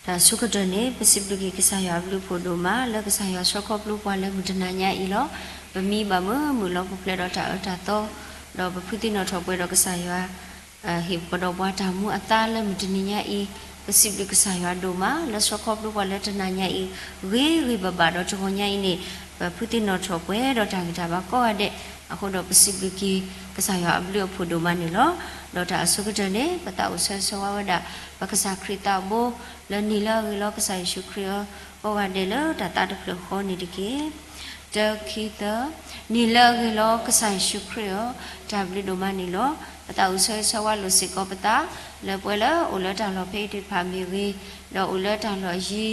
တၢ်အဆိကတၢၢ်န့ၣ် ပစံးဘျုးက့ၤကစၢ်ယွၤအဘျုးအဖှိၣ်ဒိၣ်မး လၢကစၢ်ယွၤဆှၢခီဖျိပှၤလၢမုၢ်တနၤညါအံၤလီၤ. ပမံဘၣ်မုာ်မုာ်လီၤ ပူၤဖျဲးဒီးတၢ်အၢတၢ်သီ, ဒီးပဖုသ့ၣ်နီၣ်ထီၣ်ပှဲၤဒီးကစၢ်ယွၤ ဟ့ၣ်ပဒီးပှၤတၢ်မူအသါလၢမုၢ်တနံၤညါအံၤ, ပစံးဘျုးကစၢ်ယွၤဒိၣ်မး လၢဆှၢခီဖျိပှၤလၢတနၤညါအံၤ ဂ့ၤဂ့ၤဘၣ်ဘၣ်ဒီးတဂီၤညါအံၤန့ၣ်, ပဖုသ့ၣ်နီၣ်ထီၣ်ပှဲၤဒီးတၢ်ဂံၢ်တၢ်ဘါကိးဂၤဒဲး, အဃိဒီးပစံးဘျုးက့ၤ ကစၢ်ယွၤအဘျုးအဖှိၣ်ဒိၣ်မးန့ၣ်လီၤ. ဒီးတၢ်အဆိကတၢၢ်န့ၣ် ပသးအိၣ်ဆၢဂ့ၤဆၢဝါဝဲဒၣ် ပကစၢ်ခရံာ်သးဘိ လၢနံၤလၢအဂ့ၤလီၤ ကစၢ်ယ့ၣ်ၡူးခရံာ်ဧၢ, ကိးဂၤဒဲးလၢတၢ်သးတဖျၢၣ်ဃီန့ၣ်တက့ၢ်. တၢ ခံ သၢ, နံၤလၢအဂ့ၤလီၤ ကစၢ်ယ့ၣ်ၡူးခရံာ်ဧၢ, တၢ်ဘျုးဒိၣ်မးန့ၣ်လီၤ. ပသးအိၣ်ဆၢဂ့ၤဆၢဝါလိာ်စ့ၢ်ကီးပသး လၢပဝဲလၢအိၣ်လၢတၢ်လီၢ်ဖဲအံၤသ့ၣ်တဖၣ်မ့ၢ်ဂ့ၤ, ဒီးအိၣ်လၢတၢ်လီၢ်ယံ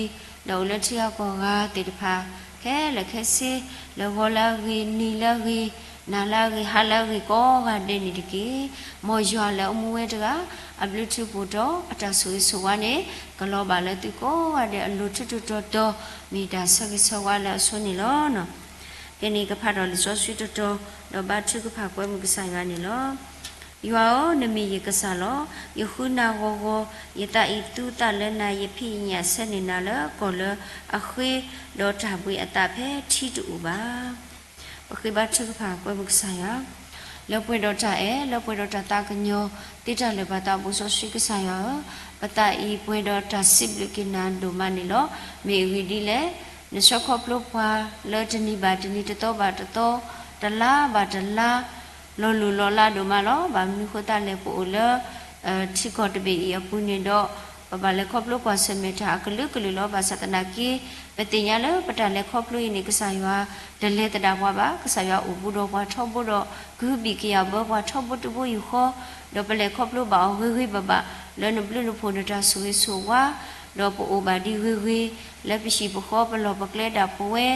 ၤ, ဒီးအိၣ်လၢထံဂၤကီၢ်ဂၤသ့ၣ်တဖၣ် ခဲလၢာ်ခဲဆ့, လၢဂီၤလၢအဂ့ၤ, နံၤလၢအဂ့ၤ, နၤလၢအဂ့ၤ, ဟါလၢအဂ့ၤ ကိးဂၤဒဲးန့ၣ်တက့ၢ်. မ်ယွၤလၢအမူဝဲတဂၤ အဘျုးထူးဖှိၣ်တီၤ အတၢ်ဆိၣ်ဂ့ၤဆိၣ်ဝါန့ၣ် ကလီၤဘၣ်လၢသုကိးဂၤဒဲးအလိၤထူးထူးတီၤတီၤ, မ့ၢ်တၢ်ဆၢဂ့ၤဆၢဝါလၢအဆိန့ၣ်လီၤ. ကဲန့ၣ်ကဖးဒီးလံာ်စီဆှံတတီၤ, ဒီးဘါထုကဖၣ်ကွဲမုာ်ကစၢ်ယွၤန့ၣ်လီၤ. ယွၤဧၢ, နမ့ၢ်ယကစၢ်လီၤ. ယဃုနၤဂီၤဂီၤ, ယသးအံၤသူသးလၢနၤ, ယဖံးယညၣ်ဆဲးန့ၢ်နၤလၢကီၢ်လၢအဃ့, ဒီးတၢ်ဘှံးအသးဖဲထံတအိၣ်ဘၣ်. ပဃ့ဘါထုကဖၣ်ကွဲမုာ်ကစၢ်ယွၤ လၢပှဲၤဒီးတၢ်အဲၣ်, လၢပှဲၤဒီးတၢ်သးကညီၤ, သ့တၢ်လၢာ်ဘၣ်သးဘိစီဆှံကစၢ်ယွၤဧၢ, ပသးအံၤပှဲၤဒီးတၢ်စံးဘျုးက့ၤနၤဒိၣ်မးန့ၣ်လီၤ. မ့ၢ်အဂ့ၢ်ဒ်လဲၣ်, နဆှၢခီဖျိပှၤလၢတနံၤဘၣ်တနံၤ, တသီဘၣ်တသီ, တလါဘၣ်တလါ, လီၤလိၢ်လီၤလးဒိၣ်မးလီၤ. ဘၣ်မနုၤဃိသတးလဲၣ် ပအိၣ်လၢ ထံကီၢ်တဘ့ၣ်အံၤအပူၤန့ၣ်ဒီး ပဘၣ်လဲၤခီဖျိကွၢ်ဆၢၣ်မဲာ်တၢ်အကလုာ်ကလုာ်လီၤ. ဘၣ်ဆၣ်သနာ်က့ ပသ့ၣ်ညါလၢပတၢ်လဲၤခီဖျိအံၤန့ၣ် ကစၢ်ယွၤတလဲၤသဒၣ်ပှၤဘၣ်. ကစၢ်ယွၤအိၣ်ဘူးဒီးပှၤထီဘိဒီး ကဟုဘံၣ်ကယာ်ဘၢပှၤထီဘိတဘိယူၢ်ဃီ, ဒီးပလဲၤခီဖျိဘၣ်အီၤဂ့ၤဂ့ၤဘၣ်ဘၣ် လၢနဘျုးနဖှိၣ်နတၢ်ဆိၣ်ဂ့ၤဆိၣ်ဝါ, ဒီးပအိၣ်ဘၣ်ဒ်ဂ့ၤဂ့ၤ, လၢပဟံၣ်ပဃီပလီၢ်ပကျဲဒၣ်ပဝဲ,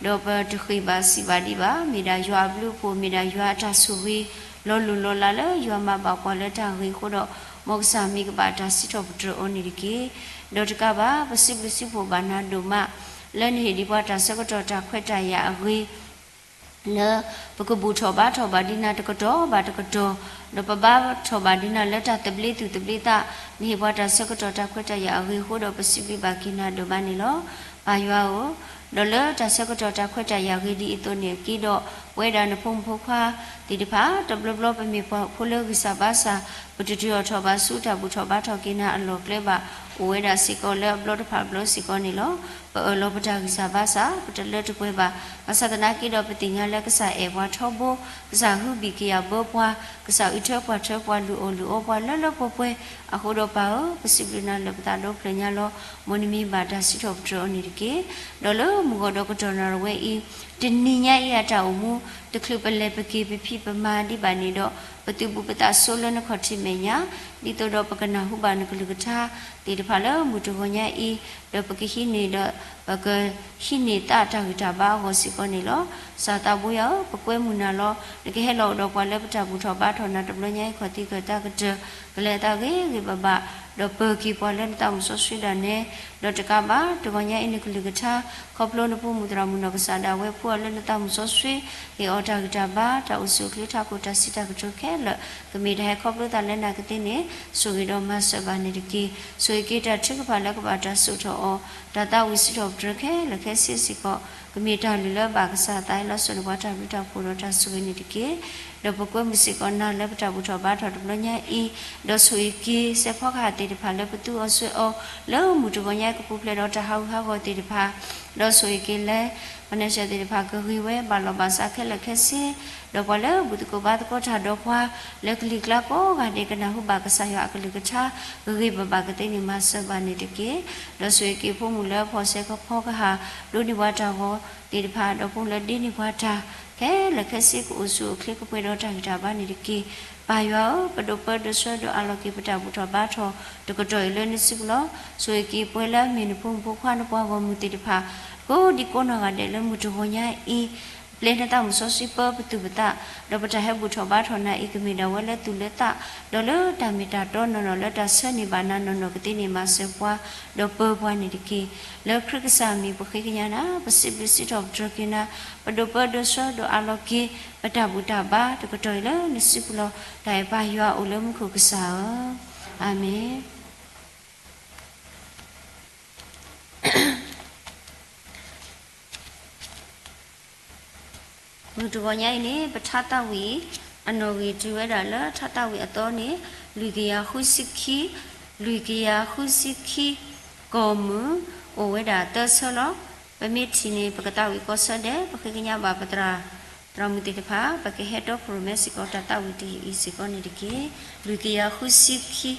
ဒီးပတဃ့ၢ်ဘၣ်စံးဘၣ်ဒံးဘၣ်, မ့ၢ်ဒၣ်ယွၤအဘျုးအဖှိၣ်, မ့ၢ်ဒၣ်ယွၤအတၢ်ဆိၣ်ဂ့ၤ လီၤလိၢ်လီၤလးလၢယွၤမၤဘၣ်ပှၤလၢတၢ်ဂ့ၤအဃိဒီး, မ်ကစၢ်မံၤကဘၣ်တၢ်စံးထီၣ်ပတြၢၤအီၤန့ၣ်တက့ၢ်. ဒီးတကးဘၣ် ပစံးဘျုးစံးဖှိၣ်ဘၣ်နၤဒိၣ်မး လၢနဟ့ၣ်ဒံးပှၤတၢ်ဆၢကတီၢ်တၢ်ခွဲးတၢ်ယာ်အဂ့ၤ လၢပကဘူၣ်ထီၣ်ဘါထီၣ်ဘၣ်ဒံးနၤတကတီၢ်ဘၣ်တကတီၢ်, ဒီးပဘါထီၣ်ဘၣ်ဒံးနၤလၢတၢ်သဘျ့သူၣ်သဘျ့သး, နဟ့ၣ်ပှၤတၢ်ဆၢကတီၢ်တၢ်ခွဲးတၢ်ယာ်အဂ့ၤအဃိဒီး ပစံးဘျုးဘၣ်က့ၤနၤဒိၣ်မးန့ၣ်လီၤ. ပၢ်ယွၤဧၢ, ဒီးလၢတၢ်ဆၢကတီၢ်တၢ်ခွဲးတၢ်ယာ်ဂ့ၤဒ်အံၤအသိးန့ၣ်အက့ဒီး, ပဝဲဒၣ်နဖိမုၣ်ဖိခွါသ့ၣ်တဖၣ် တဘျီဘျီပမ့ၢ်ပှၤဖိလၢဂံၢ်စၢ်ဘါစၢ်, ပတတုၤအီၣ်ထီၣ်ဘၣ်ဆူတၢ်ဘူၣ်ထီၣ်ဘါထီၣ်က့ၤနၤအလီၢ်ကျဲဘၣ်, အိၣ်ဝဲဒၣ်စ့ၢ်ကီးလၢအဘျီတဖၣ်ဘျီစ့ၢ်ကီးန့ၣ်လီၤ. ပအၢၣ်လီၤပတၢ်ဂံၢ်စၢ်ဘါစၢ်, ပတလၢတပှဲၤဘၣ်. ဘၣ်ဆၣ်သနာ်က့ဒီး ပသ့ၣ်ညါလၢကစၢ်အဲၣ်ပှၤထီဘိ, ကစၢ်ဟုဘံၣ်ကယာ်ဘၢပှၤ, ကစၢ်အုးထၢပှၢ်ထၢပှၤ လုၢ်အီၣ်လုၢ်အီပှၤလၢလၢပှဲၤပှဲၤ, အဃိဒီးပၢ်ဧၢ, ပစံးဘျုးနၤလၢပသးဒီဖျၢၣ်ညါလီၤ. မ်နမံၤဘၣ်တၢ်စံးထီၣ်ပတြၢၤအီၤန့ၣ်တက့ၢ်. ဒီးလၢမုၢ်ဂီၤဒီးကတီၢ်နၣ်ရံၣ်ဝဲအံၤ, တနံၤညါအံၤအတၢ်အိၣ်မူ, တချုးပလဲၤပက့ၤပဖံးပမၤဒံးဘၣ်န့ၣ်ဒီး, ပသုးဘူးပသးဆိလၢနခီၣ်ထံးမဲာ်ညါ, ဒ်သိးဒီးပကနၢ်ဟူဘၣ်နကလုၢ်ကထါသ့ၣ်တဖၣ်လၢမုၢ်တဂီၤညါအံၤ, ဒီးပကဟံးန့ၢ်ဒီး ပကဟံးန့ၢ်သးတၢ်ဂံၢ်တၢ်ဘါအဂီၢ်စ့ၢ်ကီးန့ၣ်လီၤ. ကစၢ်သးဘိယွၤဧၢ, ပကွဲမုာ်နၤလီၤ. နကဟဲလီၤအိၣ်ဒီးပှၤလၢပတၢ်ဘူၣ်ထီၣ်ဘါထီၣ်နၤတဘျီညါအံၤ ခီၣ်သံခၢၣ်သးကတၢၢ်, ကလဲၤအသးဂ့ၤဂ့ၤဘၣ်ဘၣ်, ဒီးပၢၤက့ၤပှၤလၢနသးမုၢ်စီဆှံဒၣ်နဲ, ဒီးတကးဘၣ် တဂီၤညါအံၤနကလုၢ်ကထါ ခီဖျိနဖိမုၣ်သရၣ်မုၣ်နီၢ်ကစၢ်ဒၣ်ဝဲ ဖှူအီၤလၢနသးမုၢ်စီဆှံ, ဟ့ၣ်အီၤတၢ်ဂံၢ်တၢ်ဘါ, တၢ်အိၣ်ဆူၣ်အိၣ်ချ့ထးခိၣ်တၢ်စံးတၢ်ကတိၤခဲလၢာ်, ကမ့ၢ်တၢ်ဟဲခီဖျိသးလၢနၤကသ့န့ၣ်, ဆိၣ်ဂ့ၤဒီးမၤစၢၤဘၣ်န့ၣ်တက့ၢ်. ဆိၣ်ဂ့ၤက့ၤတၢ်ထုကဖၣ်လၢကဘၣ်တၢ်စိာ်ထီၣ်အီၤ, တၢ်သးဝံၣ်စံးထီၣ်ပတြၢၤခဲလၢာ်ခဲဆ့စ့ၢ်ကီး, ကမ့ၢ်တၢ်လုၢ်လၢဘၣ်ကစၢ်သးဟဲလီၤစိာ်န့ၢ်ပှၤတၢ်ဘျုးတၢ်ဖှိၣ်ဒီးတၢ်ဆိၣ်ဂ့ၤန့ၣ်တက့ၢ်. ဒီးပကွဲမုာ်စ့ၢ်ကီးနၤလၢပတၢ်ဘူၣ်ထီၣ်ဘါထီၣ်တဘျီညါအံၤ, ဒီးဆိၣ်ဂ့ၤက့ၤစဲးဖီကဟၣ်သ့ၣ်တဖၣ်လၢပသူအီၤစွဲအီၤ, လၢမုၢ်တဂီၤညါကပူၤဖျဲးဒီးတၢ်ဟးဂူာ်ဟးဂီၤသ့ၣ်တဖၣ်, ဒီးဆိၣ်ဂ့ၤက့ၤလၢ ပှၤနဲၣ်စၢၤသ့ၣ်တဖၣ်ကဂ့ၤဝဲဘၣ်လီၤဘၣ်စးခဲလၢာ်ခဲဆ့, ဒီးပှၤလၢဘူၣ်သကိးဘါသကိးတၢ်ဒီးပှၤ လၢကလံၤကျါကိးဂၤဒဲးကနၢ်ဟူဘၣ်ကစၢ်ယွၤအကလုၢ်ကထါ ဂ့ၤဂ့ၤဘၣ်ဘၣ်ကသ့န့ၣ်မၤစၢၤဘၣ်န့ၣ်တက့ၢ်. ဒီးဆိၣ်ဂ့ၤက့ၤဖိမုၣ်လၢဖီၣ်စဲးဖီကဟၣ် ဒိးန့ၢ်ပှၤတၢ်ဂီၤသ့ၣ်တဖၣ်, ဒီးဖိလၢဒ့န့ၢ်ပှၤတၢ် ခဲလၢာ်ခဲဆ့ကအိၣ်ဆူၣ်အိၣ်ချ့ကပှဲၤဒီးတၢ်ဂံၢ်တၢ်ဘါန့ၣ်တက့ၢ်. ပၢ်ယွၤဧၢ, ပဒိးပၢဒိးဆှၢဒိးအးလီၤက့ၤပတၢ်ဘူၣ်ထီၣ်ဘါထီၣ်တကတီၢ်အံၤလၢနစုပူၤလီၤ. ဆိၣ်ဂ့ၤက့ၤပဝဲလၢအမ့ၢ်နဖိမုၣ်ဖိခွါနပှၤဂီၢ်မုၢ်သ့ၣ်တဖၣ် ကိးဒံကိးနီၢ်ဂၤဒဲးလၢမုၢ်တဂီၤညါအံၤ, ပျဲနသးမုၢ်စီဆှံပၢပသူၣ်ပသး, ဒီးပတၢ်ဟဲဘူၣ်ထီၣ်ဘါထီၣ်နၤအံၤကမ့ၢ်ဒၣ်ဝဲလၢသူၣ်လၢသး, ဒီးလၢတၢ်မ့ၢ်တၢ်တီနီၢ်နီၢ်လၢတၢ်ဆၢန့ၢ်ဘၣ်နၤနီၢ်နီၢ်ကသ့န့ၣ်မၤစၢၤပှၤ, ဒီးပၢပှၤန့ၣ်တက့ၢ်. လၢခရံာ်ကစၢ်အမံၤပဃ့ကညးနၤ, ပစံးဘျုးစံးထီၣ်ပတြၢၤက့ၤနၤ, ပဒိးပၢဒိးဆှၢဒိးအးလီၤက့ၤ ပတၢ်ဘူၣ်တၢ်ဘါတကတီၢ်အံၤလၢနစုပူၤလီၤ. တၢ်အဲၣ်ပၢ်ယွၤအိၣ်လၢမူခိၣ်ကစၢ်ဧၢ, အၤမ့ၣ်. မုၢ်တဂီၤညါအံၤန့ၣ် ပထါသၣ်ဝံၤ အနီၣ်ဂံၢ်တုၤဝဲဒၣ်လၢထါသၣ်ဝံၤအသီန့ၣ် လွံၢ်ကယၤဃုဆံခံ, လွံၢ်ကယၤဃုဆံခံ ကီၢ်မုၢ် အိၣ်ဝဲဒၣ်သၢဆၢလီၤ. ပမ့ၢ်ထံၣ်န့ၣ် ပကသးဝံၣ်ကီၢ်ဆၢဒဲး ပဃ့ကညးဘၣ်ပသရၣ် သရၣ်မုၣ်သ့ၣ်တဖၣ် ပကဟဲတီခိၣ်ရိၣ်မဲစ့ၢ်ကီးတၢ်သၣ်ဝံၤတယုၢ်အံၤစ့ၢ်ကီးန့ၣ်တက့ၢ်. လွံၢ်ကယၤဃုဆံခံ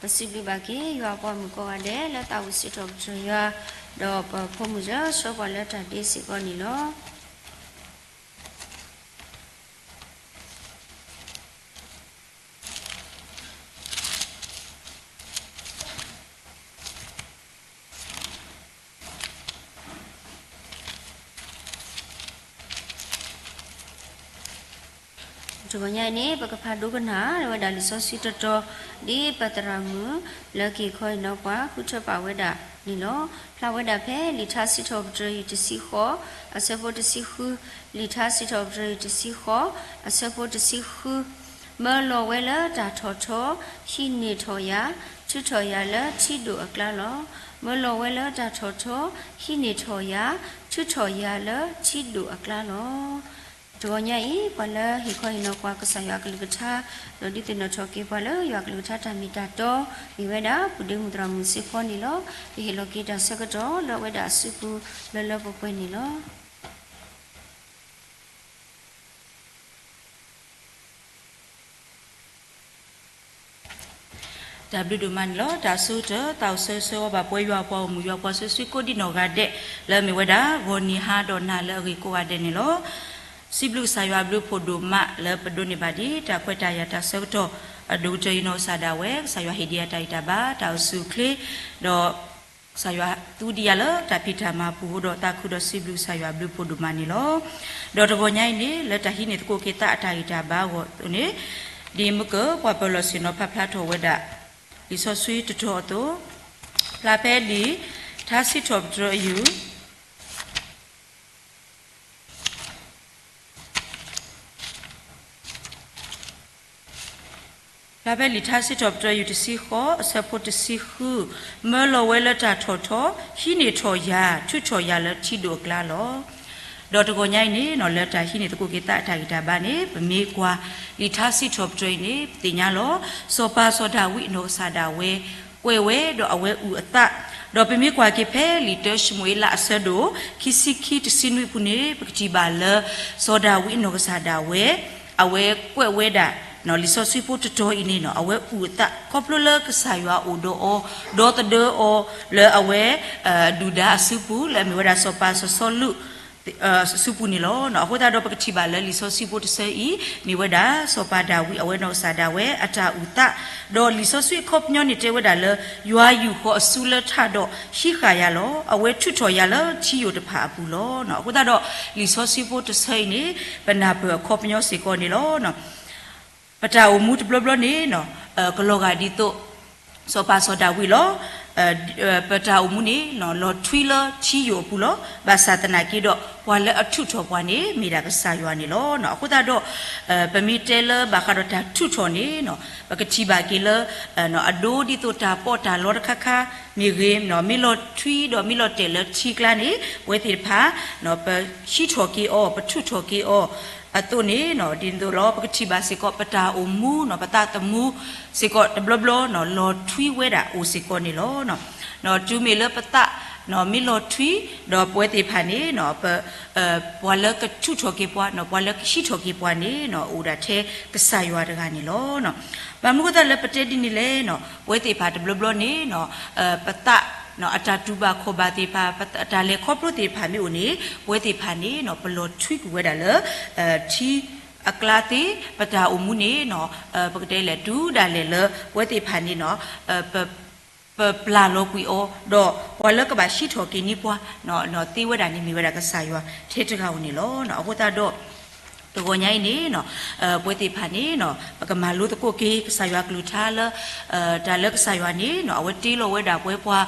ပစံးဘျုးဘၣ်က့ၤ ယွၤပှၤမုၣ်ကိးဂၤဒဲး လၢသးဝံၣ်စံးထီၣ်ပတြၢၤယွၤ, ဒီးပဖိမုၣ်ယၢဆှၢပှၤလၢတၢ်ဒ့စ့ၢ်ကီးန့ၣ်လီၤ. တဂီၤညါအံၤန့ၣ် ပကဖးဒိကနၣ်ဝဲဒၣ်လံာ်စီဆှံတတီၤ ဒ်ပသရၣ်မုၣ် လၢက့ၤခီအံၤနီၤပှၤ ဃုထၢပာ်ဝဲဒၣ်န့ၣ်လီၤ. ဖျါဝဲဒၣ်ဖဲလံာ်ထါစံးထီၣ်ပတြၢၤယုၢ်တဆံဃိး အဆၢဖိတဆံဃု, လံာ်ထါစံးထီၣ်ပတြၢၤယုၢ်တဆံဃိး အဆၢဖိတဆံဃု, မၢလီၤဝဲလၢတၢ်ထီၣ်ထီ, ဟံးန့ၢ်ထီၣ်ယၤ, ထုးထီၣ်ယၤလၢထံဒိၣ်အကျါလီၤ. မၢလီၤဝဲလၢတၢ်ထီၣ်ထီ, ဟံးန့ၢ်ထီၣ်ယၤ, ထုးထီၣ်ယၤလၢထံဒိၣ်အကျါလီၤ. တဂီၤညါအံၤ ပှၤလၢဟ့ၣ်ခီဟ့ၣ်နီၤပှၤကစၢ်ယွၤအကလုၢ်ကထါ, ဒီးဒုးသ့ၣ်နီၣ်ထီၣ်က့ၤပှၤလၢယွၤအကလုၢ်ကထါတၢ်မ့ၢ်တၢ်တီ, မ့ၢ်ဝဲဒၣ် ပုၢ်ဒ့မုၣ်သရၣ်မုၣ်စ့ဖီန့ၣ်လီၤ. ကဟ့ၣ်လီၤက့ၤတၢ်ဆၢကတီၢ်လၢအဝဲဒၣ်အစုပူၤလၢလၢပှဲၤပှဲၤန့ၣ်လီၤ. တၢ်ဘျုးဒိၣ်မးန့ၣ်လီၤ. တၢ်အဆိကတၢၢ် သးအိၣ်ဆၢဂ့ၤဆၢဝါဘၣ်ပဝဲယွၤပှၤဂီၢ်မုၢ် ယွၤပှၤစီဆှံကိးဒံနီၢ်ဂၤဒဲး လၢအမ့ၢ်ဝဲဒၣ် ဂီၤနံၤဟါဒီးနၤလၢအဂ့ၤကိးဂၤဒဲးန့ၣ်လီၤ. စံးဘျုးကစၢ်ယွၤအဘျုးအဖှိၣ်ဒိၣ်မးလၢပဒိးန့ၢ်ဘၣ်ဒ် တၢ်ခွဲးတၢ်ယာ်တၢ်ဆၢကတီၢ် အဒိၣ်ကတၢၢ်အံၤနီၢ်ကစၢ်ဒၣ်ဝဲ ကစၢ်ယွၤဟ့ၣ်ဒံးယၤတၢ်ဂံၢ်တၢ်ဘါ တၢ်အိၣ်ဆူၣ်အိၣ်ချ့ ဒီး ကစၢ်ယွၤသူဒံးယၤလၢတၢ်ဖံးတၢ်မၤပူၤအဃိဒီး သးခုဒီးစံးဘျုးကစၢ်ယွၤအဘျုးအဖှိၣ်ဒိၣ်မးန့ၣ်လီၤ. ဒီးတဂီၤညါအံၤန့ၣ် လၢတၢ်ဟံးန့ၢ်သကိးက့ၤသးအတၢ်ဂံၢ်တၢ်ဘါအဂီၢ်အသိးန့ၣ် ဒ်မုၢ်ကၢၢ်ပှၤပၢၤလီၢ်ဆ့ၣ်နီၤဖးဖျါထီၣ်ဝဲဒၣ် လံာ်စီဆှံတတီၤအသိး ဖျါဖဲလံာ်ထါစံးထီၣ်ပတြၢၤယုၢ် ဖျါဖဲလံာ်ထါစံးထီၣ်ပတြၢၤယုၢ်တဆံဃိး အဆၢဖိတဆံဃု, မၢလီၤဝဲလၢတၢ်ထီၣ်ထီ, ဟံးန့ၢ်ထီၣ်ယၤ, ထုးထီၣ်ယၤလၢထံဒိၣ်အကျါလီၤ. ဒီးတဂီၤညါအံၤန့ၣ် လၢတၢ်ဟံးန့ၢ်သကိးက့ၤသးအတၢ်ဂံၢ်တၢ်ဘါန့ၣ် ပမ့ၢ်ကွၢ်လံာ်ထါစံးထီၣ်ပတြၢၤအံၤန့ၣ် ပသ့ၣ်ညါလီၤ. စီၤပၤစီၤဒၤဝံးအနီၢ်ကစၢ်ဒၣ်ဝဲ ကွဲးဝဲဒီးအဝဲအုၣ်အသး ဒီးပမ့ၢ်ကွၢ်က့ၤဖဲလံာ်တၢၡမူၤအ့လးအဆၢဒိၣ် ခံဆံခံ တဆံနွံအပူၤန့ၣ် ပကထံၣ်ဘၣ်လၢ စီၤဒၤဝံးအနီၢ်ကစၢ်ဒၣ်ဝဲ အဝဲကွဲးဝဲဒၣ် လံာ်စီဆှံဖိတတီၤအံၤန့ၣ်နီၤ အဝဲအုၣ်အသး ခီဖျိလၢကစၢ်ယွၤအိၣ်ဒီးအီၤ ဒီသဒၢအီၤ လၢအဝဲ ဒုၣ်ဒါအစုပူၤ လၢအမ့ၢ်ဝဲဒၣ်စီၤပၤစီၤစီလူး စုပူၤန့ၣ်လီၤ. အဃိသတးဒီးပကထံၣ်ဘၣ်လၢလံာ်စီဆှံဖိတဆၢအံၤ မ့ၢ်ဝဲဒၣ် စီၤပၤဒၤဝံး အဝဲနီၢ်ကစၢ်ဒၣ်ဝဲအတၢ်အုၣ်သး, ဒီးလံာ်စီဆှံအခီပညီန့ၣ်တဲဝဲဒၣ်လၢ ယွၤယူာ်ဃီၤအစုလၢထးဒီး ဟံးဃာ်ယၤလီၤ. အဝဲထုးထီၣ်ယၤလၢထံယိာ်တဖၣ်အပူၤလီၤ. အဃိသတးဒီး လံာ်စီဆှံဖိတဆၢအံၤန့ၣ် ပနၢ်ပၢၢ်အခီပညီစ့ၢ်ကီးန့ၣ်လီၤ. ပတၢ်အိၣ်မူတဘျီဘျီန့ၣ် ကလီၤဂာ်ဒ်သိး စီၤပၤစီၤဒၤဝံးလီၤ. ပတၢ်အိၣ်မူန့ၣ် လီၤထွံလၢထံယိာ်အပူၤလီၤ. ဘၣ်ဆၣ်သနာ်က့ဒီး ပှၤလၢအထုးထီၣ်ပှၤန့ၣ် မ့ၢ်ဒၣ်ကစၢ်ယွၤန့ၣ်လီၤ. အဃိသတးဒီး ပမ့ၢ်တဲလၢဘၣ်ဃးဒီးတၢ်ထုးထီၣ်န့ၣ် ပကထံၣ်ဘၣ်က့ၤလၢ အဒိဒ်သိးတၢ်ပီးတၢ်လီတခါခါမ့ၢ်ဂ့ၤ, မ့ၢ်လီၤထွံဒီးမ့ၢ်လီၤတဲာ်လၢထံကျါန့ၣ် ပဝဲသ့ၣ်တဖၣ် ပဟံးထီၣ်က့ၤအီၤ ပထုးထီၣ်က့ၤအီၤ အသိးန့ၣ် ဒ်သိးလီၤ ပကထံၣ်ဘၣ်စ့ၢ်ကီး ပတၢ်အိၣ်မူ ပသးသမူစ့ၢ်ကီးတဘျီဘျီ လီၤထွံဝဲဒၣ်အိၣ်စ့ၢ်ကီးန့ၣ်လီၤ. တုၤမ့ၢ်လၢပသး မ့ၢ်လီၤထွံ ဒီးပဝဲသ့ၣ်တဖၣ်န့ၣ် ပှၤလၢကထုးထီၣ်က့ၤပှၤ ပှၤလၢကဟံးထီၣ်က့ၤပှၤန့ၣ် အိၣ်ဒၣ်ထဲကစၢ်ယွၤတဂၤန့ၣ်လီၤ. ဘၣ်မနုၤအဃိသတးလၢပတဲဒ်န့ၣ်လဲၣ်, ပဝဲသ့ၣ်တဖၣ်တဘျီဘျီန့ၣ် ပသး အတၢ်တူၢ်ဘၣ်ခီၣ်ဘၣ်သ့ၣ်တဖၣ် အတၢ်လဲၤခီဖျိသ့ၣ်တဖၣ်မ့ၢ်အိၣ်န့ၣ် ပဝဲသ့ၣ်တဖၣ်န့ၣ် ပလီၤထွံကွံာ်ဝဲဒၣ်လၢ ထံအကျါသ့, ပတၢ်အိၣ်မူန့ၣ် ပကတဲလဲၣ် တုၤဒၣ်လဲာ်လၢ ပဝဲသ့ၣ်တဖၣ်န့ၣ် ပပျၢ်လီၤကွံာ်အီၤ ဒီးပှၤလၢကဘၣ်ဟံးထီၣ်က့ၤန့ၢ်ပှၤ သ့ဝဲဒၣ်န့ၣ် မ့ၢ်ဝဲဒၣ်ကစၢ်ယွၤထဲတဂၤဧိၤန့ၣ်လီၤ. အဃိသတးဒီး တဂီၤညါအံၤန့ၣ် ပဝဲသ့ၣ်တဖၣ်န့ၣ် ပကမၤလိသကိးက့ၤ ကစၢ်ယွၤကလုၢ်ကထါလၢ တၢ်လၢကစၢ်ယွၤန့ၣ် အဝဲတ့လီၤဝဲဒၣ်ပဝဲပှၤ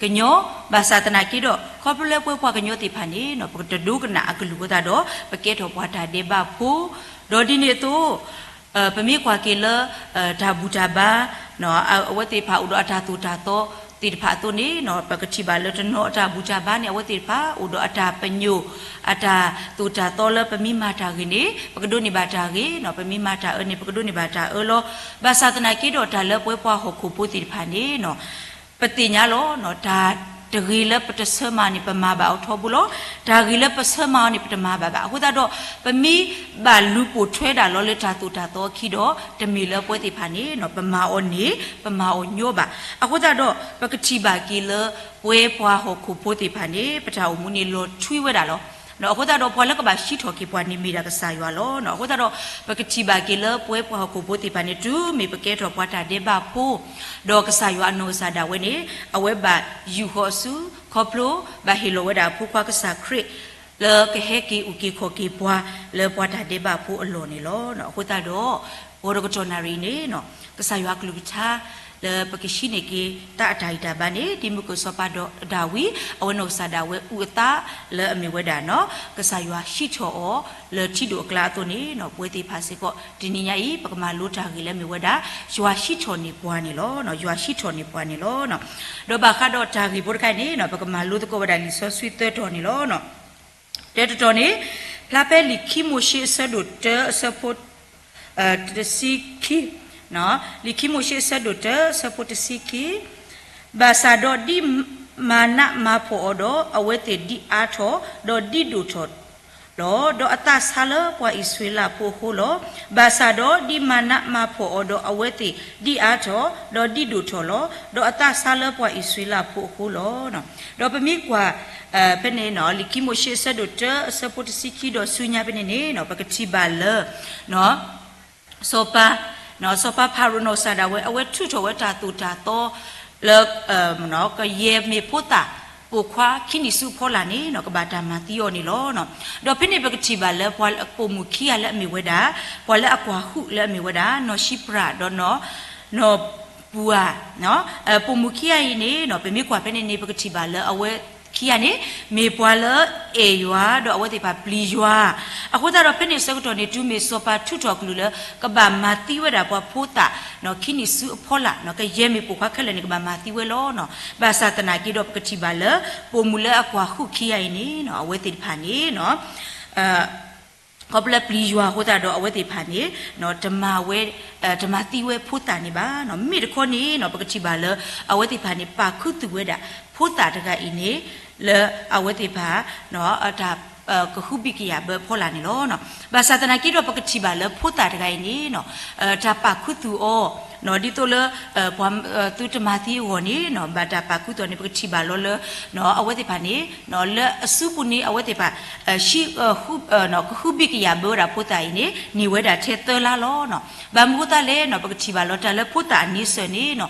ကညီ ဘၣ်ဆၣ်သနာ်က့ဒီး ခီဖျိလၢပဝဲပှၤကညီသ့ၣ်တဖၣ်န့ၣ် ပကတဒိကနၣ်အကလုၢ်အဃိသတးဒီး ပကဲထီၣ်ပှၤတၢ်ဒဲးဘးဖိ ဒီးဒ်န့ၣ်အသိး ပမ့ၢ်ကွၢ်က့ၤလၢ တၢ်ဘူၣ်တၢ်ဘါ အဝဲသ့ၣ်တဖၣ်အိၣ်ဒီးအတၢ်သိၣ်တၢ်သီသ့ၣ်တဖၣ်အသိးန့ၣ် ပကထံၣ်ဘၣ်လၢတနီၤအတၢ်ဘူၣ်တၢ်ဘါန့ၣ် အဝဲသ့ၣ်တဖၣ်အိၣ်ဒီးအတၢ်ပညိၣ် အတၢ်သိၣ်တၢ်သီလၢပမ့ၢ်မၤတၢ်ဂ့ၤန့ၣ် ပကဒိးန့ၢ်ဘၣ်တၢ်ဂ့ၤ, ပမ့ၢ်မၤတၢ်အၢန့ၣ် ပကဒိးန့ၢ်ဘၣ်တၢ်အၢလီၤ. ဘၣ်ဆၣ်သနာ်က့ဒီးတၢ်လၢပဝဲပှၤဟီၣ်ခိၣ်ဖိသ့ၣ်တဖၣ်န့ၣ် ပသ့ၣ်ညါလီၤ တၢ်တဂ့ၤလၢပတဆၢမၤန့ၣ် ပမၤဘၣ်အီၤထီဘိလီၤ. တၢ်ဂ့ၤလၢပဆၢမၤအီၤန့ၣ် ပတမၤဘၣ်ဘၣ်. အဃိသတးဒီး ပမ့ၢ်ဘၣ်လူၤပိာ်ထွဲဒၣ်လီၤလၢတၢ်သိၣ်တၢ်သီအခံဒီး တမ့ၢ်လၢပဝဲသ့ၣ်တဖၣ်န့ၣ် ပမၤအီၤန့ၣ် ပမၤအီၤညီဘၣ်. အဃိသတးဒီး ပကထံၣ်ဘၣ်က့ၤလၢ ပဝဲပှၤဟီၣ်ခိၣ်ဖိသ့ၣ်တဖၣ်န့ၣ် ပတၢ်အိၣ်မူန့ၣ်လီၤထွံဝဲဒၣ်လီၤ. အဃိသတးဒီးပှၤလၢကဘၣ်ဟံးထီၣ်က့ၤပှၤန့ၣ်မ့ၢ်ဒၣ်ကစၢ်ယွၤလီၤ. အဃိသတးဒီး ပကထံၣ်ဘၣ်က့ၤလၢပဝဲပှၤဟီၣ်ခိၣ်ဖိသ့ၣ်တဖၣ်န့ၣ် တုၤမ့ၢ်ပကဲထီၣ်ပှၤတၢ်ဒဲးဘးဖိ ဒီးကစၢ်ယွၤအနီၢ်ကစၢ်ဒၣ်ဝဲန့ၣ် အဝဲဘၣ်ယူာ်ဃီၤအစု ခီဖျိ ဘၣ်ဟ့ၣ်လီၤဝဲဒၣ်အဖိခွါကစၢ်ခရံာ် လၢကဟဲက့ၤအုၣ်က့ၤခီၣ်က့ၤပှၤ လၢပှၤတၢ်ဒဲးဘးဖိအလီၢ်န့ၣ်လီၤ. အဃိသတးဒီး ဂီၤတကတီၢ်နၣ်ရံၣ်အံၤန့ၣ် ကစၢ်ယွၤကလုၢ်ကထါ လၢပကဟံးန့ၢ်က့ၤတၢ်အတၢ်ဂံၢ်တၢ်ဘါန့ၣ် ဒ်မုၢ်ကၢၢ်စီၤပၤဒီးဒၤဝံး အဝဲနီၢ်ကစၢ်ဒၣ်ဝဲအုၣ်အသးလၢအမ့ၢ်ဝဲဒၣ် ကစၢ်ယွၤဟံးထီၣ်အီၤလၢထံဒိၣ်အကျါအသိးန့ၣ် ပဝဲသ့ၣ်တဖၣ်စ့ၢ်ကီး တနံၤညါအံၤ ပကမၤလိတၢ်ဂ့ၢ်လၢအမ့ၢ်ဝဲဒၣ် ယွၤဟံးထီၣ်န့ၢ်ပှၤန့ၣ်လီၤ. ယွၤဟံးထီၣ်န့ၢ်ပှၤန့ၣ်လီၤ. ဒီးဘၣ်ဃးဒီးတၢ်ဂ့ၢ်ဖိတခါအံၤန့ၣ် ပကမၤလိသကိးဝဲဒၣ်လံာ်စီဆှံသၢတီၤန့ၣ်လီၤ. တၢတတီၤန့ၣ် ဖျါဖဲလံာ�မိၤၡ့အဆၢဒိၣ်တၢအဆၢဖိ တဆံခံ, လံာ်ခံမိၤၡ့အဆၢဒိၣ်တၢ အဆၢဖိတဆံခံ, ဘၣ်ဆၣ်ဒီးဒ်မၤနးမၤဖှီၣ်အီၤဒီး အဝဲသ့ၣ်ဒ်အါထီၣ် ဒီးဒ်ဒိၣ်ထီၣ်လီၤ. ဒီးအသးဆါလၢပှၤအံၣ်စရ့လးဖိအဃိလီၤ. ဘၣ်ဆၣ်ဒီးဒ်မၤနးမၤဖှီၣ်အီၤဒီး အဝဲသ့ၣ်ဒ်အါထီၣ် ဒီးဒ်ဒိၣ်ထီၣ်လီၤ. ဒီးအသးဆါလၢပှၤအံၣ်စရ့လးဖိအဃိလီၤ. ဒီးပမ့ၢ်ကွၢ် ဖဲန့ၣ် လံာ်ခံမိၤၡ့အဆၢဒိၣ်တၢ အဆၢဖိတဆံခံဒီးဆူညါဖဲန့ၣ်န့ၣ် ပကထံၣ်ဘၣ်လၢ စီၤပၤ, စီၤပၤဖၤရိၤနီၢ်ကစၢ်ဒၣ်ဝဲ အဝဲထုးထီၣ်ဝဲတၢ်သိၣ်တၢ်သီ လၢ ကယဲၢ်မ့ၢ်ဖိသၣ်ပိာ်ခွါခံနံၣ်ဆူအဖီလာ်န့ၣ် ကဘၣ်တၢ်မၤသံအီၤန့ၣ်လီၤ. ဒီးဖဲန့ၣ်ပကထံၣ်ဘၣ်လၢပှၤပိာ်မုၣ်ခံဂၤလၢအမ့ၢ်ဝဲဒၣ် ပှၤလၢအကွၢ်ဟုၣ်လၢအမ့ၢ်ဝဲဒၣ် နီၢ်ၡံပြၣ်ဒီး နီၢ်ပူၤဧါ ပိာ်မုၣ်ခံဂၤအံၤန့ၣ် ပမ့ၢ်ကွၢ်ဖဲန့ၣ်န့ၣ် ပကထံၣ်ဘၣ်လၢအဝဲခံဂၤန့ၣ် မ့ၢ်ပှၤလၢအဲၣ်ယွၤ ဒီးအဝဲသ့ၣ်တဖၣ်ပျံၤယွၤ. အဃိသတးဒီးဖဲန့ၣ်ဆၢကတီၢ်န့ၣ် တုၤမ့ၢ်စီၤပၤထုးထီၣ်ကလုၢ်လၢ ကဘၣ်မၤသံဝဲဒၣ်ပှၤဖိသၣ် ခံနံၣ်ဆူအဖီလာ် ကယဲၢ်မ့ၢ်ပိာ်ခွါခဲလၢာ်န့ၣ် ကဘၣ်မၤသံဝဲလီၤ. ဘၣ်ဆၣ်သနာ်က့ဒီး ပကထံၣ်ဘၣ်လၢ ပိာ်မုၣ်လၢအကွၢ်ဟုၣ်ခံဂၤအံၤန့ၣ် အဝဲသ့ၣ်တဖၣ်န့ၣ် အ ခီဖျိလၢပျံၤယွၤအဃိသတးဒီး အဝဲသ့ၣ်တဖၣ်န့ၣ် တမၤဝဲ တမၤသံဝဲဖိသၣ်န့ၣ်ဘၣ်. မ့ၢ်တခီန့ၣ်နီၤ ပကထံၣ်ဘၣ်လၢ အဝဲသ့ၣ်တဖၣ်န့ၣ် ပာ်ခူသူၣ်ဝဲဒၣ် ဖိသၣ်တဂၤအံၤန့ၣ် လၢအဝဲသ့ၣ်တဖၣ် တၢ်ကဟုဘံၣ်ကယာ်ဘၢအဖီလာ်န့ၣ်လီၤ. ဘၣ်ဆၣ်သနာ်က့ဒီး ပကထံၣ်ဘၣ်လၢဖိသၣ်တဂၤအံၤန့ၣ်နီၤ တၢ်ပာ်ခူသူၣ်အီၤ ဒ်သိးလၢ ပှၤသုတမၤသံအဂီၢ်န့ၣ်နီၤ ဘၣ်တၢ်ပာ်ခူသူၣ်အီၤန့ၣ် ပကထံၣ်ဘၣ်လီၤလၢ အဝဲသ့ၣ်တဖၣ်န့ၣ် လၢအစုပူၤန့ၣ် အဝဲသ့ၣ်တဖၣ် ကဟုဘံၣ်ကယာ်ဘၢဝဲဒၣ်ဖိသၣ်အံၤန့ၣ် န့ၢ်ဝဲဒၣ်ထဲသၢလါလီၤ. ဘၣ်မနုၤအဃိသတးလဲၣ်နီၤ ပကထံၣ်ဘၣ်လီၤ တၢ်လၢဖိသၣ်အန့ဆၢၣ်န့ၣ်နီၤ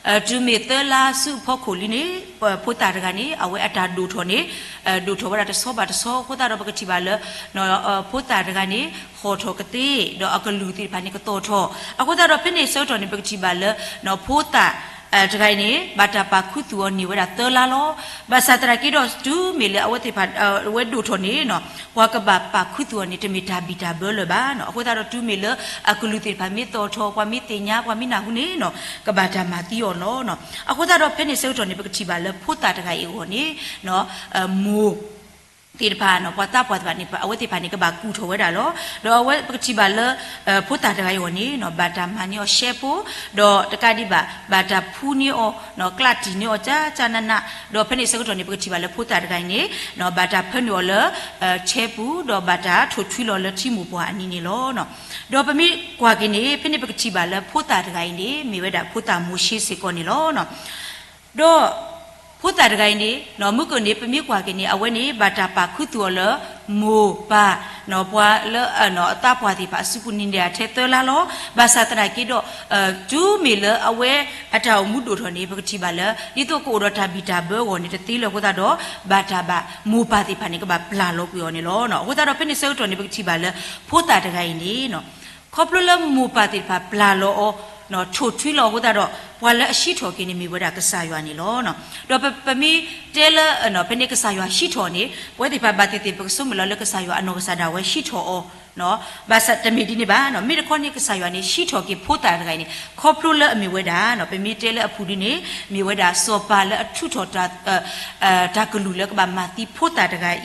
တုၤမ့ၢ်သၢလါဆူအဖီခိၣ်လံန့ၣ် ဖိသၣ်တဂၤန့ၣ် အဝဲအတၢ်ဒိၣ်ထီၣ်န့ၣ် ဒိၣ်ထီၣ်ဝဲဒၣ်တဆီဘၣ်တဆီအဃိသတးဒီး ပကထံၣ်ဘၣ်လၢ ဖိသၣ်တဂၤန့ၣ် ဟီၣ်ထီၣ်ကသ့ ဒီးအကလုၢ်သ့ၣ်တဖၣ်န့ၣ် ကသီၣ်ထီၣ် အဃိသတးဒီးဖဲန့ၣ်ဆၢကတီၢ်န့ၣ် ပကထံၣ်ဘၣ်လၢ ဖိသၣ်တဂၤအံၤန့ၣ် ဘၣ်တၢ်ပာ်ခူသူၣ်အီၤန့ၢ်ဝဲဒၣ်သၢလါလီၤ. ဘၣ်ဆၣ်သနာ်က့ဒီး တုၤမ့ၢ်လၢအဝဲသ့ၣ်တဖၣ် အဝဲဒိၣ်ထီၣ်န့ၣ်နီၤ ပှၤကဘၣ်ပာ်ခူသူၣ်အီၤန့ၣ် တမ့ၢ်တၢ်ဘံၣ်တၢ်ဘၢလၢၤဘၣ်နီၤ. အဃိသတးဒီးတုၤမ့ၢ်လၢအကလုၢ်သ့ၣ်တဖၣ်မ့ၢ်သီၣ်ထီၣ် ပှၤမ့ၢ်သ့ၣ်ညါ ပှၤမ့ၢ်နၢ်ဟူန့ၣ်နီၤ ကဘၣ်တၢ်မၤသံအီၤလီၤ. အဃိသတးဒီးဖဲန့ၣ်ဆၢကတီၢ်န့ၣ် ပကထံၣ်ဘၣ်လၢဖိသၣ်တဂၤအံၤအဂီၢ်န့ၣ် မိၢ်သ့ၣ်တဖၣ်နီၤ ပှၤသးပှၢ်သ့ၣ်တဖၣ်န့ၣ် အဝဲသ့ၣ်တဖၣ်န့ၣ် ကဘၣ်ကူၣ်ထီၣ်ဝဲဒၣ်လီၤ. ဒီးအဝဲပကထံၣ်ဘၣ်လၢ ဖိသၣ်တဂၤအံၤအဂီၢ်န့ၣ်နီၤ ဘၣ်တၢ်မၤန့ၢ်အီၤရှဲဖိ ဒီးတကးဒံးဘၣ် ဘၣ်တၢ်ဖှူန့ၢ်အီၤ ကျးတံၢ်န့ၢ်အီၤ ကၠၢကၠၢနးနး ဒီးဖဲန့ၣ်ဆၢကတီၢ်န့ၣ် ပကထံၣ်ဘၣ်လၢဖိသၣ်တဂၤအံၤန့ၣ် ဘၣ်တၢ်ဖၢနုာ်အီၤလၢ ဆဲပူၤ ဒီးဘၣ်တၢ်ထိၣ်ထွံလီၤလၢထံမိၢ်ပှၢ်အနံၤန့ၣ်လီၤ. ဒီးပမ့ၢ်ကွၢ်က့ၤန့ၣ် ဖဲန့ၣ်ပကထံၣ်ဘၣ်လၢဖိသၣ်တဂၤအံၤန့ၣ် မ့ၢ်ဝဲဒၣ်ဖိသၣ်မိၤၡ့စ့ၢ်ကီးန့ၣ်လီၤ. ဒီးဖိသၣ်တဂၤအံၤန့ၣ် မုၢ်ကၢၢ်န့ၣ် ပမ့ၢ်ကွၢ်က့ၤန့ၣ် အဝဲန့ၣ် ဘၣ်တၢ်ပာ်ခူသူၣ်အီၤလၢ မိၢ်ပၢ် ပှၤလၢအသးပှၢ်သ့ၣ်တဖၣ်အစုပူၤန့ၣ် န့ၢ်ထဲသၢလါလီၤ. ဘၣ်ဆၣ်သနာ်က့ဒီး တုၤမ့ၢ်လၢအဝဲအတၢ်အိၣ်မူဒိၣ်ထီၣ်န့ၣ် ပကထံၣ်ဘၣ်လၢ ဒ်သိးကအိၣ်ဒီးတၢ်ဘံၣ်တၢ်ဘၢအဂီၢ်န့ၣ် တသ့လၢၤအဃိသတးဒီး ဘၣ်တၢ်ဘၣ်မိၢ်ပၢ်သ့ၣ်တဖၣ်န့ၣ် ကဘၣ်ပျၢ်လီၤကွံာ်အီၤန့ၣ်လီၤ. အဃိသတးဒီးဖဲန့ၣ်ဆၢကတီၢ်န့ၣ် ပကထံၣ်ဘၣ်လၢ ဖိသၣ်တဂၤအံၤန့ၣ် ခီဖျိလၢမိၢ်ပၢ်သ့ၣ်တဖၣ်ပျၢ်လီၤအီၤ ထိၣ်ထွံလီၤအဃိသတးဒီး ပှၤလၢအဟံးထီၣ်က့ၤန့ၣ်မ့ၢ်ဝဲဒၣ်ကစၢ်ယွၤန့ၣ်လီၤ. ဒီးပမ့ၢ်တဲလၢ ဖဲန့ၣ်ကစၢ်ယွၤဟံးထီၣ်န့ၣ် ပဝဲသ့ၣ်တဖၣ်ဘၣ်သ့ၣ်သ့ၣ် ပကဆိကမိၣ်လီၤလၢကစၢ်ယွၤအနီၢ်ကစၢ်ဒၣ်ဝဲဟံးထီၣ်အီၤ ဘၣ်ဆၣ်တမ့ၢ်ဒ်န့ၣ်ဘၣ်. မ့ၢ်တခီန့ၣ် ကစၢ်ယွၤန့ၣ် ဟံးထီၣ်က့ၤဖိသၣ်တဂၤအံၤန့ၣ် ခီဖျိလၢအမ့ၢ်ဝဲဒၣ် ပမ့ၢ်တဲလၢအပူၤဒ်န့ၣ် မ့ၢ်ဝဲဒၣ်စီၤပၤလၢအထုးထီၣ် တၢ်ကလုၢ်လၢကဘၣ်မၤသံဖိသၣ်တဂၤအံၤ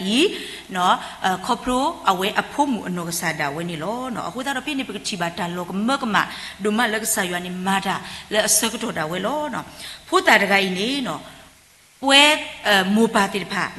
ခီဖျိအဝဲအဖိမုၣ်အနီၢ်ကစၢ်ဒၣ်ဝဲန့ၣ်လီၤ. အဃိသတးဒီးဖဲန့ၣ် ပကထံၣ်ဘၣ်တၢ်လီၤကမၢကမၣ်ဒိၣ်မးလၢကစၢ်ယွၤန့ၣ်မၤတၢ်လၢအဆၢကတီၢ်ဒၣ်ဝဲလီၤ. ဖိသၣ်တဂၤအံၤန့ၣ် ပဝဲ မိၢ်ပၢ်သ့ၣ်တဖၣ်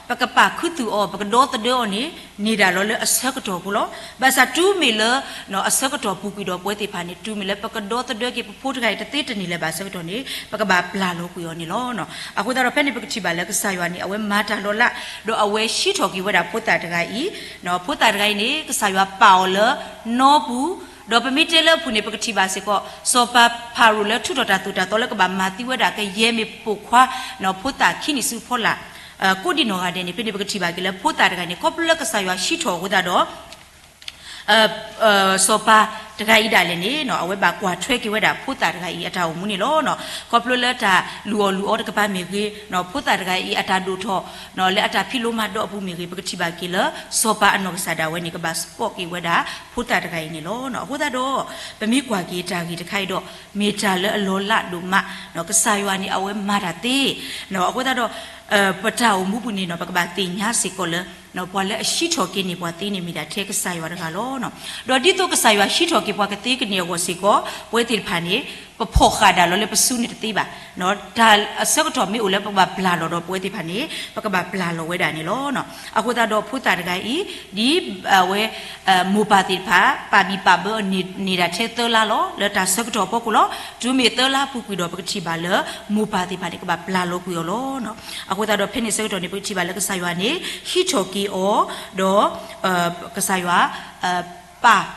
ပကပာ်ခူသူၣ်အီၤ ပကဒီသဒၢအီၤန့ၣ် န့ၢ်ဒၣ်လီၤလၢအဆၢကတီၢ်အဃိလီၤ. ဘၣ်ဆၣ်တုၤမ့ၢ်လၢ အဆၢကတီၢ်ပူၤကွံာ်ဒီးပဝဲသ့ၣ်တဖၣ်န့ၣ် တုၤမ့ၢ်လၢပကဒီသဒၢက့ၤပဖိတဂၤအံၤ တသ့တန့ၢ်လၢၤဘၣ်ဆၢကတီၢ်န့ၣ် ပကဘၣ်ပျၢ်လီၤကွံာ်အီၤန့ၣ်လီၤ. အဃိသတးဒီးဖဲန့ၣ် ပကထံၣ်ဘၣ်လၢကစၢ်ယွၤန့ၣ် အဝဲမၤတၢ်လီၤလး ဒီးအဝဲဟံးထီၣ်က့ၤဝဲဒၣ်ဖိသၣ်တဂၤအံၤ ဖိသၣ်တဂၤအံၤန့ၣ် ကစၢ်ယွၤပာ်အီၤလၢနီပူၤ ဒီးပမ့ၢ်တဲလၢအပူၤန့ၣ် ပကထံၣ်ဘၣ်စ့ၢ်ကီး စီၤပၤဖၤရိၤလၢထုးထီၣ်တၢ်သိၣ်တၢ်သီလၢကဘၣ်မၤသံဝဲဒၣ်ကယဲၢ်မ့ၢ်ပိာ်ခွါ ဖိသၣ်ခံနံၣ်ဆူဖီလာ် ကိးဒံနီၢ်ဂၤဒဲးန့ၣ် ဖဲန့ၣ်ပကထံၣ်ဘၣ်က့ၤလၢဖိသၣ်တဂၤန့ၣ် ခီဖျိလၢကစၢ်ယွၤဟံးထီၣ်အဃိသတးဒီး စီၤပၤတဂၤအံၤဒၣ်လဲာ်န့ၣ် အဝဲဘၣ်ကွၢ်ထွဲက့ၤဝဲဒၣ်ဖိသၣ်တဂၤအံၤအတၢ်အိၣ်မူန့ၣ်လီၤ. ခီဖျိလၢတၢ်လုၢ်အီၣ်လုၢ်အီတကပၤမ့ၢ်ဂ့ၤ ဖိသၣ်တဂၤအံၤအတၢ်ဒိၣ်ထီၣ် လၢအတၢ်ဖံးလိမၤဒိးအပူၤမ့ၢ်ဂ့ၤ ပကထံၣ်ဘၣ်က့ၤလၢ စီၤပၤအနီၢ်ကစၢ်ဒၣ်ဝဲန့ၣ် ကဘၣ်စပီးက့ၤဝဲဒၣ် ဖိသၣ်တဂၤအံၤန့ၣ်လီၤ. အဃိသတးဒီး ပမ့ၢ်ကွၢ်က့ၤတၢ်ဂ့ၢ်တခါအံၤဒီး မ့ၢ်တၢ်လၢအလီၤလးဒိၣ်မး ကစၢ်ယွၤန့ၣ် အဝဲမၤတၢ်သ့ အဃိသတးဒီး ပတၢ်အိၣ်မူပူၤန့ၣ်နီၤ ပကဘၣ်သ့ၣ်ညါစ့ၢ်ကီးလၢ ပှၤလၢအဟံးထီၣ်က့ၤန့ၢ်ပှၤသ့န့ၣ် မ့ၢ်ဒၣ်ထဲကစၢ်ယွၤတဂၤလီၤ. ဒီးဒ်သိးကစၢ်ယွၤဟံးထီၣ်က့ၤပှၤကသ့ကန့ၢ်အဂီၢ်စ့ၢ်ကီး ပဝဲသ့ၣ်တဖၣ်န့ၣ် ပဖီၣ်ဃာ်ဒၣ်လီၤလၢပစုန့ၣ်တသ့ဘၣ်. တၢ်အဆၢကတီၢ်မ့ၢ်အိၣ်လၢပကဘၣ်ပျၢ်လီၤဒီးပဝဲသ့ၣ်တဖၣ်န့ၣ် ပကဘၣ်ပျၢ်လီၤဝဲဒၣ်န့ၣ်လီၤ. အဃိသတးဒီးဖိသၣ်တဂၤအံၤ ဒ်အဝဲ မိၢ်ပၢ်သ့ၣ်တဖၣ် ပာ်ဘံၣ်ပာ်ဘၢအီၤန့ၢ်ဒၣ်ထဲသၢလါလီၤ. လၢတၢ်ဆၢကတီၢ်အဖီခိၣ်လီၤ. တုၤမ့ၢ်သၢလါပူၤကွံာ်ဒီး ပကထံၣ်ဘၣ်လၢ မိၢ်ပၢ်သ့ၣ်တဖၣ်န့ၣ် ကဘၣ်ပျၢ်လီၤကွံာ်အီၤလီၤ. အဃိသတးဒီးဖဲန့ၣ်ဆၢကတီၢ်န့ၣ် ပကထံၣ်ဘၣ်လၢကစၢ်ယွၤန့ၣ် ဟံးထီၣ်က့ၤအီၤ ဒီး ကစၢ်ယွၤ ပာ်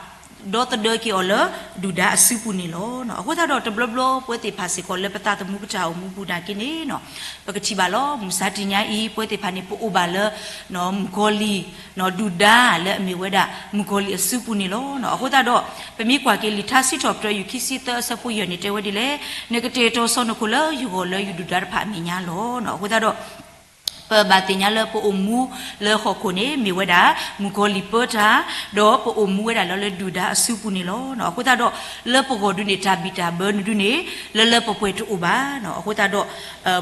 ဒီသဒၢက့ၤအီၤလၢ ဒုၣ်ဒါအစုပူၤန့ၣ်လီၤ. အဃိသတးဒီးတဘျီဘျီပဝဲသ့ၣ်တဖၣ်စ့ၢ်ကီးလၢပသးသမူပတၢ်အိၣ်မူပူၤနာ်က့န့ၣ် ပကထံၣ်ဘၣ်လီၤ မုၢ်မဆါတနံၤညါအံၤ ပဝဲသ့ၣ်တဖၣ်န့ၣ် ပအိၣ်ဘၣ်လၢ မုၣ်ကီၤလံၢ် ဒုၣ်ဒါလၢအမ့ၢ်ဝဲဒၣ် မုၣ်ကီၤလံၢ်အစုပူၤန့ၣ်လီၤ. အဃိသတးဒီး ပမ့ၢ်ကွၢ်က့ၤလံာ်ထါစံးထီၣ်ပတြၢၤ ယူၢ်ခံဆံသၢအဆၢဖိယဲၢ်န့ၣ် တဲဝဲဒ်လဲၣ်, နကတဲာ်ကတီၤစီၢ်နခိၣ်လၢယဂီၢ်လၢယဒုၣ်ဒါတဖၣ်အမဲာ်ညါလီၤ. အဃိသတးဒီး ပ ပဘၣ်သ့ၣ်ညါလၢပအိၣ်မူလၢဟီၣ်ခိၣ်န့ၣ် မ့ၢ်ဝဲဒၣ် မုၣ်ကီၤလံၢ်ပၢတၢ်, ဒီးပအိၣ်မူဝဲဒၣ်လၢ လၢဒုၣ်ဒါအစုပူၤန့ၣ်လီၤ. အဃိသတးဒီး လၢပဂီၢ်ဒုန့ၣ် တၢ်ဘံၣ်တၢ်ဘၢနုၤဒုန့ၣ် လၢလၢပှဲၤပှဲၤတအိၣ်ဘၣ်. အဃိသတးဒီး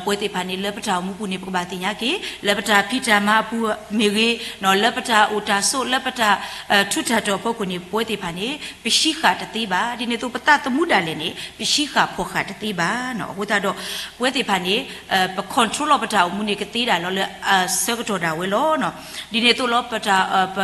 ပဝဲသ့ၣ်တဖၣ်န့ၣ် လၢပတၢ်အိၣ်မူပူၤန့ၣ် ပကဘၣ်သ့ၣ်ညါက့ၤ လၢပတၢ်ဖံးတၢ်မၤအပူၤမ့ၢ်ဂ့ၤ, လၢပတၢ်အိၣ်တၢ်ဆိး လၢပတၢ် ထူးတၢ်တီၤအဖီခိၣ်န့ၣ် ပဝဲသ့ၣ်တဖၣ်န့ၣ် ပဟံးဃာ်တသ့ဘၣ်. ဒ်န့ၣ်အသိး ပသးသမူဒၣ်လဲာ်န့ၣ် ပဟံးဃာ်ဖီၣ်ဃာ်တသ့ဘၣ်. အဃိသတးဒီး ပဝဲသ့ၣ်တဖၣ်န့ၣ် ပ control လီၤပတၢ်အိၣ်မူန့ၣ် ကသ့ဒၣ်လီၤလၢအဆၢကတီၢ်ဒၣ်ဝဲလီၤ. ဒ်န့ၣ်အသိးလီၤ ပ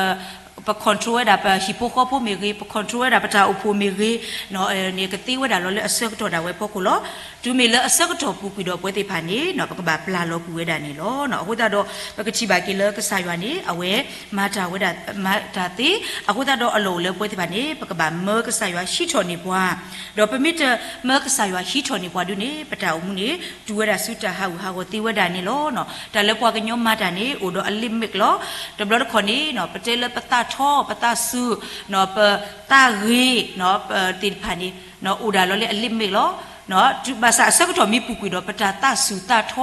ပ control ဝဲဒၣ်ပဟံၣ်ဖိဃီဖိမ့ၢ်ဂ့ၤ, ပ control ဝဲဒၣ်ပတၢ်အိၣ်ဖှိၣ်မ့ၢ်ဂ့ၤ, န့ၣ် ကသ့ဝဲဒၣ်လီၤလၢအဆၢကတီၢ်ဒၣ်ဝဲအဖီခိၣ်လီၤ. တုၤမ့ၢ်လၢအဆၢကတီၢ်ပူၤကွံာ်ဒီး ပဝဲသ့ၣ်တဖၣ်န့ၣ် ပကဘၣ်ပျၢ်လီၤကွံာ်ဝဲဒၣ်န့ၣ်လီၤ. အဃိသတးဒီး ပကထံၣ်ဘၣ်က့ၤလၢကစၢ်ယွၤန့ၣ် အဝဲမၤတၢ်ဝဲဒၣ် မၤတၢ်သ့. အဃိသတးဒီးအလီၢ်အိၣ်လၢပဝဲသ့ၣ်တဖၣ်န့ၣ် ပကဘၣ်မၢကစၢ်ယွၤဟံးထီၣ်န့ၢ်ပှၤ, ဒီးပမ့ၢ်တမၢကစၢ်ယွၤဟံးထီၣ်န့ၢ်ပှၤဒုန့ၣ် ပတၢ်အိၣ်မူန့ၣ် တုၤဝဲဒၣ်ဆူတၢ်ဟးဂူာ်ဟးဂီၤသ့ဝဲဒၣ်န့ၣ်လီၤ. တၢ်လၢပှၤကညီမၤတၢ်န့ၣ် အိၣ်ဒီးအ limit လီၤ. တဘျီတခီၣ်န့ၣ် ပတဲလၢပသးထီ ပသးစူၤ ပသးဂ့ၤ သ့ၣ်တဖၣ်န့ၣ် အိၣ်ဒၣ်လီၤလၢအ limit လီၤ. ဘၣ်ဆၣ်အဆၢကတီၢ်မ့ၢ်ပူၤကွံာ်ဒီး ပတၢ်သးစူၤသးထ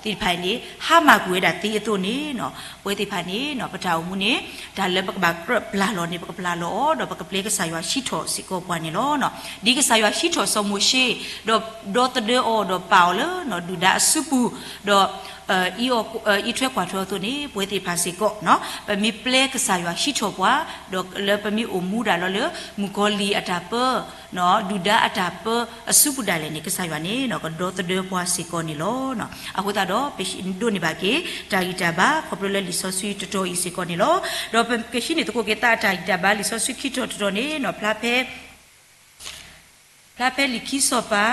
ီသ့ၣ်တဖၣ်န့ၣ် ဟါမၢ်ကွံာ်ဝဲဒၣ်သ့အသိးန့ၣ် ပဝဲသ့ၣ်တဖၣ်န့ၣ် ပတၢ်အိၣ်မူန့ၣ် တၢ်လၢပကဘၣ်ကြၢးပျၢ်လီၤန့ၣ် ပကပျၢ်လီၤအီၤ ဒီးပကပျဲကစၢ်ယွၤဟံးထီၣ်စ့ၢ်ကီးပှၤန့ၣ်လီၤ. ဒ်ကစၢ်ယွၤဟံးထီၣ်စီၤမိၤၡ့ ဒီးဒီသဒၢအီၤဒီးပာ်အီၤလၢ ဒုၣ်ဒါအစုပူၤ ဒီး အံးထွဲကွၢ်ထွဲအသိးန့ၣ် ပဝဲသ့ၣ်တဖၣ်စ့ၢ်ကီး ပမ့ၢ်ပျဲကစၢ်ယွၤဟံးထီၣ်ပှၤ ဒီးလၢပမ့ၢ်အိၣ်မူဒၣ်လီၤလၢ မုၣ်ကီၤလံၢ်အတၢ်ပၢ ဒုၣ်ဒါအတၢ်ပၢအစုပူၤဒၣ်လဲာ်န့ၣ် ကစၢ်ယွၤန့ၣ် ကဒီသဒၢပှၤစ့ၢ်ကီးန့ၣ်လီၤ. အဃိသတးဒီး ပဒိးန့ၢ်ဘၣ်က့ၤ တၢ်ဂံၢ်တၢ်ဘါ ခီဖျိလၢလံာ်စီဆှံတတီၤအံၤစ့ၢ်ကီးန့ၣ်လီၤ. ဒီးပကဟံးန့ၢ်သကိးက့ၤသးအတၢ်ဂံၢ်တၢ်ဘါလံာ်စီဆှံခံတီၤတတီၤန့ၣ် ဖျါဖဲ ဖျါဖဲလံာ်ခံစီၤပၤ,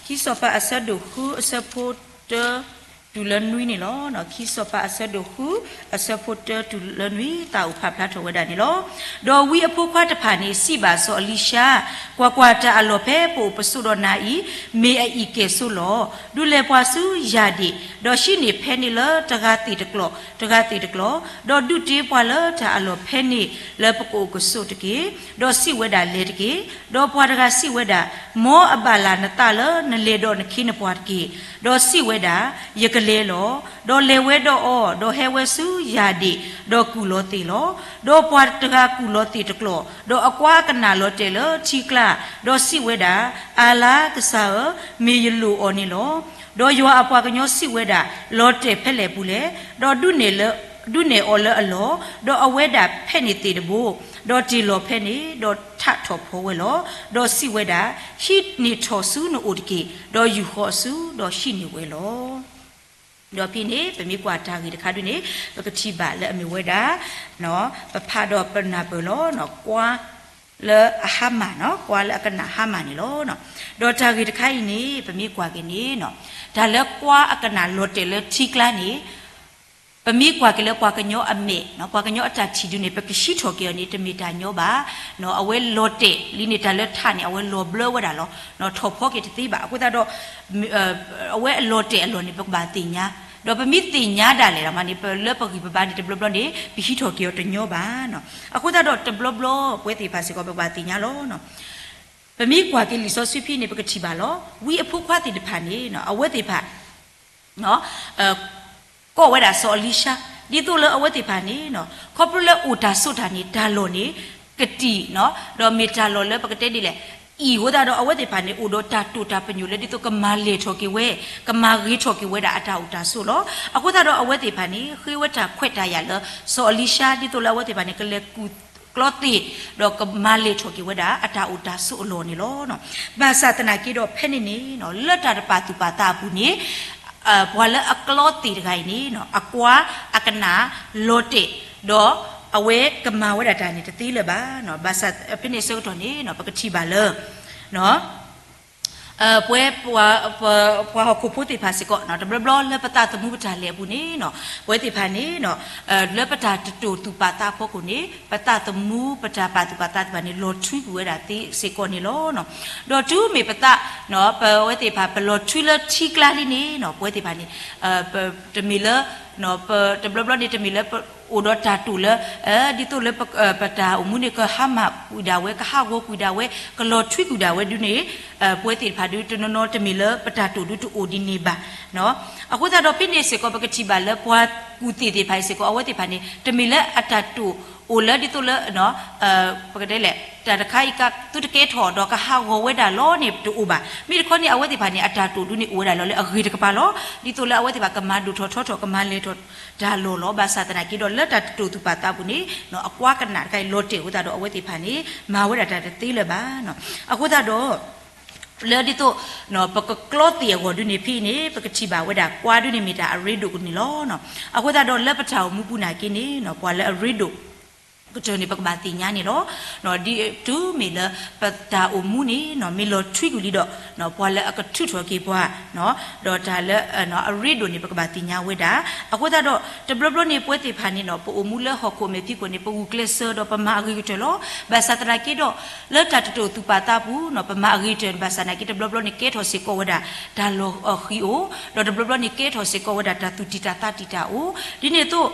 ခံစီၤပၤအဆၢဒိၣ်ဃုအဆၢဖိတၢ တုၤလၢနွံန့ၣ်လီၤ. ခံစီၤပၤအဆၢဒိၣ်ဃု အဆၢဖိတၢတုၤလၢနွံ သးအိၣ်ဖးဖျါထီၣ်ဝဲဒၣ်န့ၣ်လီၤ. ဒီးဝံအဖိခွါတဖၣ်န့ၣ် စံးဘၣ်စီၤအလံၤၡါ, ကွၢ်ကွၢ်, တၢ်အလီၢ်ဖဲပအိၣ်ပဆိးဒီးနၤအံၤ မ့ၢ်အအံၣ်ကဲၣ်ဆိးလီၤ. ဒုးလဲၤပှၤဆူယၢ်ဒ့ၣ်, ဒီးဟံးန့ၢ်ဖဲန့ၣ်လၢတဂၤသ့ၣ်တကျီၢ် တဂၤသ့ၣ်တကျီၢ်, ဒီးဒုးတ့ပှၤလၢတၢ်အလီၢ်ဖဲန့ၣ်လၢပကအိၣ်ကဆိးတက့ၢ်. ဒီးစံးဝဲဒၣ် လဲၤတက့ၢ်. ဒီးပှၤတဂၤစံးဝဲဒၣ်, မ်အဘၣ်လၢ်နသးလၢနလဲၤဒီးနခ့နပှၤတက့ၢ်. ဒီးစံးဝဲဒၣ်, ယကလဲၤလီၤ. ဒီးလဲၤဝဲဒီးအီၤ, ဒီးဟဲဝဲဆူယၢ်ဒ့ၣ်, ဒီးကူၣ်လီၤသ့ၣ်လီၤ. ဒီးပှၤတဂၤကူၣ်လီၤသ့ၣ်တကျီၢ်, ဒီးအကွါအကနၣ်လီၤတဲာ်လၢထံကျါ, ဒီးစံးဝဲဒၣ်, အၣ်လါ, ကစၢ်ဧၢ, မ့ၢ်ယလိၣ်အီၤန့ၣ်လီၤ. ဒီးယွၤအပှၤကညီစံးဝဲဒၣ်, လီၤတဲာ်ဖဲလဲၣ်ပူၤလဲၣ်. ဒီးဒုးနဲၣ်အီၤလၢအလီၢ်, ဒီးအဝဲဒၣ်ဖဲန့ၣ်သ့ၣ်တဘိ, ဒီးတ့ၢ်လီၤဖဲန့ၣ်, ဒီးထးထီၣ်ဖီဝဲလီၤ. ဒီးစံးဝဲဒၣ်, ဟံးန့ၢ်ထီၣ်ဆူနအိၣ်တက့ၢ်. ဒီးယူာ်ဃီၤအစု, ဒီးဟံးန့ၢ်ဝဲလီၤ. ဒီးဖဲန့ၣ် ပမ့ၢ်ကွၢ်တၢ်ဂ့ၢ်တခါဒုန့ၣ် ပကထံၣ်ဘၣ်လၢအမ့ၢ်ဝဲဒၣ် ပဖးဒီးပနၢ်ပၢၢ်လီၤ, ကွါလၢအဟါမၢ်, ကွါလၢအကနၣ်ဟါမၢ်န့ၣ်လီၤ. ဒီးတၢ်ဂ့ၢ်တခါအံၤန့ၣ် ပမ့ၢ်ကွၢ်က့ၤန့ၣ် တၢ်လၢကွါအကနၣ်လီၤတဲာ်လၢထံကျါန့ၣ် ပမ့ၢ်ကွၢ်က့ၤလၢပှၤကညီအမဲာ်, ပှၤကညီအတၢ်ထံၣ်ဒုန့ၣ် ပကဟံးထီၣ်က့ၤအီၤန့ၣ် တမ့ၢ်တၢ်ညီဘၣ်. အဝဲလီၤတဲာ်လံန့ၣ် တၢ်လၢထးန့ၣ် အဝဲလီၤဘျၢဝဲဒၣ်လီၤ. ထီၣ်ဖီက့ၤတသ့ဘၣ်. အဃိသတးဒီး အဝဲအလီၤတဲာ်အလီၢ်န့ၣ် ပကဘၣ်သ့ၣ်ညါ, ဒီးပမ့ၢ်သ့ၣ်ညါဒၣ်လဲာ်မးန့ၣ် ပလၢပဂံၢ်ပဘါန့ၣ် တဘျီဘျီန့ၣ် ပဟံးထီၣ်က့ၤအီၤတညီဘၣ်. အဃိသတးဒီးတဘျီဘျီ ပဝဲသ့ၣ်တဖၣ်စ့ၢ်ကီး ပကဘၣ်သ့ၣ်ညါလီၤ. ပမ့ၢ်ကွၢ်က့ၤလံာ်စီဆှံဖဲန့ၣ် ပကထံၣ်ဘၣ်လီၤ. ဝံအဖိခွါသ့ၣ်တဖၣ်န့ၣ် အဝဲသ့ၣ်တဖၣ် ကိးဝဲဒၣ်စီၤအလံၤၡါ, ဒ်သိးလၢအဝဲသ့ၣ်တဖၣ်န့ၣ် ခီဖျိလၢအိၣ်တၢ်ဆိးတၢ်န့ၣ် တၢ်လီၢ်န့ၣ် ကတံာ်, ဒီးမ့ၢ်တၢ်လီၢ်လၢပကတဲဒ်လဲၣ်, အံၣ်အဃိသတးဒီး အဝဲသ့ၣ်တဖၣ်န့ၣ် အိၣ်ဒီးတၢ်တိာ်တၢ်ပညိၣ်လၢဒ်သိးကမၤလဲၢ်ထီၣ်က့ၤဝဲ, ကမၤဂ့ၤထီၣ်က့ၤဝဲဒၣ်အတၢ်အိၣ်တၢ်ဆိးလီၤ. အဃိသတးဒီးအဝဲသ့ၣ်တဖၣ်န့ၣ် ဃ့ဝဲတၢ်ခွဲးတၢ်ယာ်လၢ စီၤအလံၤၡါ ဒ်သိးလၢအဝဲသ့ၣ်တဖၣ်န့ၣ် ကလဲၤကူၣ်ကျီသ့ၣ်, ဒီးကမၤလဲၢ်ထီၣ်က့ၤဝဲဒၣ်အတၢ်အိၣ်တၢ်ဆိးအလီၢ်န့ၣ်လီၤ. ဘၣ်ဆၣ်သနာ်က့ဒီးဖဲန့ၣ်န့ၣ် လၢတၢ်တပာ်သူၣ်ပာ်သးအပူၤန့ၣ် ပှၤလၢအကျီသ့ၣ်တဂၤအံၤန့ၣ် အကွါအကနၣ်လီၤတဲာ်, ဒီးအဝဲကမၤဝဲဒၣ်တၢ်န့ၣ်တသ့လၢၤဘၣ်. ဘၣ်ဆၣ်ဖဲန့ၣ်အဆၢကတီၢ်န့ၣ် ပကထံၣ်ဘၣ်လၢ ပဝဲ ပှၤဟီၣ်ခိၣ်ဖိသ့ၣ်တဖၣ်စ့ၢ်ကီး တဘျီဘျီလၢပသးသမူပတၢ်လဲၤအပူၤန့ၣ် ပဝဲသ့ၣ်တဖၣ်န့ၣ် လၢပတၢ်တတိာ်သူၣ်ပာ်သးအဖီခိၣ်န့ၣ် ပသးသမူပတၢ်ပာ်သူၣ်ပာ်သးသ့ၣ်တဖၣ်န့ၣ် လီၤထွံကွံာ်ဝဲဒၣ်သ့စ့ၢ်ကီးန့ၣ်လီၤ. ဒီးတုၤမ့ၢ်ပသး ပဝဲသ့ၣ်တဖၣ် ပလီၤထွံလၢထံကျါလံန့ၣ် ပဝဲသ့ၣ်တဖၣ်န့ၣ် တမ့ၢ်လၢ တဘျီဘျီန့ၣ် တမ့ၢ်လၢပအိၣ်ဒီးတၢ်တိာ်လၢ ဒ်သိးလၢ ပတၢ်အိၣ်မူန့ၣ် ကဟါမၢ်ကွံာ်ဒၣ်ဝဲ ကဟးဂီၤကွံာ်ဒၣ်ဝဲ ကလီၤထွံကွံာ်ဒၣ်ဝဲဒုန့ၣ် ပဝဲသ့ၣ်တဖၣ်ဒု တနီၤနီၤတမ့ၢ်လၢပတၢ်တိာ်ဒုတအိၣ်ဒ်န့ၣ်ဘၣ်. အဃိသတးဒီးဖဲန့ၣ်စ့ၢ်ကီး ပကထံၣ်ဘၣ်လၢပှၤ ကူၣ်သ့ၣ်သ့ၣ်တဖၣ်အံၤစ့ၢ်ကီး အဝဲသ့ၣ်တဖၣ်န့ၣ် တမ့ၢ်လၢအတၢ်တိာ်အိၣ်လၢဒ်သိးလၢ ပကတဲလဲၣ် တၢ်တခါအံၤကသုတကဲထီၣ်ဒီးကဟးဂီၤဝဲဒၣ်လီၤန့ၣ်တအိၣ်ဘၣ်. မ့ၢ်တခီန့ၣ် အဝဲသ့ၣ်တဖၣ်န့ၣ် အတၢ်တိာ်ဒုန့ၣ်အိၣ်ဝဲဒၣ်လီၤလၢအဂ့ၤတကပၤလီၤ. ဒ်သိးလၢအဝဲသ့ၣ်တဖၣ်ကမၤဒိၣ်ထီၣ်ထီထီၣ် ကမၤလဲၤထီၣ်တၢ်လီၢ်လီၤ. ဘၣ်ဆၣ်သနာ်က့ဒီး လၢတၢ်တတိာ်သူၣ်ပာ်သးပူၤန့ၣ် အကွါကနၣ်တခါအံၤလီၤတဲာ်အဃိသတးဒီး အဝဲသ့ၣ်တဖၣ်န့ၣ် မၤဝဲဒၣ်တၢ်တသ့လၢၤဘၣ်. အဃိသတးဒီး လၢဒ်သိး ပကကျီသ့ၣ်အဂီၢ်ဒုန့ၣ်ဖဲအံၤန့ၣ် ပကထံၣ်ဘၣ်ဝဲဒၣ်ကွါဒုန့ၣ်မ့ၢ်တၢ်အရ့ဒိၣ်ကန့ၣ်လီၤ. အဃိသတးဒီးလၢပတၢ်အိၣ်မူပူၤနာ်က့န့ၣ် ပှၤလၢအရ့ဒိၣ်ကတၢၢ်န့ၣ် ပကဘၣ်သ့ၣ်ညါန့ၣ်လီၤ. ဒ်တုၤမ့ၢ်လၢပတၢ်အိၣ်မူန့ၣ် မ့ၢ်လီၤထွံကွံာ်လံဒီး ပှၤလၢအကထုးထီၣ်က့ၤပှၤ ဒီးတၢ်လၢအရ့ဒိၣ်န့ၣ် ပကဘၣ်သ့ၣ်ညါဝဲဒၣ်. အဃိသတးဒီး တဘျီဘျီန့ၣ် ပဝဲသ့ၣ်တဖၣ်န့ၣ် ပအိၣ်မူလၢဟီၣ်ခိၣ်မဲာ်ဖံးခိၣ်န့ၣ် ပဂုာ်ကျဲးစၢးဒီးပမၤအဂ့ၤကတၢၢ်လီၤ. ဘၣ်ဆၣ်သနာ်က့ဒီး လၢတၢ်တတိာ်သူၣ်ပာ်သးပူၤန့ၣ် ပမၤအဂ့ၤကတၢၢ် ဘၣ်ဆၣ်သနာ်က့ တဘျီဘျီန့ၣ် ကဲထီၣ်စ့ၢ်ကီးဝဲဒၣ် တၢ်လီၢ်အဃံအိၣ်, ဒီးတဘျီဘျီန့ၣ် ကဲထီၣ်စ့ၢ်ကီးဝဲဒၣ်တၢ်သူၣ်တံၢ်တၢ်သးတံာ်တၢ်အိၣ်. ဒ်န့ၣ်အသိး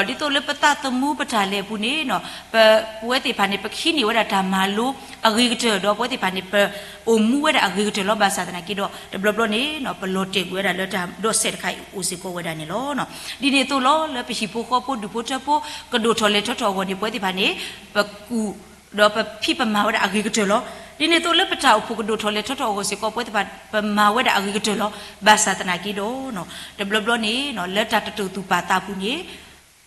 ဒ်သိးလၢပသးသမူပတၢ်လဲၤအပူၤန့ၣ် ပဝဲသ့ၣ်တဖၣ်န့ၣ် ပကဟံးန့ၢ်ဝဲဒၣ်တၢ်မၤလိအဂ့ၤကတၢၢ် ဒီးပဝဲသ့ၣ်တဖၣ်န့ၣ် ပအိၣ်မူဝဲဒၣ်အဂ့ၤကတၢၢ်လီၤ. ဘၣ်ဆၣ်သနာ်က့ဒီး တဘျီဘျီန့ၣ် ပလီၤတဲာ်ကွံာ်ဝဲဒၣ်လၢတၢ်ဒီးစဲးတခါအံၤအိၣ်စ့ၢ်ကီးဝဲဒၣ်န့ၣ်လီၤ. ဒ်န့ၣ်အသိးလီၤ လၢပဟံၣ်ဖိဃီဖိဒူၣ်ဖိထၢဖိ ကဒိၣ်ထီၣ်လဲၤထီၣ်ထီၣ်အဂီၢ်န့ၣ် ပဝဲသ့ၣ်တဖၣ်န့ၣ် ပကူၣ် ဒီးပဖံးပမၤဝဲဒၣ်အဂ့ၤကတၢၢ်လီၤ. ဒ်န့ၣ်အသိးလၢပတၢ်အိၣ်ဖှိၣ်ကဒိၣ်ထီၣ်လဲၤထီၣ်ထီၣ်အဂီၢ်စ့ၢ်ကီး ပဝဲသ့ၣ်တဖၣ် ပမၤဝဲဒၣ်အဂ့ၤကတၢၢ်လီၤ. ဘၣ်ဆၣ်သနာ်က့ဒီး တဘျီဘျီန့ၣ် လၢတၢ်တတိာ်သူၣ်ပာ်သးပူၤန့ၣ်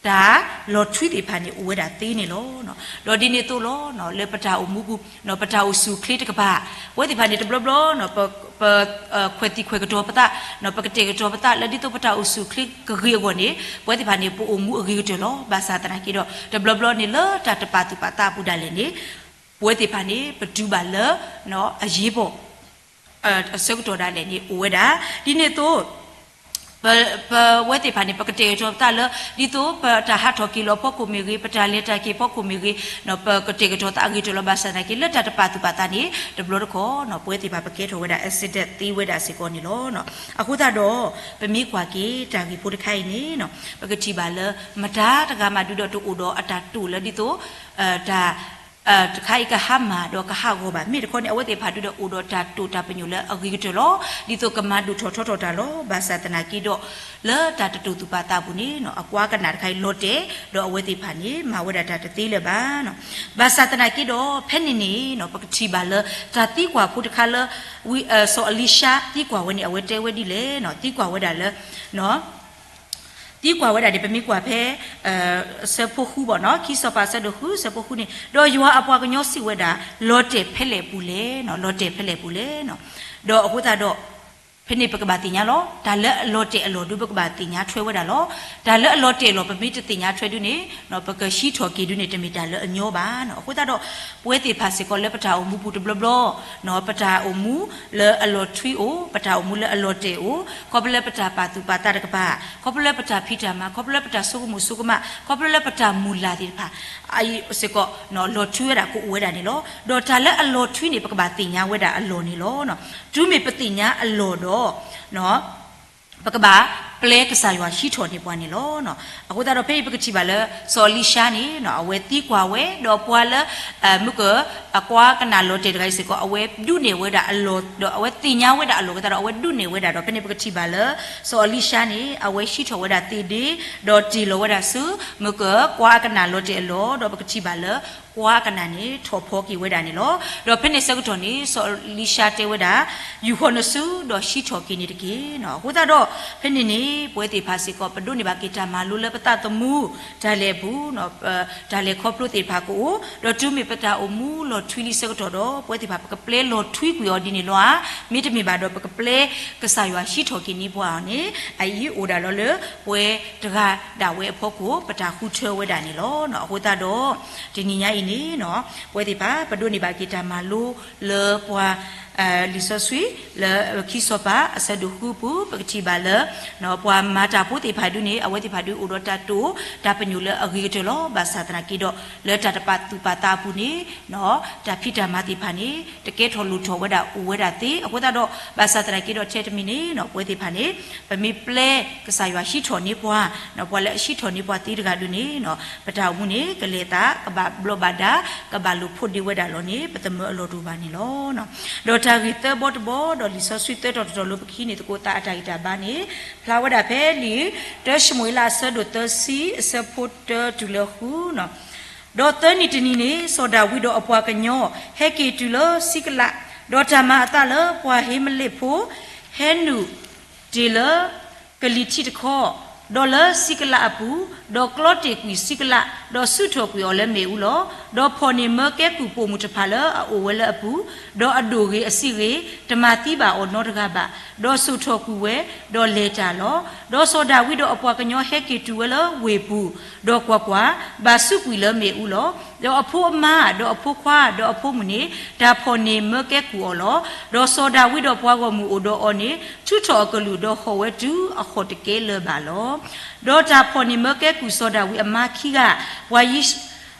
တၢ်လီၤထွံသ့ၣ်တဖၣ်န့ၣ် အိၣ်ဝဲဒၣ်သ့န့ၣ်လီၤ. ဒီးဒ်န့ၣ်အသိးလီၤ လၢပတၢ်အိၣ်မူပူၤ ပတၢ်အိၣ်ဆူၣ်အိၣ်ချ့တကပၤ ပဝဲသ့ၣ်တဖၣ်န့ၣ် တဘျီဘျီ ပ ပခွဲးသံခွဲးကတီၤပသး ပကတဲာ်ကတီၤပသး လၢဒ်သိးပတၢ်အိၣ်ဆူၣ်အိၣ်ချ့ကဂ့ၤအဂီၢ်န့ၣ် ပဝဲသ့ၣ်တဖၣ်န့ၣ် ပအိၣ်မူအဂ့ၤကတၢၢ်လီၤ. ဘၣ်ဆၣ်သနာ်က့ဒီး တဘျီဘျီန့ၣ် လၢတၢ်တပာ်သူၣ်ပာ်သးအပူၤဒၣ်လဲာ်န့ၣ် ပဝဲသ့ၣ်တဖၣ်န့ၣ် ပတုၤဘၣ်လၢ အရေးပေါ် အဆၢကတီၢ်ဒၣ်လဲာ်န့ၣ် အိၣ်ဝဲဒၣ်. ဒ်န့ၣ်အသိး ပဝဲသ့ၣ်တဖၣ်န့ၣ် ပကတဲာ်ကတီၤပသးလၢ ဒ်သိးပတၢ်ဟးထီၣ်က့ၤလီၤဖီခိၣ်မ့ၢ်ဂ့ၤ ပတၢ်လဲၤတၢ်က့ၤဖီခိၣ်မ့ၢ်ဂ့ၤ ပကတဲာ်ကတီၤသးအဂ့ၤကတၢၢ်လီၤ. ဘၣ်ဆၣ်သနာ်က့ လၢတၢ်တပာ်သူၣ်ပာ်သးန့ၣ် တဘျီတခီၣ် ပဝဲသ့ၣ်တဖၣ် ပကဲထီၣ်ဝဲဒၣ် accident သ့ဝဲဒၣ်စ့ၢ်ကီးန့ၣ်လီၤ. အဃိသတးဒီး ပမ့ၢ်ကွၢ်က့ၤတၢ်ဂ့ၢ်ဖိတခါအံၤန့ၣ် ပကထံၣ်ဘၣ်လၢ မတၤတဂၤမးဒုဒီးတအိၣ်ဒီးအတၢ်တိာ်လၢဒ်သိး တၢ် တခါအံၤကဟါမၢ်ဒီးကဟးဂီၤဘၣ်. မ့ၢ်တခီန့ၣ် အဝဲသ့ၣ်တဖၣ်ဒုဒီးအိၣ်ဒီးတၢ်တိာ်တၢ်ပညိၣ်လၢအဂ့ၤကတၢၢ်လီၤ. ဒ်သိးကမၤဒိၣ်ထီၣ်ထီထီၣ်တၢ်လီၤ. ဘၣ်ဆၣ်သနာ်က့ဒီး လၢတၢ်တတိာ်သူၣ်ပာ်သးပူၤန့ၣ် အကွါကနၣ်တခါအံၤလီၤတဲာ် ဒီးအဝဲသ့ၣ်တဖၣ်န့ၣ် မၤဝဲဒၣ်တၢ်တသ့လၢၤဘၣ်. ဘၣ်ဆၣ်သနာ်က့ဒီး ဖဲန့ၣ်န့ၣ် ပကထံၣ်ဘၣ်လၢ တၢ်သံကွၢ်ဖိတခါလၢ စီၤအလံၡါသံကွၢ်ဝဲန့ၣ် အဝဲတဲဝဲဒ်လဲၣ်, သံကွၢ်ဝဲဒၣ်လၢ သံကွၢ်ဝဲဒၣ်န့ၣ် ပမ့ၢ်ကွၢ်ဖဲ ဆၢဖိဃုဘၣ်နီၤ, ခံစီၤပၤအဆၢဒိၣ်ဃု ဆၢဖိဃုန့ၣ်, ဒီးယွၤအပှၤကညီစံးဝဲဒၣ်, လီၤတဲာ်ဖဲလဲၣ်ပူၤလဲၣ်, လီၤတဲာ်ဖဲလဲၣ်ပူၤလဲၣ်. ဒီးအဃိသတးဒီး ဖဲန့ၣ်ပကဘၣ်သ့ၣ်ညါလီၤ, တၢ်လၢအလီၤတဲာ်အလီၢ်ဒု ပကဘၣ်သ့ၣ်ညါထွဲဝဲဒၣ်လီၤ. တၢ်လၢအလီၤတဲာ်အလီၢ် ပမ့ၢ်တသ့ၣ်ညါထွဲဒုန့ၣ် ပကဟံးထီၣ်က့ၤဒုန့ၣ် တမ့ၢ်တၢ်လၢအညီဘၣ်. အဃိသတးဒီး ပဝဲသ့ၣ်တဖၣ်စ့ၢ်ကီးလၢပတၢ်အိၣ်မူပူၤတဘျီဘျီ ပတၢ်အိၣ်မူလၢအလီၤထွံအိၣ်, ပတၢ်အိၣ်မူလၢအလီၤတဲာ်အိၣ်, ခီဖျိလၢပတၢ်ပာ်သူၣ်ပာ်သးတကပၤ, ခီဖျိလၢပတၢ်ဖံးတၢ်မၤ, ခီဖျိလၢပတၢ်ဆိကမိၣ်ဆိကမး, ခီဖျိလၢပတၢ်မုၢ်လၢ်သ့ၣ်တဖၣ် အံၤစ့ၢ်ကီး လီၤထွံဝဲဒၣ်ကအိၣ်ဝဲဒၣ်န့ၣ်လီၤ. ဒီးတၢ်လၢအလီၤထွံန့ၣ် ပကဘၣ်သ့ၣ်ညါဝဲဒၣ်အလီၢ်န့ၣ်လီၤ. တုၤမ့ၢ်ပသ့ၣ်ညါအလီၢ်ဒီး ပကဘၣ်ပျဲကစၢ်ယွၤဟံးထီၣ်န့ၢ်ပှၤန့ၣ်လီၤ. အဃိသတးဒီးဖဲအံၤပကထံၣ်ဘၣ်လၢ စီၤအလံၡါန့ၣ် အဝဲသံကွၢ်ဝဲ ဒီးပှၤလၢ မုၢ်က အကွါကနၣ်လီၤတဲာ်တဂၤအံၤစ့ၢ်ကီး အဝဲဒုးနဲၣ်ဝဲဒၣ်အလီၢ် ဒီးအဝဲသ့ၣ်ညါဝဲဒၣ်အလီၢ်အဃိသတးဒီး အဝဲဒုးနဲၣ်ဝဲဒၣ်ဒီး ဖဲန့ၣ်ပကထံၣ်ဘၣ်လၢ စီၤအလံၡါန့ၣ် အဝဲဟံးထီၣ်ဝဲဒၣ်သ့ၣ်ဒ့ ဒီးတ့ၢ်လီၤဝဲဒၣ်ဆူ မုၢ်က ကွါကနၣ်လီၤတဲာ်အလီၢ် ဒီးပကထံၣ်ဘၣ်လၢ ကွါကနၣ်န့ၣ် ထီၣ်ဖီက့ၤဝဲဒၣ်န့ၣ်လီၤ. ဒီးဖဲန့ၣ်ဆၢကတီၢ်န့ၣ် စီၤအလံၡါတဲဝဲဒၣ် ယူာ်ဃီၤနစု ဒီးဟံးထီၣ်က့ၤန့ၣ်တက့ၢ်. အဃိသတးဒီး ဖဲန့ၣ်န့ၣ် ပဝဲသ့ၣ်တဖၣ်စ့ၢ်ကီး ပဒိးန့ၢ်ဘၣ်က့ၤတၢ်မၤလိလၢပသးသမူ တၢ်လဲၤအပူၤ တၢ်လဲၤခီဖျိသ့ၣ်တဖၣ်ကအိၣ်, ဒီးတုၤမ့ၢ်ပတၢ်အိၣ်မူလီၤထွံလံဆၢကတီၢ်ဒီး ပဝဲသ့ၣ်တဖၣ် ပကပျဲလီၤထွံကွံာ်အီၤဒ်န့ၣ်လီၤဧါ. မ့တမ့ၢ်ဘၣ်ဒီး ပကပျဲကစၢ်ယွၤဟံးထီၣ်က့ၤန့ၢ်ပှၤအီၤန့ၣ် အအံၤအိၣ်ဒၣ်လီၤလၢ ပဝဲတဂၤဒၣ်ဝဲအဖီခိၣ် ပတၢ်ဃုထၢဝဲဒၣ်န့ၣ်လီၤ. အဃိသတးဒီး တနံၤညါအံၤန့ၣ် ပဝဲသ့ၣ်တဖၣ် ပဒိးန့ၢ်ဘၣ်က့ၤတၢ်မၤလိလၢပှၤ လံာ်စီဆှံ လၢခံစီၤပၤအဆၢဒိၣ်ဃုပူၤ ပကထံၣ်ဘၣ်လၢ ပှၤမၤတၢ်ဖိသ့ၣ်တဖၣ်ဒုန့ၣ် အဝဲသ့ၣ်တဖၣ်ဒုအိၣ်ဒီးတၢ်တိာ် တၢ်ပညိၣ်လၢအဂ့ၤကတၢၢ်လီၤ. ဘၣ်ဆၣ်သနာ်က့ဒီး လၢတၢ်တပာ်သူၣ်ပာ်သးအပူၤန့ၣ် တၢ်ဖံးတၢ်မၤသ့ၣ်တဖၣ်န့ၣ် တကဲထီၣ်လိၣ်ထီၣ်ဝဲဒၣ်အိၣ်ဝဲဒၣ်သ့. အဃိသတးဒီး ဘၣ်ဆၣ်သနာ်က့ဒီး ထဲတမံၤန့ၣ် ပဝဲသ့ၣ်တဖၣ်န့ၣ် ပမ့ၢ်ပျဲကစၢ်ယွၤဟံးထီၣ်န့ၢ်ပှၤ ပှၤလၢအဟံးထီၣ်န့ၢ်ပှၤသ့တဂၤဒုန့ၣ် ပတၢ်အိၣ်မူန့ၣ် ကလဲၤသး ကဘၣ်ဘျီးဘၣ်ဒါ ကဘၣ်လိာ်ဖိးဒ့ဝဲဒၣ်လီၤန့ၣ် ပသမၢအလီၢ်တအိၣ်ဘၣ်န့ၣ်လီၤ. ဒီး တၢ်ဂ့ၢ်သၢဘီတဘီ ဒီးလံာ်စီဆှံသၢတီၤတတီၤလၢပကဟံးန့ၢ်သကိးသးအတၢ်ဂံၢ်တၢ်ဘါန့ၣ် ဖျါဝဲဒၣ်ဖဲလံာ် တၢၡမူၤအ့လးအဆၢဒိၣ်သၢဆံ အဆၢဖိတၢတုၤလၢဃုနီၤ. ဒီးသၢနံၤတနံၤန့ၣ် စီၤဒၤဝံးဒီးအပှၤကညီဟဲက့ၤတုၤလၢစံကလး, ဒီးတၢ်မၤအသးလၢပှၤဟ့မလ့ၣ်ဖိ ဟဲနုာ်တ့ၢ်လၢ ကလံၤထံးတခီ, ဒီးလၢစံကလးအပူၤ, ဒီးကျီတ့ၢ်ကွံာ်စံကလး, ဒီးဆူၣ်ထီၣ်ကွံာ်အီၤလၢမ့ၣ်အူလီၤ. ဒီးဖီၣ်န့ၢ်မၢကဲကုၢ်ပိာ်မုၣ်တဖၣ်လၢအအိၣ်ဝဲလၢအပူၤ, ဒီးအဒိၣ်ဂ့ၤအဆံးဂ့ၤ, တမၤသံဘၣ်အီၤနီတဂၤဘၣ်, ဒီးစိာ်ထီၣ်ကွံာ်ဝဲ, ဒီးလဲၤတၢ်လီၤ. ဒီးစီၤဒၤဝံးဒီးအပှၤကညီဟဲက့ၤတုၤဝဲလၢဝ့ၢ်ပူၤ, ဒီးကွၢ်ကွၢ်, ဘၣ်ဆူးကွံာ်လၢမ့ၣ်အူလီၤ. ဒီးအဖိအမါ, ဒီးအဖိခွါ, ဒီးအဖိမုၣ်န့ၣ် တၢ်ဖီၣ်န့ၢ်မၢကဲကုၢ်အီၤလီၤ. ဒီးစီၤဒၤဝံးဒီးပှၤဂီၢ်မုၢ်အိၣ်ဒီးအီၤန့ၣ် ထုးထီၣ်အကလုၢ်, ဒီးဟီၣ်ဝဲတုၤအဃီၣ်တကဲလၢၤဘၣ်လီၤ. ဒီးတၢ်ဖီၣ်န့ၢ်မၢကဲကုၢ်စီၤဒၤဝံးအမါခံဂၤ, ပှၤယံး,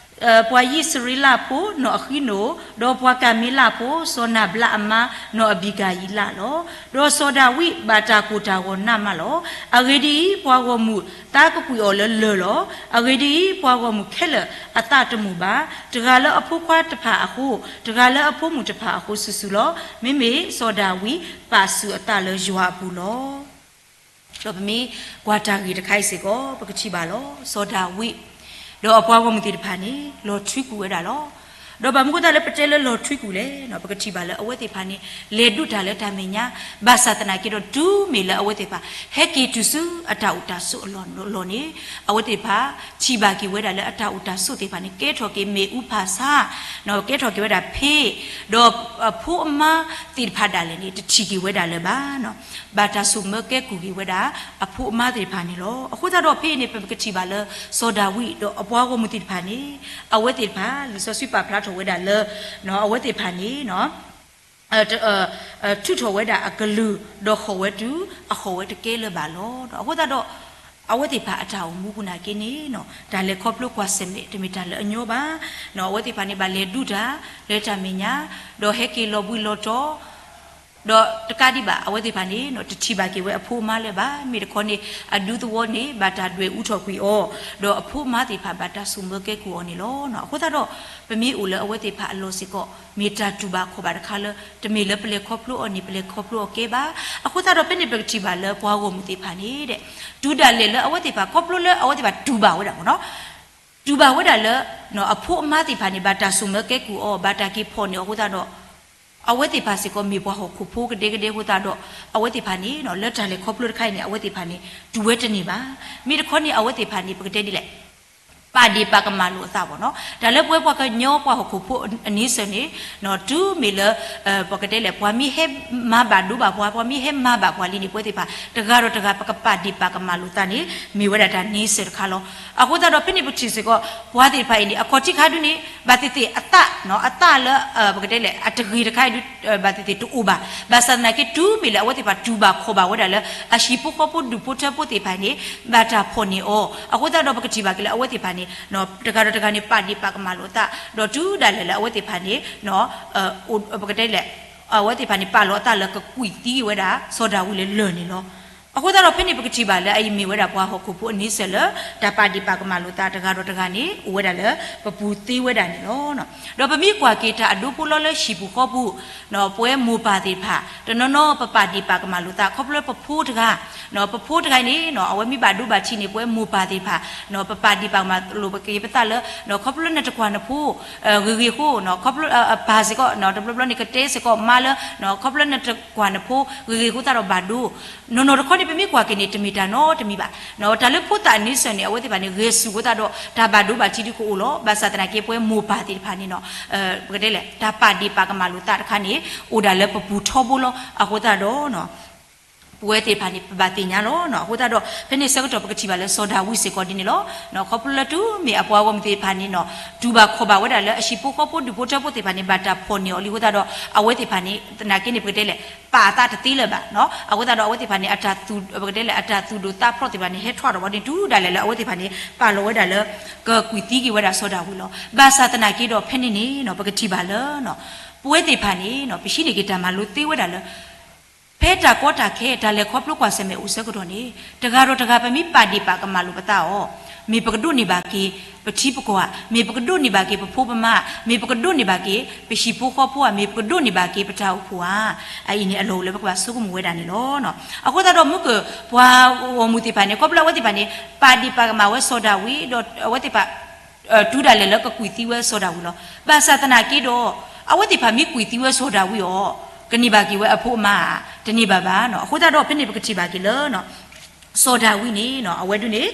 ပှၤယံးစရ့လးဖိနီၢ်အဃံနိၣ်, ဒီးပှၤကၤမ့လးဖိ စီၤနၤဘျးအမါနီၢ်အဘံၤကၤယံလးလီၤ. ဒီးစီၤဒၤဝံးဘၣ်တၢ်ကိၢ်တၢ်ဂီၤနးမးလီၤ. အဂ့ၢ်ဒ်အံၤ, ပှၤဂီၢ်မုၢ်သါကကွံာ်အီၤလၢလၢၢ်လီၤ. အဂ့ၢ်ဒ်အံၤ, ပှၤဂီၢ်မုၢ်ခဲလၢာ်အသးတမုာ်ဘၣ်, တဂၤလၢအဖိခွါတဖၣ်အဃိ, တဂၤလၢအဖိမုၣ်တဖၣ်အဃိစုာ်စုာ်လီၤ. မ့မ့ၢ်စီၤဒၤဝံးပာ်ဆူၣ်အသးလၢယွၤအပူၤလီၤ. ဒီးပမ့ၢ်ကွၢ်တၢ်ဂ့ၢ်တခါအံၤစ့ၢ်ကီး ပကထံၣ်ဘၣ်လီၤ. စီၤဒၤဝံး ဒီးအပှၤဂီၢ်မုၢ်သ့ၣ်တဖၣ်န့ၣ် လီၤထွံကွံာ်ဝဲဒၣ်လီၤ. ဒီးဘၣ်မနုၤအဃိသတးလၢပတဲလၢလီၤထွံကွံာ်လဲၣ်, ပကထံၣ်ဘၣ်လၢအဝဲသ့ၣ်တဖၣ်န့ၣ် လဲၤဒုးတၢ်လၢတၢ်မဲာ်ညါ, ဘၣ်ဆၣ်သနာ်က့ဒီး တုၤမ့ၢ်လၢအဝဲသ့ၣ်တဖၣ် ဟဲက့ၤတုၤဆူအတၢ်အိၣ်တၢ်ဆိးအလီၢ်န့ၣ် အဝဲသ့ၣ်တဖၣ် ထံၣ်ဘၣ်က့ၤဝဲဒၣ်လၢအတၢ်အိၣ်တၢ်ဆိးသ့ၣ်တဖၣ်န့ၣ် ကဲထီၣ်က့ၤမ့ၣ်အူဖးဆါ, ကဲထီၣ်က့ၤဝဲဒၣ်ဖ့, ဒီးအဖိအမါသ့ၣ်တဖၣ်ဒၣ်လဲာ်န့ၣ် တထံၣ်က့ၤဝဲဒၣ်လၢၤဘၣ်. ဘၣ်တၢ်ဆိၣ်မၢကဲကုၢ်က့ၤဝဲဒၣ် အဖိအမါသ့ၣ်တဖၣ်န့ၣ်လီၤ. အဃိသတးဒီးဖဲအံၤန့ၣ် ပကထံၣ်ဘၣ်လၢ စီၤဒၤဝံးဒီးအပှၤဂီၢ်မုၢ်သ့ၣ်တဖၣ်န့ၣ် အဝဲသ့ၣ်တဖၣ် လံာ်စီဆှံပာ်ဖျါထီၣ်ဝဲဒၣ်လၢ အဝဲသ့ၣ်တဖၣ်န့ၣ် ထုးထီၣ်ဝဲဒၣ်အကလုၢ် ဒီးဟီၣ်ဝဲတုၤအဃီၣ်ဝဲတကဲလၢၤဘၣ်လီၤ. အဃိသတးဒီး အဝဲသ့ၣ်တဖၣ်အတၢ်အိၣ်မူပူၤနာ်က့န့ၣ် တၢ်လဲၤခီဖျိကွၢ်ဆၢၣ်မဲာ် တမ့ၢ်တၢ်လၢအညီဘၣ်. အဝဲသ့ၣ်တဖၣ်န့ၣ် ဘၣ်လဲၤဒုးတၢ်လၢတၢ်မဲာ်ညါ, ဒီးဟဲက့ၤလီၤဘှံးလီၤတီၤ, ဒီးတကးဒံးဘၣ် အဝဲသ့ၣ်တဖၣ်န့ၣ် တထံၣ်ဘၣ်က့ၤဝဲအဖိအမါလၢၤဘၣ်. မ့ၢ်တခီန့ၣ် အဒူသဝီန့ၣ် ဘၣ်တၢ်ဒွဲၣ်အူထီၣ်ကွံာ်အီၤ, ဒီးအဖိအမါသ့ၣ်တဖၣ်ဘၣ်တၢ်ဆိၣ်မၢကဲကုၢ်အီၤန့ၣ်လီၤ. အဃိသတးဒီး ပမ့ၢ်အိၣ်လၢအဝဲသ့ၣ်တဖၣ်အလီၢ်စ့ၢ်ကီး မ့ၢ်တၢ်တူၢ်ဘၣ်ခီၣ်ဘၣ်တခါလၢ တမ့ၢ်လၢပလဲၤခီဖျိအီၤန့ၣ် ပလဲၤခီဖျိအီၤကဲဘၣ်. အဃိသတးဒီး ဖဲန့ၣ်ပကထံၣ်ဘၣ်လၢပှၤဂီၢ်မုၢ်သ့ၣ်တဖၣ်န့ၣ် တုၤဒၣ်လဲာ်လၢအဝဲသ့ၣ်တဖၣ် ခီဖျိလၢအဝဲသ့ၣ်တဖၣ်တူၢ်ဘၣ်ဝဲဒၣ်မ့ၢ်နီၤ, တူၢ်ဘၣ်ဝဲဒၣ်လၢ အဖိအမါသ့ၣ်တဖၣ်န့ၣ် ဘၣ်တၢ်ဆိၣ်မၢကဲကုၢ်အီၤ ဘၣ်တၢ်က့ၤဖီၣ်န့ၢ်အီၤအဃိသတးဒီး အဝဲသ့ၣ်တဖၣ်စ့ၢ်ကီးမ့ၢ်ပှၤဟီၣ်ခိၣ်ဖိကဒဲကဒဲအဃိသတးဒီး အဝဲသ့ၣ်တဖၣ်န့ၣ် လၢတၢ်လဲၤခီဖျိတခါအံၤန့ၣ် အဝဲသ့ၣ်တဖၣ်န့ၣ် တူၢ်ဝဲတန့ၢ်ဘၣ်. မ့ၢ်တခီန့ၣ် အဝဲသ့ၣ်တဖၣ်န့ၣ် ပကတဲဒ်လဲၣ် ပာ်ဒ့ၣ်ပာ်ကမၣ်လိာ်အသးဘၣ်နီၤ. တၢ်လၢပဝဲပှၤကညီပှၤဟီၣ်ခိၣ်ဖိအန့ဆၢၣ်န့ၣ် တုၤမ့ၢ်လၢ ပကတဲလဲၣ် ပှၤမ့ၢ်ဟဲမၤဘၣ်ဒိဘၣ်ပှၤ ပှၤမ့ၢ်ဟဲမၤဘၣ်ပှၤလံန့ၣ် ပဝဲသ့ၣ်တဖၣ် တဂၤဒီးတဂၤ ပကပာ်ဒ့ၣ်ပာ်ကမၣ်လိာ်သးန့ၣ် မ့ၢ်ဝဲဒၣ်တၢ်န့ဆၢၣ်တခါလီၤ. အဃိသတးဒီး ဖဲန့ၣ်ပထံၣ်စ့ၢ်ကီး ပှၤသ့ၣ်တဖၣ်အံၤန့ၣ် အခီၣ်ထံးခါဒုန့ၣ် ဘၣ်သ့ၣ်သ့ၣ်အသး အသးလၢ ပကတဲလဲၣ် အတဂ့ၤတခါအံၤဒု ဘၣ်သ့ၣ်သ့ၣ်တအိၣ်ဘၣ်. ဘၣ်ဆၣ်သနာ်က့ တုၤမ့ၢ်လၢအဝဲသ့ၣ်တဖၣ်တူၢ်ဘၣ်ခီၣ်ဘၣ်ဝဲဒၣ်လၢ အဟံၣ်ဖိဃီဖိဒူၣ်ဖိထၢဖိသ့ၣ်တဖၣ်န့ၣ် ဘၣ်တၢ်ဖီၣ်န့ၢ်အီၤ အဃိသတးဒီး ပကထံၣ်ဘၣ်က့ၤလၢအဝဲသ့ၣ်တဖၣ်န့ၣ် တဂၤဒီးတဂၤန့ၣ် ပာ်ဒ့ၣ်ပာ်ကမၣ်လိာ်သး ဒီးတုၤဒၣ်လဲာ်လၢအဝဲသ့ၣ်တဖၣ်န့ၣ် ပကတဲလဲၣ် အဝဲသ့ၣ်တဖၣ်န့ၣ် ပာ်လီၤအသးလၢကကွံာ်သံဝဲဒၣ် စီၤဒၤဝံးလၢလၢၢ်န့ၣ်လီၤ. အဃိသတးဒီး ဖဲန့ၣ်ပကထံၣ်ဘၣ်လၢအအံၤမ့ၢ်ဝဲဒၣ်ပှၤဟီၣ်ခိၣ်ဖိအန့ဆၢၣ်လၢ တၢ်ပာ်ဒ့ၣ်ပာ်ကမၣ်လိာ်သးတဂၤဒီးတဂၤန့ၣ် အိၣ်ဝဲဒၣ်လၢပပူၤသ့ဝဲဒၣ်န့ၣ်လီၤ. ဒီးပမ့ၢ်ကွၢ်က့ၤတၢ်အဒိဖိလီၤလၢဟံၣ်ပူၤဃီပူၤ ပဝဲမိၢ်ပၢ်သ့ၣ်တဖၣ် တနီၤနီၤပပာ်ဒ့ၣ်ပာ်ကမၣ်လိာ်သး ခီဖျိလၢပဖိတဂၤ ပဖိတဂၤန့ၣ် အဝဲမ့ၢ်ဘၣ်ဒိဘၣ်ထံးန့ၣ် ပဝဲမိၢ်ပၢ်သ့ၣ်တဖၣ် ပပာ်ဒ့ၣ်ပာ်ကမၣ်လိာ်က့ၤပသးလၢ ခီဖျိလၢနတကွၢ်နဖိ ဂ့ၤဂ့ၤအဃိ ခီဖျိပၢ်စ့ၢ်ကီး တဘျီဘျီန့ၣ် ကတဲစ့ၢ်ကီးမါလၢ ခီဖျိနတကွၢ်နဖိ ဂ့ၤဂ့ၤအဃိသတးဒီးဘၣ်ဒိ နီၢ်နီၢ်တခီန့ၣ် ပမ့ၢ်ကွၢ်က့ၤန့ၣ် တမ့ၢ်တၢ်နီတမံၤဘၣ်. တၢ်လၢဖိသၣ်အန့ဆၢၣ်န့ၣ် အဝဲသ့ၣ်တဖၣ်န့ၣ် ဂဲၤဆူၣ်အဃိသတးဒီး တၢ်ဘၣ်ဒိဘၣ်ထံးဒုကအိၣ်လီၤ. ဘၣ်ဆၣ်သနာ်က့ ပဝဲမိၢ်ပၢ်သ့ၣ်တဖၣ်န့ၣ် ပကတဲလဲၣ် တၢ်ပာ်ဒ့ၣ်ပာ်ကမၣ်လိာ်သးတခါန့ၣ် အိၣ်ဒၣ်လၢပပူၤထီဘိလီၤ. အဃိသတးဒီး ပဝဲသ့ၣ်တဖၣ်န့ၣ် ပဘၣ်သ့ၣ်ညါလီၤ. အဃိသတးဒီး ဖဲန့ၣ်ဆၢကတီၢ်ပကထံၣ်ဘၣ်လၢစီၤဒၤဝံးစ့ၢ်ကီးဒ်န့ၣ်လီၤ. ခီဖျိလၢတုၤမ့ၢ်အပှၤဂီၢ်မုၢ်သ့ၣ်တဖၣ်န့ၣ် တူၢ်ဘၣ်ခီၣ်ဘၣ်ဝဲဒၣ်လၢအဟံၣ်ဖိဃီဖိဒူၣ်ဖိထၢဖိသ့ၣ်တဖၣ်န့ၣ် ဘၣ်တၢ်ဖီၣ်န့ၢ်အီၤလံအဃိသတးဒီး အဝဲသ့ၣ်တဖၣ်န့ၣ် သနာ်က့န့ၣ် ပကတဲလဲၣ် ပာ်အသးတသ့လၢၤဘၣ်. အဃိသတးဒီး အဝဲသ့ၣ်တဖၣ်န့ၣ် ပကတဲလဲၣ် အတၢ်သူၣ်ဒိၣ်သးဖျိးသ့ၣ်တဖၣ်န့ၣ် ဟဲထီၣ်ထီၣ်ဝဲန့ၣ် တုၤဒၣ်လဲာ်လၢအဝဲသ့ၣ်တဖၣ်န့ၣ် ပာ်လီၤဝဲဒၣ်လၢ ကကွံာ်သံက့ၤဝဲဒၣ်စီၤဒၤဝံးလီၤ. ဘၣ်ဆၣ်သနာ်က့ဒီး ဖဲန့ၣ်န့ၣ် ပကထံၣ်ဘၣ်လၢ ပဝဲသ့ၣ်တဖၣ်န့ၣ် ပဟံးန့ၢ်က့ၤတၢ်မၤလိသ့ဝဲဒၣ်လၢ ဖဲတၢ်ကီတၢ်ခဲ တၢ်လဲၤခီဖျိကွၢ်ဆၢၣ်မဲာ်အိၣ်ဆၢကတီၢ်န့ၣ် တဂၤဒီးတဂၤ ပမ့ၢ်ပာ်ဒ့ၣ်ပာ်ကမၣ်လိာ်ပသးအီၤ မ့ၢ်ပကဒိးန့ၢ်ဘၣ်က့ၤ ပထံပကီၢ်ဧါ, မ့ၢ်ပကဒိးန့ၢ်ဘၣ်က့ၤ ပဖိပမါ, မ့ၢ်ပကဒိးန့ၢ်ဘၣ်က့ၤ ပဟံၣ်ဖိဃီဖိဧါ, မ့ၢ်ပကဒိးန့ၢ်ဘၣ်က့ၤ ပတၢ်အိၣ်ဖှိၣ်ဧါ, အအံၤန့ၣ် အလီၢ်အိၣ်လၢပကဘၣ်ဆိကမိၣ်ဝဲဒၣ်န့ၣ်လီၤ. အဃိသတးဒီး မုၢ်ကၢၢ်ပှၤဂီၢ်မုၢ်သ့ၣ်တဖၣ်န့ၣ် ခီဖျိလၢအဝဲသ့ၣ်တဖၣ်န့ၣ် ပာ်ဒ့ၣ်ပာ်ကမၣ်ဝဲစီၤဒၤဝံး ဒီးအဝဲသ့ၣ်တဖၣ် တုၤဒၣ်လဲာ်လၢကကွံာ်သံဝဲစီၤဒၤဝံးလီၤ. ဘၣ်ဆၣ်သနာ်က့ဒီး အဝဲသ့ၣ်တဖၣ်မ့ၢ်ကွံာ်သံဝဲစီၤဒၤဝံးအီၤ ကန့ၢ်ဘၣ်က့ၤဝဲအဖိအမါဧါ, တန့ၢ်ဘၣ်ဘၣ်နီၤ. အဃိသတးဒီး ဖဲန့ၣ်ပကထံၣ်ဘၣ်က့ၤလၢ စီၤဒၤဝံးန့ၣ် အဝဲဒၣ်န့ၣ်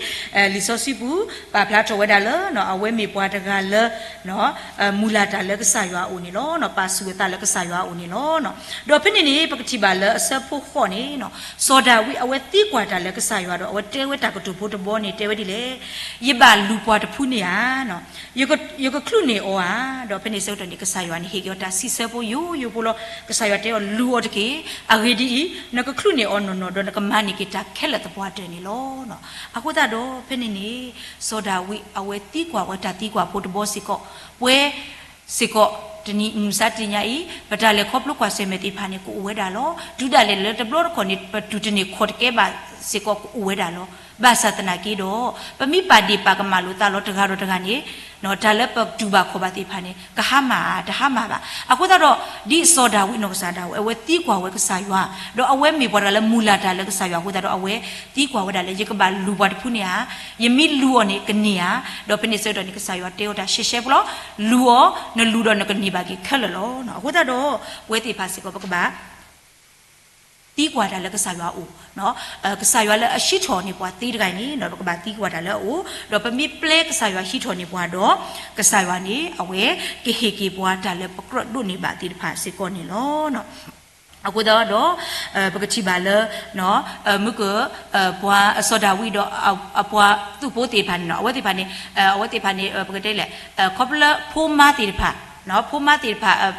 လံာ်စီဆှံပူၤ ပာ်ဖျါထီၣ်ဝဲဒၣ်လၢ အဝဲမ့ၢ်ပှၤတဂၤလၢ မုၢ်လၢ်တၢ်လၢကစၢ်ယွၤအအိၣ်န့ၣ်လီၤ. ပာ်ဆူၣ်အသးလၢကစၢ်ယွၤအအိၣ်န့ၣ်လီၤ. ဒီးဖဲန့ၣ်န့ၣ် ပကထံၣ်ဘၣ်လၢအဆၢဖိဃိးန့ၣ် စီၤဒၤဝံးအဝဲသံကွၢ်တၢ်လၢကစၢ်ယွၤဒီး အဝဲတဲဝဲတၢ်ကတိၤဖိတဘီန့ၣ် တဲဝဲဒ်လဲၣ်, ယဘၣ်လူၤပှၤတဖုန့ၣ်ဧါ, ယကချုးန့ၢ်အီၤဧါ. ဒီးဖဲန့ၣ်ဆၢကတီၢ်န့ၣ် ကစၢ်ယွၤန့ၣ် ဟ့ၣ်က့ၤအီၤတၢ်စံးဆၢဖိယိယိဖိလီၤ. ကစၢ်ယွၤတဲအီၤ လူၤအီၤတက့ၢ်. အဂ့ၢ်ဒ်အံၤ, နကချုးန့ၢ်အီၤနီၢ်နီၢ် ဒီးနကမၤန့ၢ်က့ၤတၢ်ခဲလၢာ်သပှၢ်တၢၢ်န့ၣ်လီၤ. အဃိသတးဒီးဖဲန့ၣ်န့ၣ် စီၤဒၤဝံးအဝဲသံကွၢ်ဝဲတၢ်သံကွၢ်ဖိတဘီစ့ၢ်ကီး, ပဝဲစ့ၢ်ကီး တနံၤမုၢ်မဆါတနံၤညါအံၤ ပတၢ်လဲၤခီဖျိကွၢ်ဆၢၣ်မဲာ်သ့ၣ်တဖၣ်န့ၣ် ကအိၣ်ဝဲဒၣ်လီၤ. တုၤဒၣ်လဲာ်လၢတဘျီတခီၣ်န့ၣ် ပတူၢ်တန့ၢ်ခီၣ်တကဲဘၣ်စ့ၢ်ကီး ကအိၣ်ဝဲဒၣ်လီၤ. ဘၣ်ဆၣ်သနာ်က့ဒီး ပမ့ၢ်ပာ်ဒ့ၣ်ပာ်ကမၣ်လိာ်သးလီၤတဂၤဒီးတဂၤန့ၣ် တၢ်လၢပတူၢ်ဘၣ်ခီၣ်ဘၣ်သ့ၣ်တဖၣ်န့ၣ် ကဟါမၢ်ဧါ, တဟါမၢ်ဘၣ်. အဃိသတးဒီး ဒ်စီၤဒၤဝံးနီၢ်ကစၢ်ဒၣ်ဝဲ အဝဲသံကွၢ်ဝဲကစၢ်ယွၤ, ဒီးအဝဲမ့ၢ်ပှၤတဂၤလၢမုၢ်လၢ်တၢ်လၢကစၢ်ယွၤအဃိသတးဒီး အဝဲသံကွၢ်ဝဲဒၣ်လၢ ယကဘၣ်လူၤပှၤတဖုန့ၣ်ဧါ, ယမ့ၢ်လူၤအီၤန့ၣ် ကန့ၢ်ဧါ. ဒီးဖဲန့ၣ်ဆၢကတီၢ်န့ၣ် ကစၢ်ယွၤတဲအီၤတၢ်ရှဲရှဲဖိလီၤ, လူၤအီၤ, နလူၤဒီးနကန့ၢ်ဘၣ်က့ၤခဲလၢာ်လီၤ. အဃိသတးဒီး ပဝဲသ့ၣ်တဖၣ်စ့ၢ်ကီး ပကဘၣ် သံကွၢ်တၢ်လၢကစၢ်ယွၤအအိၣ်, ကစၢ်ယွၤလၢအဟံးထီၣ်န့ၢ်ပှၤသ့တဂၤအံၤန့ၣ် ပကဘၣ်သံကွၢ်တၢ်လၢအအိၣ်, ဒီးပမ့ၢ်ပျဲကစၢ်ယွၤဟံးထီၣ်န့ၢ်ပှၤဒီး ကစၢ်ယွၤန့ၣ် အဝဲကဟ့ၣ်က့ၤပှၤတၢ်လၢပကြၢးဒိးန့ၢ်ဘၣ်သ့ၣ်တဖၣ်စ့ၢ်ကီးန့ၣ်လီၤ. အဃိသတးဒီး ပကထံၣ်ဘၣ်လၢ မုၢ်ကၢၢ် ပှၤစီၤဒၤဝံးဒီး အပှၤသုးဖိသ့ၣ်တဖၣ်န့ၣ် အဝဲသ့ၣ်တဖၣ်န့ၣ် အဝဲသ့ၣ်တဖၣ်န့ၣ် ပကတဲလဲၣ် ခီဖျိလၢဖိမါသ့ၣ်တဖၣ် ဖိမါသ့ၣ်တဖၣ်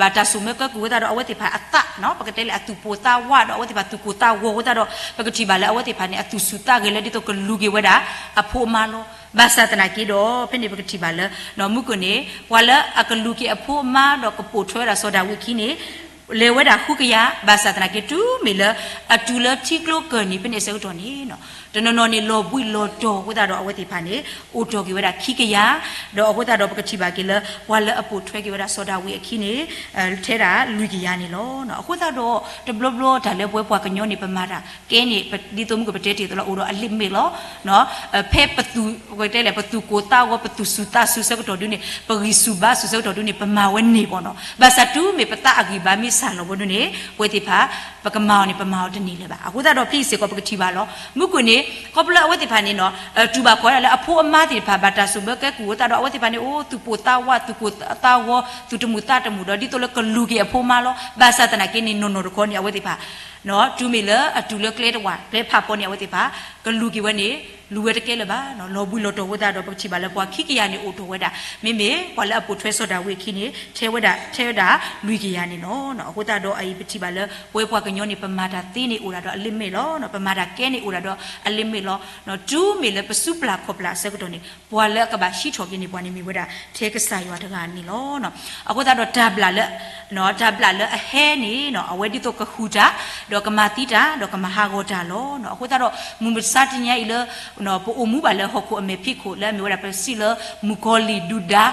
ဘၣ်တၢ်ဆိၣ်မၢကဲကုၢ်အဃိသတးဒီး အဝဲသ့ၣ်တဖၣ်အသး ပကတဲလဲၣ် အသူၣ်ပိၢ်သးဝးဒီး အဝဲသ့ၣ်တဖၣ်သူၣ်ကိၢ်သးဂီၤအဃိသတးဒီး ပကထံၣ်ဘၣ်လၢအဝဲသ့ၣ်တဖၣ်န့ၣ် အသူၣ်ဆူၣ်သးဂဲၤလၢဒ်သိးကလူၤက့ၤဝဲဒၣ်အဖိအမါလီၤ. ဘၣ်ဆၣ်သနာ်က့ဒီး ဖဲန့ၣ်ပကထံၣ်ဘၣ်လၢ မုၢ်ကၢၢ်န့ၣ် ပှၤလၢအကလူၤက့ၤအဖိအမါဒီးကပိာ်ထွဲဝဲဒၣ်စီၤဒၤဝံးအခံန့ၣ် လဲၤဝဲဒၣ်ဃုကယၤ, ဘၣ်ဆၣ်သနာ်က့ တုၤမ့ၢ်လၢအတုၤလၢထံကျိကၢၢ်နံၤဖဲန့ၣ်အဆၢကတီၢ်န့ၣ် တနီၤနီၤန့ၣ် လီၤဘှံးလီၤတီၤအဃိသတးဒီး အဝဲသ့ၣ်တဖၣ်န့ၣ် အိၣ်တီၢ်က့ၤဝဲဒၣ်ခံကယၤ, ဒီးအဃိသတးဒီး ပကထံၣ်ဘၣ်က့ၤလၢ ပှၤလၢအပိာ်ထွဲက့ၤဝဲဒၣ်စီၤဒၤဝံးအခံန့ၣ် ထဲဒၣ်လွံၢ်ကယၤန့ၣ်လီၤ. အဃိသတးဒီး တဘျီဘျီတၢ်လၢပဝဲပှၤကညီန့ၣ် ပမၤတၢ်ကဲန့ၣ် ဒ်သိးမုၢ်ကၢၢ်ပတဲတ့ၢ်အသိးလီၤ အိၣ်ဒီးအlimitလီၤ. ဖဲပသူၣ် ပကတဲလဲၣ် ပသူၣ်ကိၢ်သးဂီၤ ပသူၣ်ဆူၣ်သးဆူၣ်ဆၢကတီၢ်ဒုန့ၣ် ပဂံၢ်ဆူၣ်ဘါဆူၣ်ဆၢကတီၢ်ဒုန့ၣ် ပမၤဝဲန့ၢ်ဘၣ်နီၤ. ဘၣ်ဆၣ်တုၤမ့ၢ်ပသးအဂံၢ်ဘါမ့ၢ်ဆၢ်လီၤဘီဒုန့ၣ် ပဝဲသ့ၣ်တဖၣ် ပကမၤအီၤန့ၣ် ပမၤအီၤတန့ၢ်လၢၤဘၣ်. အဃိသတးဒီး ဖဲအံၤစ့ၢ်ကီး ပကထံၣ်ဘၣ်လီၤ. မုၢ်ကၢၢ်န့ၣ် ခီဖျိလၢအဝဲသ့ၣ်တဖၣ်န့ၣ်နီၤ တူၢ်ဘၣ်ခီၣ်ဝဲဒၣ်လၢအဖိအမါသ့ၣ်တဖၣ် ဘၣ်တၢ်ဆိၣ်မၢကဲကုၢ်အဃိသတးဒီး အဝဲသ့ၣ်တဖၣ်န့ၣ် အိၣ်သူၣ်ပိၢ်သးဝး သူၣ်ကိၢ်သးဂီၤ သူၣ်တမုာ်သးတမုာ်ဒီး ဒ်သိးလၢကလူၤက့ၤအဖိအမါလီၤ. ဘၣ်ဆၣ်သနာ်က့န့ၣ် နီၢ်နီၢ်တခီန့ၣ် အဝဲသ့ၣ်တဖၣ် တုၤမ့ၢ်လၢအတုၤလၢကျဲတဝာ် ကျဲဖးဖီန့ၣ် အဝဲသ့ၣ်တဖၣ် ကလူၤက့ၤဝဲန့ၣ် လူၤဝဲတကဲလၢၤဘၣ်. လီၤဘှံးလီၤတီၤအဃိသတးဒီး ပကထံၣ်ဘၣ်လၢပှၤခံကယၤန့ၣ်အိၣ်တီၢ်ဝဲဒၣ် မ့မ့ၢ်ပှၤလၢအပိာ်ထွဲစီၤဒၤဝံးအခံန့ၣ် ထဲဝဲဒၣ် ထဲဝဲဒၣ်လွံၢ်ကယၤန့ၣ်လီၤ. အဃိသတးဒီး အအံၤပထံၣ်ဘၣ်လၢ ပဝဲပှၤကညီန့ၣ် ပမၤတၢ်သ့န့ၣ်အိၣ်ဒၣ်ဒီးအlimitလီၤ. ပမၤတၢ်ကဲန့ၣ်အိၣ်ဒၣ်ဒီးအlimitလီၤ. တုၤမ့ၢ်လၢပစုပျၢ်ခီၣ်ပျၢ်အဆၢကတီၢ်န့ၣ် ပှၤလၢအကဘၣ်ဟံးထီၣ်က့ၤန့ၢ်ပှၤန့ၣ်မ့ၢ်ဝဲဒၣ် ထဲကစၢ်ယွၤတဂၤန့ၣ်လီၤ. အဃိသတးဒီးတၢ်ဘျၣ်လၢ တၢ်ဘျၣ်လၢအဟဲန့ၣ် အဝဲဒ်သိးကဃုာ်တၢ် ဒီးကမၤသံတၢ် ဒီးကမၤဟးဂီၤတၢ်လီၤ. အဃိသတးဒီး မုၢ်မဆါတနံၤအံၤလၢ ပအိၣ်မူဘၣ်လၢဟီၣ်ခိၣ်အမဲာ်ဖံးခိၣ်လၢအမ့ၢ်ဝဲဒၣ်ပစံးလၢ မုၣ်ကီၤလံၢ်ဒုၣ်ဒါ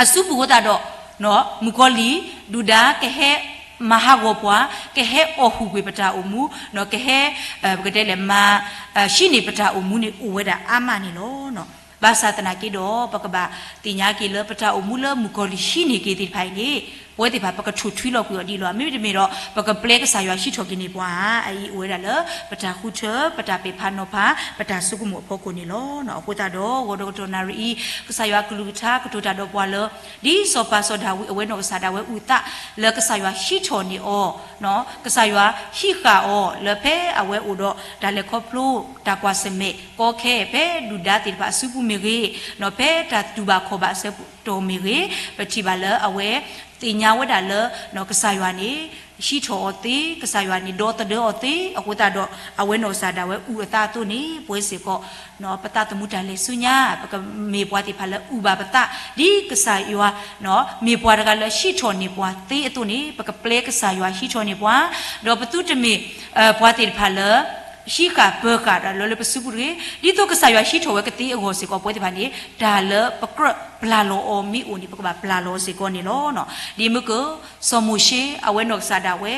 အစုပူၤအဃိသတးဒီး မုၣ်ကီၤလံၢ်ဒုၣ်ဒါ ကဟဲမၤဟးဂီၤပှၤ, ကဟဲအီၣ်ဟုၣ်ကွံာ်ပတၢ်အိၣ်မူ, ကဟဲ ပကတဲလဲၣ် မၤ ဟံးန့ၢ်ပတၢ်အိၣ်မူန့ၣ် အိၣ်ဝဲဒၣ်အါမးန့ၣ်လီၤ. ဘၣ်ဆၣ်သနာ်က့ဒီး ပကဘၣ်သ့ၣ်ညါက့ၤလၢပတၢ်အိၣ်မူလၢမုၣ်ကီၤလံၢ်ဟံးန့ၢ်က့ၤသ့ၣ်တဖၣ်အံၤန့ၣ် ပဝဲသ့ၣ်တဖၣ်ပကထိၣ်ထွံလီၤကွံာ်အီၤဒ်လီၤ. မ့တမ့ၢ်ဒီး ပကပျဲကစၢ်ယွၤဟံးထီၣ်က့ၤန့ၢ်ပှၤဧါ. အအံၤအိၣ်ဝဲဒၣ်လၢ ပတၢ်ဃုထၢ ပတၢ်ပဲာ်ဖးနီၤဖး ပတၢ်ဆိကမိၣ်အဖီခိၣ်န့ၣ်လီၤ. အဃိသတးဒီး ဂီၤဒီးကတီၢ်နၣ်ရံၣ်အံၤ ကစၢ်ယွၤကလုၢ်ကထါကတိၤတၢ်ဒီးပှၤလၢ ဒ်စီၤပၤစီၤဒၤဝံးအဝဲနီၢ်ကစၢ်ဒၣ်ဝဲအုၣ်သးလၢကစၢ်ယွၤဟံးထီၣ်န့ၢ်အီၤ ကစၢ်ယွၤဟံးဃာ်အီၤလၢဖဲအဝဲအိၣ်ဒီးတၢ်လဲၤခီဖျိ တၢ်ကွၢ်ဆၢၣ်မဲာ်ကီခဲ ဖဲဒုၣ်ဒါသ့ၣ်တဖၣ်အစုပူၤမ့ၢ်ဂ့ၤ, ဖဲတၢ်တူၢ်ဘၣ်ခီၣ်ဘၣ်အဆၢကတီၢ်မ့ၢ်ဂ့ၤ, ပထံၣ်ဘၣ်လၢအဝဲသ့ၣ်ညါဝဲဒၣ်လၢ ကစၢ်ယွၤန့ၣ် ဟံးထီၣ်အီၤသ့, ကစၢ်ယွၤန့ၣ်ဒီသဒၢအီၤသ့, အဃိသတးဒီး အဝဲနီၢ်ကစၢ်ဒၣ်ဝဲအုၣ်အသးအသိးန့ၣ် ပဝဲစ့ၢ်ကီး ပသးသမူတၢ်လဲၤဆူညါ ပကမ့ၢ်ပှၤသ့ၣ်တဖၣ်လၢအုၣ်ဘၣ်ပသး ဒ်ကစၢ်ယွၤ မ့ၢ်ပှၤတဂၤလၢဟံးထီၣ်န့ၢ်ပှၤသ့အသိးန့ၣ် ပကပျဲကစၢ်ယွၤဟံးထီၣ်န့ၢ်ပှၤ, ဒီးပသုတမ့ၢ် ပှၤသ့ၣ်တဖၣ်လၢ ဟံးဃာ်ပၢၤဃာ်ဒီးလၢလၢပစုပူၤတဂ့ၤ. ဒ်သိးကစၢ်ယွၤဟံးထီၣ်ဝဲကသ့အဂီၢ်စ့ၢ်ကီး ပဝဲသ့ၣ်တဖၣ်န့ၣ် တၢ်လၢပကြၢးပျၢ်လီၤအီၤမ့ၢ်အိၣ်န့ၣ် ပကဘၣ်ပျၢ်လီၤစ့ၢ်ကီးန့ၣ်လီၤ. ဒ်မ့ၢ်က စီၤမိၤၡ့ အဝဲနီၢ်ကစၢ်ဒၣ်ဝဲ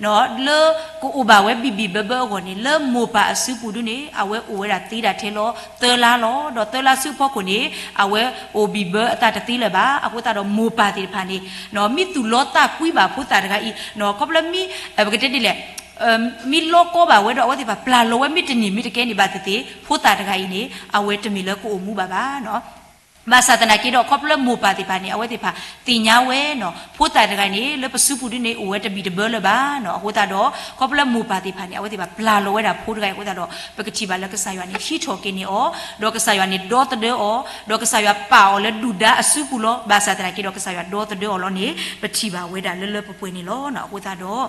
လၢကအိၣ်ဘၣ်ဝဲဘံၣ်ဘံၣ်ဘၢဘၢအဂီၢ်န့ၣ် လၢမိၢ်ပၢ်အစုပူၤဒုန့ၣ် အဝဲအိၣ်ဝဲဒၣ်သ့ဒၣ်ထဲလီၤ သၢလါလီၤ. ဒီးသၢလါဆူအဖီခိၣ်န့ၣ် အဝဲအိၣ်ဘံၣ်ဘၢအသးတသ့လၢၤဘၣ်. အဃိသတးဒီးမိၢ်ပၢ်သ့ၣ်တဖၣ်န့ၣ် မ့ၢ်သူၣ်လီသးကွံဘၣ်ဖိသၣ်တဂၤအံၤ ခီဖျိမ့ၢ် ပကတဲဒ်လဲၣ် မ့ၢ်လီကီဘၣ်ဝဲဒီး အဝဲသ့ၣ်တဖၣ်ပျၢ်လီၤဝဲမ့ၢ်တန့ၢ်မ့ၢ်တကဲန့ၣ်ဘၣ်သ့ၣ်သ့ၣ် ဖိသၣ်တဂၤအံၤန့ၣ် အဝဲတမ့ၢ်လၢကအိၣ်မူဘၣ်ဘၣ်. ဘၣ်ဆၣ်သနာ်က့ဒီး ခီဖျိမိၢ်ပၢ်သ့ၣ်တဖၣ်န့ၣ် အဝဲသ့ၣ်တဖၣ်သ့ၣ်ညါဝဲနီၤ ဖိသၣ်တဂၤန့ၣ် လၢပစုပူၤဒုန့ၣ် အိၣ်ဝဲတဘံၣ်တဘၢလၢၤဘၣ်နီၤ. အဃိသတးဒီး ခီဖျိမိၢ်ပၢ်သ့ၣ်တဖၣ်န့ၣ် အဝဲသ့ၣ်တဖၣ်ပျၢ်လီၤဝဲဒၣ်ဖိတဂၤအံၤအဃိသတးဒီး ပကထံၣ်ဘၣ်လၢကစၢ်ယွၤန့ၣ် ဟံးထီၣ်က့ၤန့ၢ်အီၤ ဒီးကစၢ်ယွၤန့ၣ်ဒီသဒၢအီၤ ဒီးကစၢ်ယွၤပာ်အီၤလၢဒုၣ်ဒါအစုပူၤလီၤ. ဘၣ်ဆၣ်သနာ်က့ဒီး ကစၢ်ယွၤဒီသဒၢအီၤလီၤန့ၣ် ပထံၣ်ဘၣ်ဝဲဒၣ်လၢလၢပှဲၤပှဲၤန့ၣ်လီၤ. အဃိသတးဒီး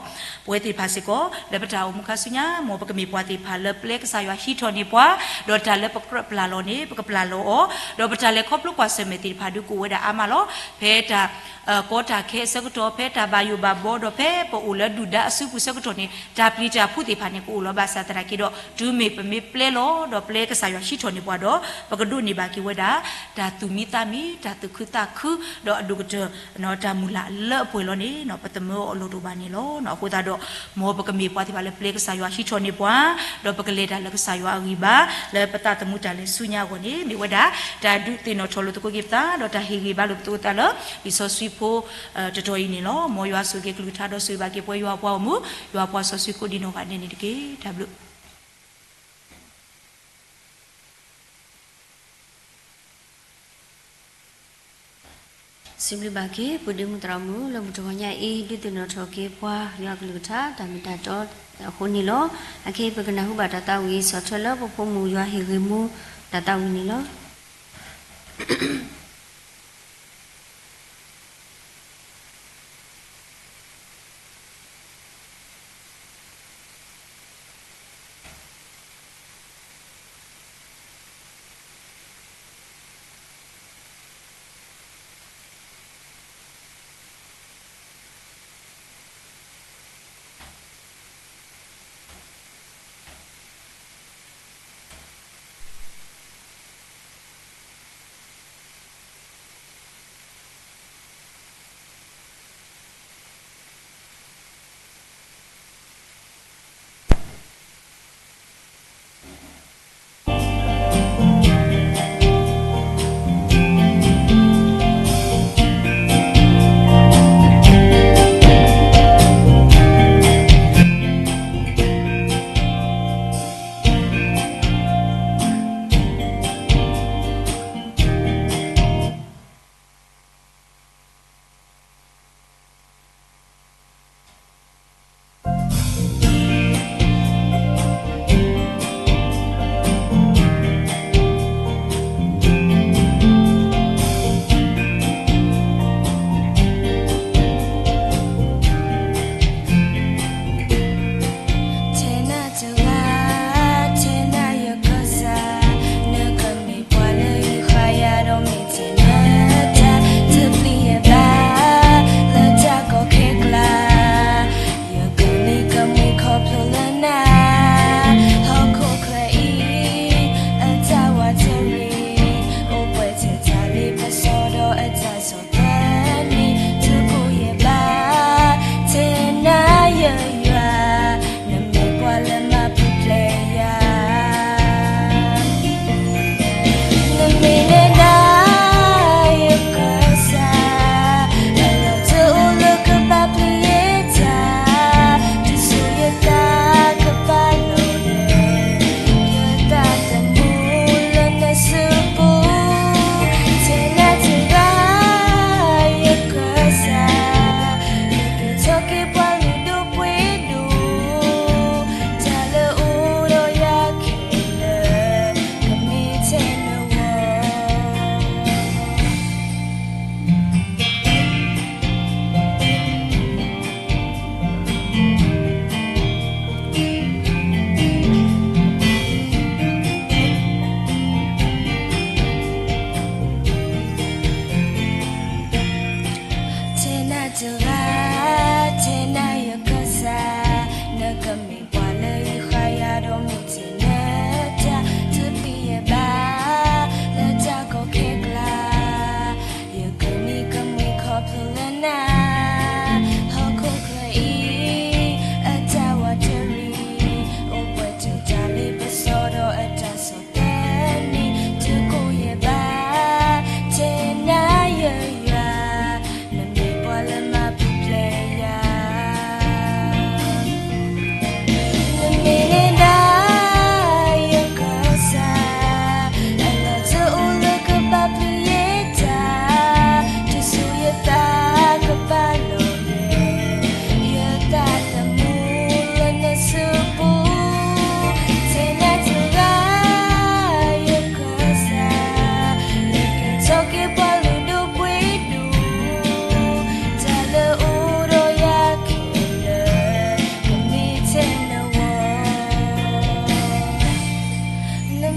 ပဝဲသ့ၣ်တဖၣ်စ့ၢ်ကီး လၢပတၢ်အိၣ်မူခါဆူညါ မ်ပကမ့ၢ်ပှၤသ့ၣ်တဖၣ်လၢပျဲကစၢ်ယွၤဟံးထီၣ်န့ၢ်ပှၤ ဒီးတၢ်လၢပကြၢးပျၢ်လီၤန့ၣ် ပကပျၢ်လီၤအီၤ ဒီးပတၢ်လဲၤခီဖျိကွၢ်ဆၢၣ်မဲာ်သ့ၣ်တဖၣ်ဒုးကအိၣ်ဝဲဒၣ်အါမးလီၤ. ဖဲတၢ် ကီတၢ်ခဲအဆၢကတီၢ် ဖဲတၢ်ဘၣ်ယိၣ်ဘၣ်ဘီ ဒီးဖဲပအိၣ်လၢဒုၣ်ဒါအစုပူၤဆၢကတီၢ်န့ၣ် တၢ်ပျံၤတၢ်ဖုးသ့ၣ်တဖၣ်န့ၣ် ကအိၣ်လီၤ. ဘၣ်ဆၣ်သနာ်က့ဒီး တုၤမ့ၢ်ပမ့ၢ်ပျဲလီၤ ဒီးပျဲကစၢ်ယွၤဟံးထီၣ်န့ၢ်ပှၤဒီး ပကဒိးန့ၢ်ဘၣ်က့ၤဝဲဒၣ် တၢ်သူၣ်မံသးမံ တၢ်သူၣ်ခုသးခု ဒီးအဒိၣ်ကတၢၢ် တၢ်မုၢ်လၢ်လၢအပှဲၤလီၤန့ၣ် ပသမၢအီၤအလိၣ်တအိၣ်ဘၣ်န့ၣ်လီၤ. အဃိသတးဒီး မ်ပကမ့ၢ်ပှၤသ့ၣ်တဖၣ်လၢပျဲကစၢ်ယွၤဟံးထီၣ်န့ၢ်ပှၤ ဒီးပကလဲၤတၢ်လၢကစၢ်ယွၤအဂံၢ်ဘါ လၢပသးသမူတၢ်လဲၤဆူညါအဂီၢ်န့ၣ် မ့ၢ်ဝဲဒၣ် တၢ်ဒုးသ့ၣ်နီၣ်ထီၣ်လိာ်သကိးက့ၤပသး ဒီးတၢ်ဟ့ၣ်ဂံၢ်ဘါလိာ်ပသးလၢ လံာ်စီဆှံဖိ တတီၤအံၤန့ၣ်လီၤ. မ်ယွၤဆိၣ်ဂ့ၤက့ၤကလုၢ်ကထါ ဒီးဆိၣ်ဂ့ၤဘၣ်က့ၤပှၤယွၤအပှၤဂီၢ်မုၢ် ယွၤအပှၤစီဆှံကိးဒံးနီၢ်ဂၤဒဲးန့ၣ်တက့ၢ်. တၢ်ဘျုး စံးဘျုးဘၣ်က့ၤ ပုၢ်ဒ့မုၣ်သရၣ်မုၣ် လၢမုၢ်တဂီၤညါအံၤ ဒုးသ့ၣ်နီၣ်ထီၣ်က့ၤပှၤ ယွၤကလုၢ်ကထါ တၢ်မ့ၢ်တၢ်တီအဃိန့ၣ်လီၤ. အခဲအံၤပကနၢ်ဟူဘၣ်တၢ်သးဝံၣ် ဆီၣ်ထွဲလၢပဖိမုၣ်ယွၤဟ့ၣ်ဂ့ၤမူ တၢ်သးဝံၣ်န့ၣ်လီၤ.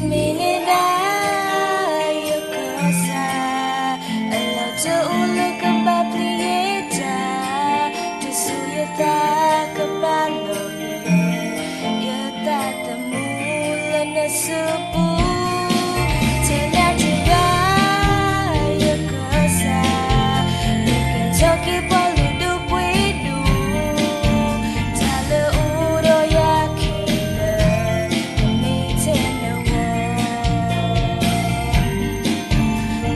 မ့ၢ်နဲဒၣ်ယကစၢ်, အလီၢ်တအိၣ်လၢကဘၣ်ပျံၤယတၢ်, တစိၤယသးကဘၣ်လီၤလၢ ယသးသမူလၢနစုပူၤ, တဲနၤတဂၤ ယကစၢ်, ယကထီၣ်က့ၤပှၤလုၢ်ဒိၣ်ပှ့ၤဒိၣ်, တၢ်လၢအိၣ်ဒီးယၤခဲလၢာ် ကမ့ၢ်ထဲနဂီၢ်,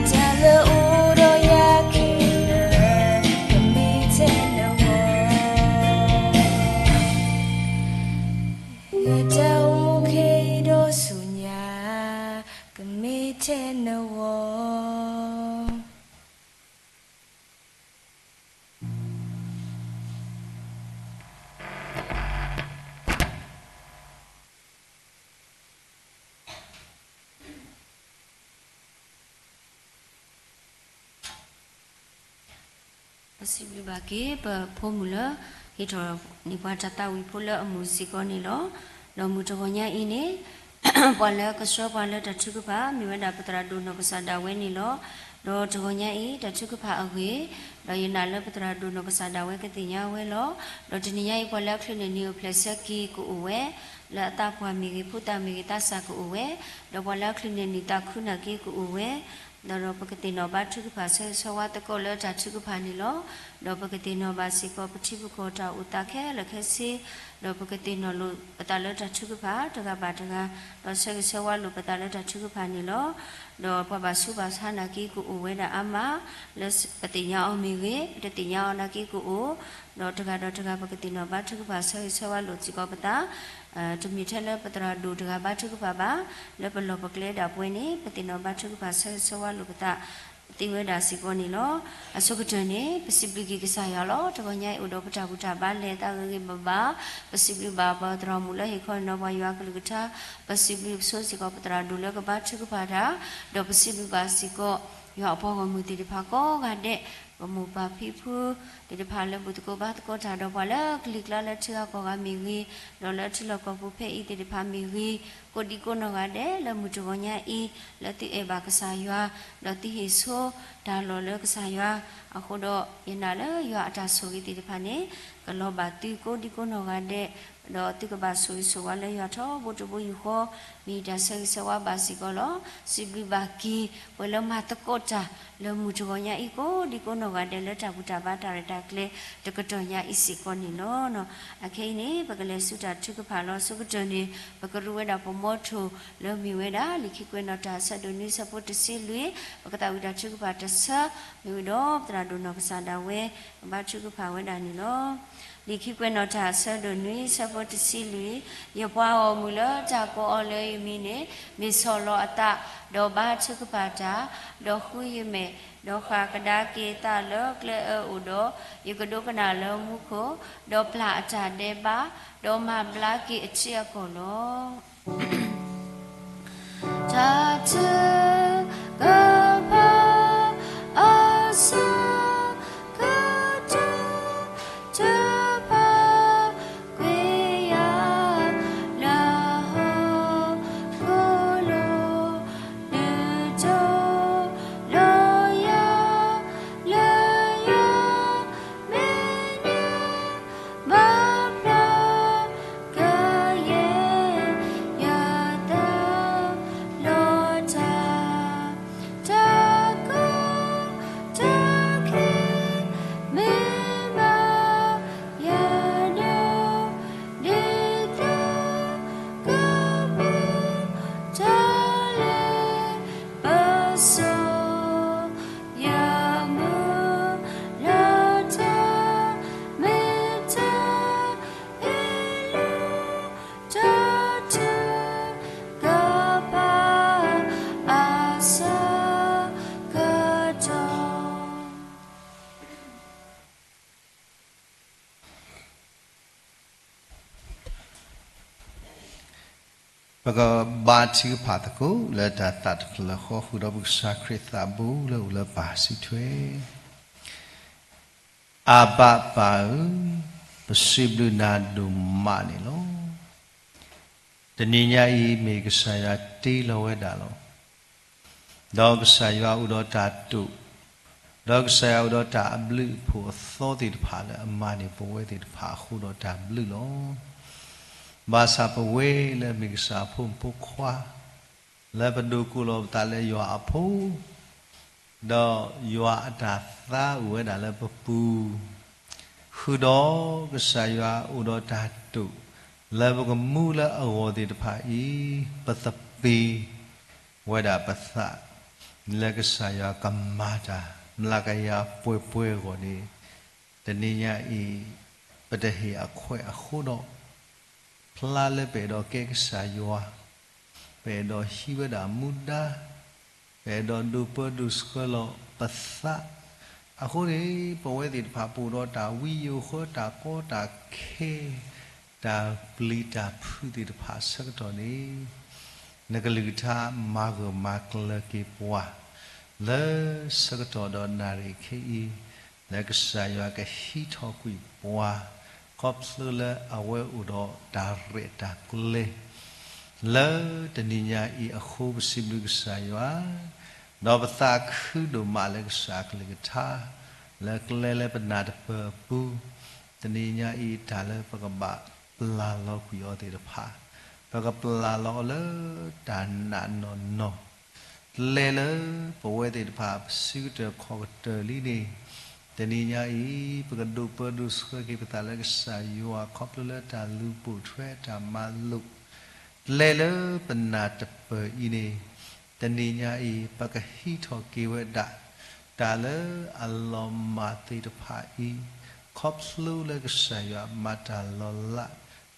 တၢ်လၢအိၣ်ဒီးယၤခဲလၢာ် ကမ့ၢ်ထဲနဂီၢ်, ယတၢ်အိၣ်မူခဲအံၤဒီးဆူညါ ကမ့ၢ်ထဲနဂီၢ်. ပစံးဘျုးဘၣ်က့ၤ ပဖိမုၣ်လၢ ဟ့ၣ်ထီၣ်န့ၢ်ပှၤတၢ်သးဝံၣ်ဖိလၢအမုာ်စ့ၢ်ကီးန့ၣ်လီၤ. ဒီးမုၢ်တဂီၤညါအံၤန့ၣ် ပှၤလၢကဆှၢပှၤလၢတၢ်ထုကဖၣ် မ့ၢ်ဝဲဒၣ်ပသရၣ်ဒိၣ်နီၢ်ကစၢ်ဒၣ်ဝဲန့ၣ်လီၤ. ဒီးတဂီၤညါအံၤ တၢ်ထုကဖၣ်အဂ့ၢ်, ဒီးယနာ်လၢပသရၣ်ဒိၣ်နီၢ်ကစၢ်ဒၣ်ဝဲကသ့ၣ်ညါဝဲလီၤ. ဒီးတနံၤညါအံၤ ပှၤလၢအချုးန့ၢ်နံၤအိၣ်ဖျဲၣ်ဆၢက့ၤကအိၣ်ဝဲ, လၢအသးပှၢ်မ့ၢ်ဂ့ၤ ဖိသၣ်မ့ၢ်ဂ့ၤ သးစၢ်ကအိၣ်ဝဲ, ဒီးပှၤလၢအချုးန့ၢ်နံၤသးခုနာ်က့ကအိၣ်ဝဲ, ဒီး ဒီးပကသ့ၣ်နီၣ်ဘါထုကဖၣ်ဆၢဂ့ၤဆၢဝါသကိးလၢတၢ်ထုကဖၣ်န့ၣ်လီၤ. ဒီးပကသ့ၣ်နီၣ်ဘၣ်စ့ၢ်ကီးပထံပကီၢ်တၢ်အိၣ်သးခဲလၢာ်ခဲဆ့, ဒီးပကသ့ၣ်နီၣ်လိာ်ပသးလၢတၢ်ထုကဖၣ်တဂၤဘၣ်တဂၤ, ဒီးဆၢဂ့ၤဆၢဝါလိာ်ပသးလၢတၢ်ထုကဖၣ်န့ၣ်လီၤ. ဒီးပှၤဘၣ်ဆူးဘၣ်ဆါနာ်က့ကအိၣ်ဝဲဒၣ်အါမး, လၢပသ့ၣ်ညါအီၤမ့ၢ်ဂ့ၤ ပတသ့ၣ်ညါအီၤနာ်က့ကအိၣ်, ဒီးတဂၤဒီးတဂၤပကသ့ၣ်နီၣ်ဘါထုကဖၣ်ဆၢဂ့ၤဆၢဝါလိာ်စ့ၢ်ကီးပသး, တမ့ၢ်ထဲလၢပသရၣ်ဒိၣ်တဂၤဘါထုကဖၣ်ဘၣ်, လၢပလီၢ်ပကျဲဒၣ်ပဝဲန့ၣ် ပသ့ၣ်နီၣ်ဘါထုကဖၣ်ဆၢဂ့ၤဆၢဝါလိာ်ပသး သ့ဝဲဒၣ်စ့ၢ်ကီးန့ၣ်လီၤ. အဆိကတၢၢ်န့ၣ် ပစံးဘျုးက့ၤကစၢ်ယွၤလီၤ. တဂီၤညါအံၤအိၣ်ဒီးပတၢ်ဘူၣ်တၢ်ဘါလဲၤ သးဂ့ၤဂ့ၤဘၣ်ဘၣ်, ပစံးဘျုးဘၣ်ပသရၣ်မုၣ်လၢဟ့ၣ်ခီနီၤပှၤယွၤအကလုၢ်ကထါ, ပစံးဘျုးပဆိစ့ၢ်ကီးပသရၣ်ဒိၣ်လၢကဘါထုကဖၣ်တၢ်, ဒီးပစံးဘျုးဘၣ်စ့ၢ်ကီး ယွၤအပှၤဂီၢ်မုၢ်သ့ၣ်တဖၣ်ကိးဂၤဒဲး, ပမိၢ်ပၢ်ဖံဖုသ့ၣ်တဖၣ်လၢဘူၣ်သကိးဘါသကိးတၢ်ဒီးပှၤလၢကလံၤကျါလၢထံဂၤကီၢ်ဂၤမ့ၢ်ဂ့ၤ, ဒီးလၢထံလီၢ်ကီၢ်ပူၤဖဲအံၤသ့ၣ်တဖၣ်မ့ၢ်ဂ့ၤ, ကိးဒံကိးနီၢ်ဂၤဒဲးလၢမုၢ်တဂီၤညါအံၤ, လၢသုအဲၣ်ဘၣ်ကစၢ်ယွၤ, ဒီးသုဟ့ၣ်ဆိတၢ်လီၢ်လၢကစၢ်ယွၤ, အဃိဒီးယနာ်လၢယွၤအတၢ်ဆိၣ်ဂ့ၤသ့ၣ်တဖၣ်န့ၣ် ကလီၤဘၣ်သုကိးဒံကိးနီၢ်ဂၤဒဲး, ဒီးသုကဘၣ်ဆိၣ်ဂ့ၤဆိၣ်ဝါလၢယွၤထီဘိတဘိယူၢ်ဃီ, မ့ၢ်တၢ်ဆၢဂ့ၤဆၢဝါဘၣ်စ့ၢ်ကီးလီၤ. စံးဘျုးဘၣ်က့ၤပှၤလၢမၤသကိးတၢ်လၢမုၢ်တဂီၤညါအံၤကိးဒံကိးနီၢ်ဂၤဒဲးလၢတၢ်ဘူၣ်တၢ်ဘါတၢ်ရဲၣ်တၢ်ကျဲၤတကတီၢ်ညါအံၤစ့ၢ်ကီးန့ၣ်လီၤ. အခဲအံၤန့ၣ် ပကလဲၤဆူတၢ်ထုကဖၣ်လီၤ. အဆိကတၢၢ်န့ၣ် ပကရူးဝဲဒၣ်ပမိၢ်ထိၣ်လၢမ့ၢ်ဝဲဒၣ် လံာ်ခံကွဲးနီၣ်တၢ်အဆၢဒိၣ်နွံဆၢဖိတဆံလွံၢ်, ပကသးဝံၣ်တၢ်ထုကဖၣ်တဆၢ, မ့ၢ်ဝံၤဒီးပသရၣ်ဒိၣ်နီၢ်ကစၢ်ဒၣ်ဝဲ ကဘါထုကဖၣ်ဝဲဒၣ်န့ၣ်လီၤ. လံာ်ခံကွဲးနီၣ်တၢ်အဆၢဒိၣ်နွံဆၢဖိတဆံလွံၢ်, ယပှၤဂီၢ်မုၢ်လၢတၢ်ကိးအီၤလၢယမံၤန့ၣ် မ့ၢ်ဆီၣ်လီၤအသး, ဒီးဘါထုကဖၣ်တၢ်, ဒီးဃုယမဲာ်, ဒီးဃၣ်ကဒါက့ၤအသးလၢကျဲအၢအိၣ်ဒီး, ယကဒိကနၣ်လၢမူခိၣ်, ဒီးပျၢ်အတၢ်ဒဲးဘး, ဒီးမၤဘျါက့ၤအထံအကီၢ်လီၤ. တၢ်ထုကဖၣ်အဆၢကတီၢ် တဖၣ်ကွံာ်ယၤလၢဟီၣ်ခိၣ်လိၤ, ဒုးတီၤလီၤယၤ လၢယၤ မ့ၢ်န့ၣ် ဘၣ်ဖျါကယဲၢ်ယသး လီၤတၢ် တၢ်ကီတၢ်ခဲ မ့ၢ်ဘၣ်ယၤဒီး ဒ်သိးကပူၤ တၢ်လၢပစီ ယမုၢ်လၢတၢ်မ့ၢ်တၢ်အ့ၣ်လိာ် တၢ်ထုကဖၣ်အဆၢကတီၢ် ပကဘါထုကဖၣ်သကိးလၢတၢ်သးတဖျၢၣ်ဃီ ဃုာ်ဒီးပကစၢ်ခရံာ်သးဘိလၢအိၣ်လၢပၢ်စုထွဲ. အဘၣ်ပၢ်ဧၢ, ပစံးဘျုးနၤဒိၣ်မးန့ၣ်လီၤ. တနံၤညါအံၤမ့ၢ်ကစၢ်ယွၤတ့လီၤဝဲဒၣ်လီၤ. ဒီးကစၢ်ယွၤအိၣ်ဒီးတၢ်တိာ်, ဒီးကစၢ်ယွၤအိၣ်ဒီးတၢ်အဘျုးအဖှိၣ်အသီသ့ၣ်တဖၣ်လၢအမၤန့ၢ်ပဝဲသ့ၣ်တဖၣ်အဃိဒီးတၢ်ဘျုးလီၤ. ဘၣ်ဆၣ်ပဝဲလၢမ့ၢ်ကစၢ်အဖိမုၣ်ဖိခွါ လၢပဒိးကိးလီၤပသးလၢယွၤအဖိ ဒီးယွၤအတၢ်သါအိၣ်ဝဲဒၣ်လၢပပူၤ, ဃုာ်ဒီးကစၢ်ယွၤအိၣ်ဒီးတၢ်တိာ် လၢပကမူလၢအဂီၢ်သ့ၣ်တဖၣ်အံၤ, ပသပ့ၤဝဲဒၣ်ပသး လၢကစၢ်ယွၤကမၤတၢ် မျးကယၤပှဲၤပှဲၤအဂီၢ်န့ၣ်, တနံၤညါအံၤ ပတဟ့ၣ်အခွဲးအဃိဒီး ဖျါလၢပအဲၣ်ဒိးကဲကစၢ်ယွၤ, ပအဲၣ်ဒိးဟံးဝဲဒၣ်မူဒါ, ပအဲၣ်ဒိးဒိးပၢဒိးဆှၢလီၤပသး, အဃိန့ၣ် ပဝဲသ့ၣ်တဖၣ်ပအိၣ်ဒီးတၢ်ဝံယိၤဃၢ တၢ်ကီတၢ်ခဲ, တၢ်ပျံၤတၢ်ဖုးသ့ၣ်တဖၣ်ဆၢကတီၢ်န့ၣ်, နကလုၢ်ကထါမၤဂၢၢ်မၤကျၢၤက့ၤပှၤ လၢဆၢကတီၢ်ဒီးနၣ်ရံၣ်ခဲအံၤ, လၢကစၢ်ယွၤကဟံးထီၣ်ကွံာ်ပှၤ ခီဖျိလၢအဝဲအိၣ်ဒီးတၢ်ရဲၣ်တၢ်ကျဲၤ လၢတနံၤညါအံၤအဃိ ပစံးဘျုးကစၢ်ယွၤ, ဒီးပသးခုဒိၣ်မးလၢကစၢ်အကလုၢ်ကထါ, လၢကျဲလၢပနၢ်တပၢၢ်အပူၤ, တနံၤညါအံၤတၢ်လၢပကဘၣ်ပျၢ်လီၤကွံာ်အီၤသ့ၣ်တဖၣ်, ပကပျၢ်လီၤအီၤလၢတၢ်နာ်နီၢ်နီၢ် ကျဲလၢပဝဲသ့ၣ်တဖၣ် ပစုကတၢၢ်ခီၣ်ကတၢၢ်လံန့ၣ်, တနံၤညါအံၤ ပကဒိးပၢဒိးဆှၢက့ၤပသးလၢကစၢ်ယွၤ ခီဖျိလၢတၢ်လူၤပိာ်ထွဲအတၢ်မၤလိာ်, ကျဲလၢပနၢ်တပၢၢ်အံၤန့ၣ်, တနံၤညါအံၤ ပကဟံးထီၣ်က့ၤဝဲဒၣ် တၢ်လၢအလီၤမၢ်သ့ၣ်တဖၣ်အံၤ, ခီဖျိလၢကစၢ်ယွၤမၤတၢ်လီၤလး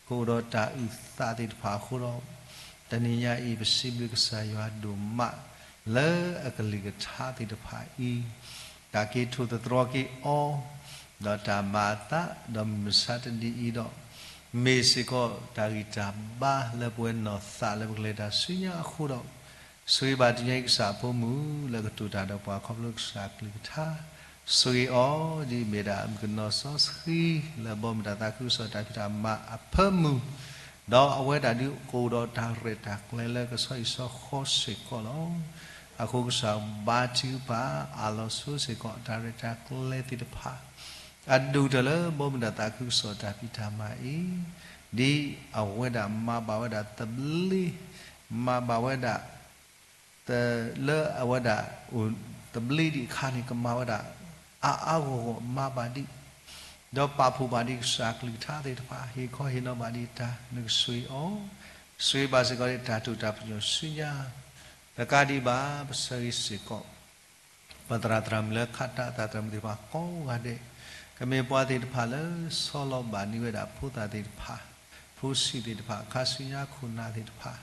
ကအိၣ်ဒီးတၢ်အုၣ်သးသ့ၣ်တဖၣ်အဃိဒီး, တနံၤညါအံၤ ပစံးဘျုးကစၢ်ယွၤဒိၣ်မး လၢအကလုၢ်ကထါသ့ၣ်တဖၣ်အံၤ, တၢ်က့ၤထိၣ်သတြီၤက့ၤအီၤ, ဒီးတၢ်မၤအသး ဒီးမုၢ်မဆါတနံၤအံၤဒီး, မ့ၢ်စ့ၢ်ကီးတၢ်ဂံၢ်တၢ်ဘါလၢပဝဲနီၢ်သးလၢပကလဲၤတၢ်ဆူညါအဃိဒီး, ဆိၣ်ဂ့ၤဘၣ်တနံၤညါအံၤကစၢ်အဖိမုၣ်လၢကတိၤတၢ်ဒီးပှၤခီဖျိကစၢ်အကလုၢ်ကထါ, ဆိၣ်ဂ့ၤအီၤဒ်အမ့ၢ်ဒၣ်မုၣ်ကနီၤစီဆှံ လၢဘီမုၢ်တၢ်သးခုကစီၣ်တၢ်ဖံးတၢ်မၤအဖၢမုၢ်, ဒီးအဝဲဒၣ်ဒုးကအိၣ်ဒီးတၢ်ရဲၣ်တၢ်ကျဲၤလၢကဆီဟံၣ်ဆီဃီစ့ၢ်ကီးလီၤ. အဃိကစၢ်ဘါထုကဖၣ်အးလီၤဆိစ့ၢ်ကီး တၢ်ရဲၣ်တၢ်ကျဲၤသ့ၣ်တဖၣ် အဒိၣ်ကတၢၢ်လၢဘီမုၢ်တၢ်သးခုကစီၣ်တၢ်ဖံးတၢ်မၤအံၤ, ဒ်အဝဲဒၣ်မၤဘၣ်ဝဲဒၣ်သဘျ့, မၤဘၣ်ဝဲဒၣ် လၢအဝဲဒၣ်အိၣ်သဘျ့ဒံးအခါန့ၣ် ကမၤဝဲဒၣ် အါအါဂီၢ်ဂီၢ်မၤဘၣ်ဒံး, ဒီးပာ်ဖှိၣ်ဘၣ်ဒံးကစၢ်အကလုၢ်ကထါသ့ၣ်တဖၣ် ဟ့ၣ်ခီဟ့ၣ်နီၤဘၣ်ဒံးတၢ် နကဆိၣ်ဂ့ၤအီၤ, ဆိၣ်ဂ့ၤဘၣ်စ့ၢ်ကီးဒံးတၢ်တိာ်တၢ်ပညိၣ်ဆူညါ, တကးဒံးဘၣ် ပဆၢဂ့ၤစ့ၢ်ကီး ပသရၣ်သရၣ်မုၣ်လၢခးတၢ်သရၣ်မုၣ်သ့ၣ်တဖၣ်ကိးဂၤဒဲး, ကမ့ၢ်ပှၤသ့ၣ်တဖၣ်လၢဆီလီၤဘၣ်န့ၢ်ဝဲဒၣ်ဖိသၣ်သ့ၣ်တဖၣ်, ဖိဆံးသ့ၣ်တဖၣ်, ခါဆူညါခိၣ်နၢ်သ့ၣ်တဖၣ်,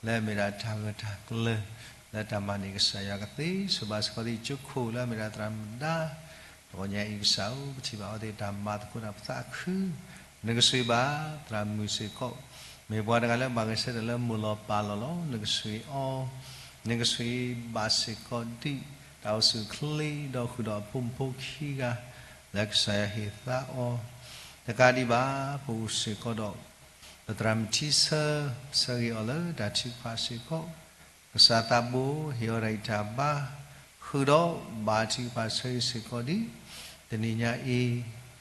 လၢအမ့ၢ်ဒၣ်တၢ်ဂၢၢ်တၢ်ကျၢၤ လၢတၢ်မၤန့ၢ်ကစၢ်ယွၤကသ့, ဆိၣ်ဘၣ်စ့ၢ်ကီးဒံးကၠိခိၣ်လၢအမ့ၢ်ဒၣ်သရၣ်မုၣ်ဒါ, တဂီၤညါအံၤကစၢ်ဧၢ, ပထံၣ်ဘၣ်အဝဲသ့ၣ်တၢ်မၤသကိးတၢ်ပသးခု, နကဆိၣ်ဂ့ၤဘၣ်သရၣ်မုၣ်စ့ၢ်ကီး, မ့ၢ်ပှၤတဂၤလၢဘၣ်ဂဲၤဆၢထၢၣ်လၢမိၢ်လီၤပၢ်လီၤလီၤ, နကဆိၣ်ဂ့ၤအီၤ, နကဆိၣ်ဂ့ၤဘၣ်စ့ၢ်ကီးဒံး တၢ်အိၣ်ဆူၣ်အိၣ်ချ့ဒီးဃုာ်ဒီးအဖိမုၣ်ဖိခံဂၤ လၢကစၢ်ယွၤဟ့ၣ်သါအီၤ, တကးဒံးဘၣ် ပအိၣ်စ့ၢ်ကီးဒီး ပသရၣ်မုၣ်ထံဆၢ, ဆၢဂ့ၤအီၤလၢတၢ်ထုကဖၣ်စ့ၢ်ကီး, ကစၢ်သးဘိဟ့ၣ်အီၤတၢ်ဂံၢ်တၢ်ဘါ, ဃုာ်ဒီးဘါထုကဖၣ်ဆၢဂ့ၤစ့ၢ်ကီးဒံး, တနံၤညါအံၤ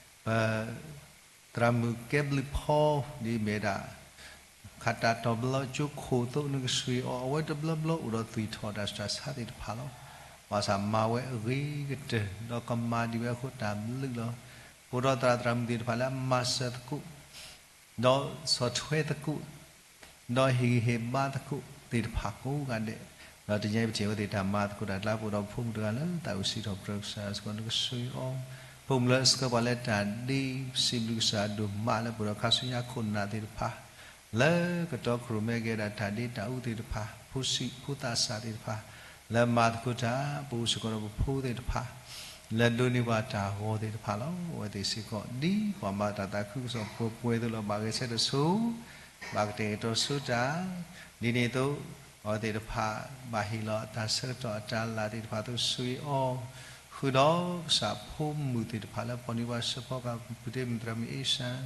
ပ သရၣ်မုၣ်ကဲဘျုးဖီ ဒ်အမ့ၢ်ဒၣ် ခးတၢ်တီၤဘျီကၠိခိၣ်အသိး နကဆိၣ်ဂ့ၤအီၤ, အဝဲတဘျီဘျီအိၣ်ဒီးသွံၣ်ထီၣ်တၢ်ဆူးတၢ်ဆါသ့ၣ်တဖၣ်လီၤ. ဘၣ်ဆၣ်မၤဝဲအဂ့ၤကတၢၢ် ဒီးကမၤဒံးဝဲအဃိတၢ်ဘျုးလီၤ. ပအိၣ်ဒီးသရၣ်သရၣ်မုၣ်သ့ၣ်တဖၣ်လၢအမၤစၢၤသကိး ဒီးဆီၣ်ထွဲသကိး ဒီးဟ့ၣ်ဂံၢ်ဟ့ၣ်ဘါသကိးသ့ၣ်တဖၣ်ကိးဂၤဒဲး, ဒီးတနံၤအံၤပထံၣ်ဝဲသ့ၣ်တၢ်မၤသကိးတၢ်ကျါ ပအိၣ်ဒီးဖိမုၣ်တဂၤလၢသးအိၣ်စံးထီၣ်ပတြၢၤကစၢ်ယွၤစ့ၢ်ကီး နကဆိၣ်ဂ့ၤအီၤ, ဖိမုၣ်လၢအဆှၢပှၤလၢတၢ်ဒ့ ပစံးဘျုးကစၢ်ဒိၣ်မးလၢပအိၣ်ဒီးခါဆူညါခိၣ်နၢ်သ့ၣ်တဖၣ် လၢကတီၢ်ခိၣ်ရိၣ်မဲကဲဒၣ်တၢ်ဒ့တၢ်အူသ့ၣ်တဖၣ်, ဖိဆံးဖိသးစၢ်သ့ၣ်တဖၣ် လၢမၤသကိးတၢ်, ပအိၣ်စ့ၢ်ကီးဒီးပဖိသ့ၣ်တဖၣ် လၢဒိးန့ၢ်ပှၤတၢ်ဂီၤသ့ၣ်တဖၣ်လီၤ. အဝဲသ့ၣ်စ့ၢ်ကီး ဒ်ပှၤမၤတၢ်သးခုကစီၣ်ပှဲၤပှဲၤအသိးလီၤ. ဘၣ်ဂဲၤဆၢထၢၣ်ဆိ ဘၣ်ကတဲာ်ကတီၤဆိတၢ်, ဒ်န့ၣ်အသိး အဝဲသ့ၣ်တဖၣ် ဘၣ်ဟ့ၣ်လီၤအတၢ်ဆၢကတီၢ်အတၢ်လၤသ့ၣ်တဖၣ်အသိး ဆိၣ်ဂ့ၤအီၤ, ဃုာ်ဒီးကစၢ်ဖိမုၣ်သ့ၣ်တဖၣ်လၢပိာ်န့ၢ်ပှၤဆၢဖီကပူၤ ပူၤတ့ၢ်မုၢ်သရၣ်မုၣ်အ့ၡၢၣ်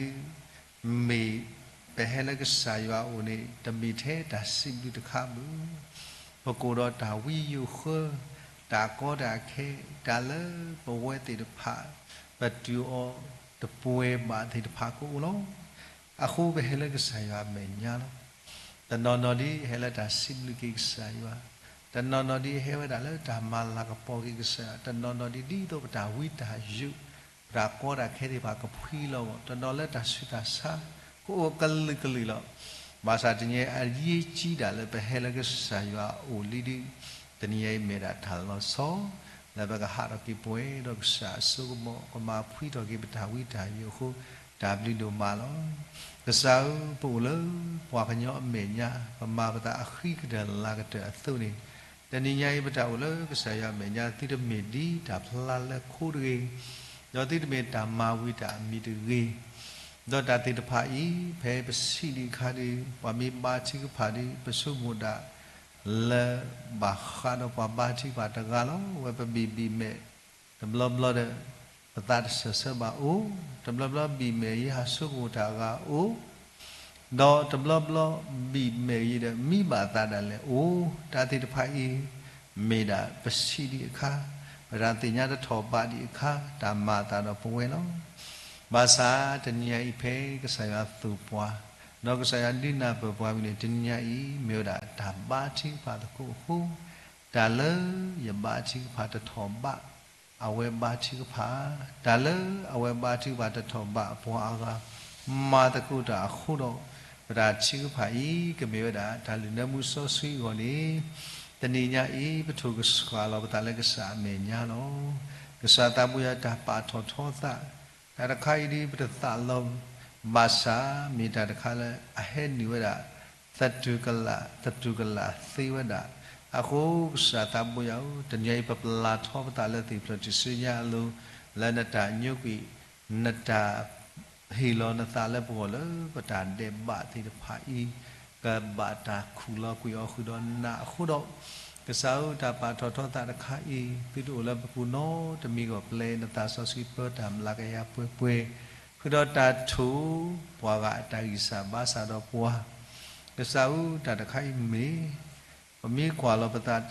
တၢ်လၢပမၤတၢ်န့ၣ်ဒုး မ့ၢ်ပဟဲလၢကစၢ်ယွၤအအိၣ်န့ၣ် တမ့ၢ်ထဲတၢ်စံးဘျုးတခါဘၣ်. ပကအိၣ်ဒီးတၢ်ဝံယိာ်ဃၢ, တၢ်ကီတၢ်ခဲ, တၢ်လၢပဝဲသ့ၣ်တဖၣ် ပတုၤအီၤတပှဲၤဘၣ်သ့ၣ်တဖၣ်ကအိၣ်လီၤ. အဃိပဟဲလၢကစၢ်ယွၤအမဲာ်ညါလီၤ. တနီၤနီၤဒ်ဟဲလၢတၢ်စံးဘျုးက့ၤကစၢ်ယွၤ, တနီၤနီၤဒ်ဟဲဝဲဒၣ်လၢတၢ်မၤလၤကပီၤက့ၤကစၢ်ယွၤ, တနီၤနီၤဒ်ဒ်သိးပတၢ်ဝံတၢ်ယိာ်, ပတၢ်ကီတၢ်ခဲသ့ၣ်တဖၣ်ကဖှံလီၤဘၣ်, တနီၤလၢတၢ်ဆူးတၢ်ဆါ ကအိၣ်ကလုာ်ကလုာ်လီၤ. ဘၣ်ဆၣ်တနံၤအံၤအရေးကြီးဒၣ်လၢပဟဲလၢကစၢ်ယွၤအအိၣ်လံဒုး, တနံၤအံၤမ့ၢ်ဒၣ်တၢ်လီၤဆီ လၢပကဟးထီၣ်က့ၤပှဲၤဒီးကစၢ်အစိကမီၤ, ကမၤဖှံထီၣ်က့ၤပတၢ်ဝံတၢ်ယိာ်အဃိ, တၢ်ဘျုးဒိၣ်မးလီၤ. ကစၢ်ဧၢ, ပအိၣ်လၢပှၤကညီအမဲာ်ညါ, ပမၤပသးအဃံကတၢၢ်လၤကတၢၢ်အသိးန့ၣ်, တနံၤညါအံၤပတၢ်အိၣ်လၢကစၢ်ယွၤအမဲာ်ညါ သုတမ့ၢ်ဒ်တၢ်ဖျါလၢခိတဂ့ၤ, ဒီးသုတမ့ၢ်တၢ်မၤဝံၤတၢ်အမံၤတဂ့ၤ, ဒီးတၢ်သ့ၣ်တဖၣ်အံၤ ဖဲပဆံးဒံးအခါဒီး ပှၤမ့ၢ်ဘါထုကဖၣ်ဒီး ပဆိကမိၣ်ဒၣ် လၢဘၣ်ဃးဒီးပှၤဘါထုကဖၣ်တဂၤလီၤ. အဝဲပဘံၣ်ဘံၣ်မဲာ် တဘျီဘျီဒီး ပသးတဆၢဆၢဘၣ်အိၣ်, တဘျီဘျီဘံၣ်မဲာ်ယံၤဟးဆိကမိၣ်တၢ်အဂၤအိၣ်, ဒီးတဘျီဘျီဘံၣ်မဲာ်ယံၤဒီး မံဘၣ်သးဒၣ်လဲာ်အိၣ်, တၢ်သ့ၣ်တဖၣ်အံၤ မ့ၢ်ဒၣ်ပဆံးဒံးအခါ, ပတၢ်သ့ၣ်ညါတထီၣ်ဘးဒံးအခါ, တၢ်မၤအသးဒီးပဝဲလီၤ. ဘၣ်ဆၣ်တနံၤညါအံၤဖဲကစၢ်ယွၤသိၣ်ပှၤ, ဒီးကစၢ်ယွၤဒုးနၢ်ပၢၢ်ပှၤဝံၤန့ၣ် တနံၤညါအံၤ မ့ၢ်ဝဲဒၣ်တၢ်ဘါထုကဖၣ်သကိးအဃိ, တၢ်လၢယဘါထုကဖၣ်တထီၣ်ဘး အဝဲဘါထုကဖၣ်, တၢ်လၢအဝဲဘါထုကဖၣ်တထီၣ်ဘးအပှၤအဂၤ မၤသကိးတၢ်အဃိဒီး, ပတၢ်ထုကဖၣ်အံၤ ကမ့ၢ်ဝဲဒၣ်တၢ်လုၢ်နၢမူစီဆှံအဂီၢ်န့ၣ်, တနံၤညါအံၤ ပထိၣ်ကဆှၣ်လီၤပသးလၢကစၢ်အမဲာ်ညါလီၤ. ကစၢ်သးဘိယွၤတၢ်ပာ်ထီၣ်ထီသး, တၢ်တခါအံၤဒ် ပတသးလီၤ, ဘၣ်ဆၣ်မ့ၢ်တၢ်တခါလၢအဟဲနုာ်ဝဲဒၣ် သတူၢ်ကလာ် သတူၢ်ကလာ်သ့ဝဲဒၣ်. အဃိကစၢ်သးဘိယွၤဧၢ, တနံၤညါအံၤပပျၢ်ထီပသးလၢသ့ၣ်ဖျၢၣ်ထူၣ်စုညါအလိၤ, လၢနတၢ်ညိကွံာ်, နတၢ်ဟ့ၣ်လီၤနသးလၢပဂီၢ်လၢပတၢ်ဒဲးဘးသ့ၣ်တဖၣ်အံၤ, ကဘၣ်တၢ်ခူၣ်လီၤကွံာ်အီၤဃုာ်ဒီးနးအဃိဒီး, ကစၢ်ဧၢ, တၢ်ပာ်ထီၣ်ထီသးတခါအံၤ သုတအိၣ်လၢပပူၤနီတမံၤဂီၢ် ပျဲနသးစီဆှံပၢတၢ်မျးကယၤပှဲၤပှဲၤ, ဃုာ်ဒီးတၢ်ထိၣ်ပှၤဂၤအတၢ်ဂံၢ်စၢ်ဘါစၢ်ဒီးပှၤ, ကစၢ်ဧၢ, တၢ်တခါအံၤမ့ၢ် ပမ့ၢ်ကွၢ်လီၤပသး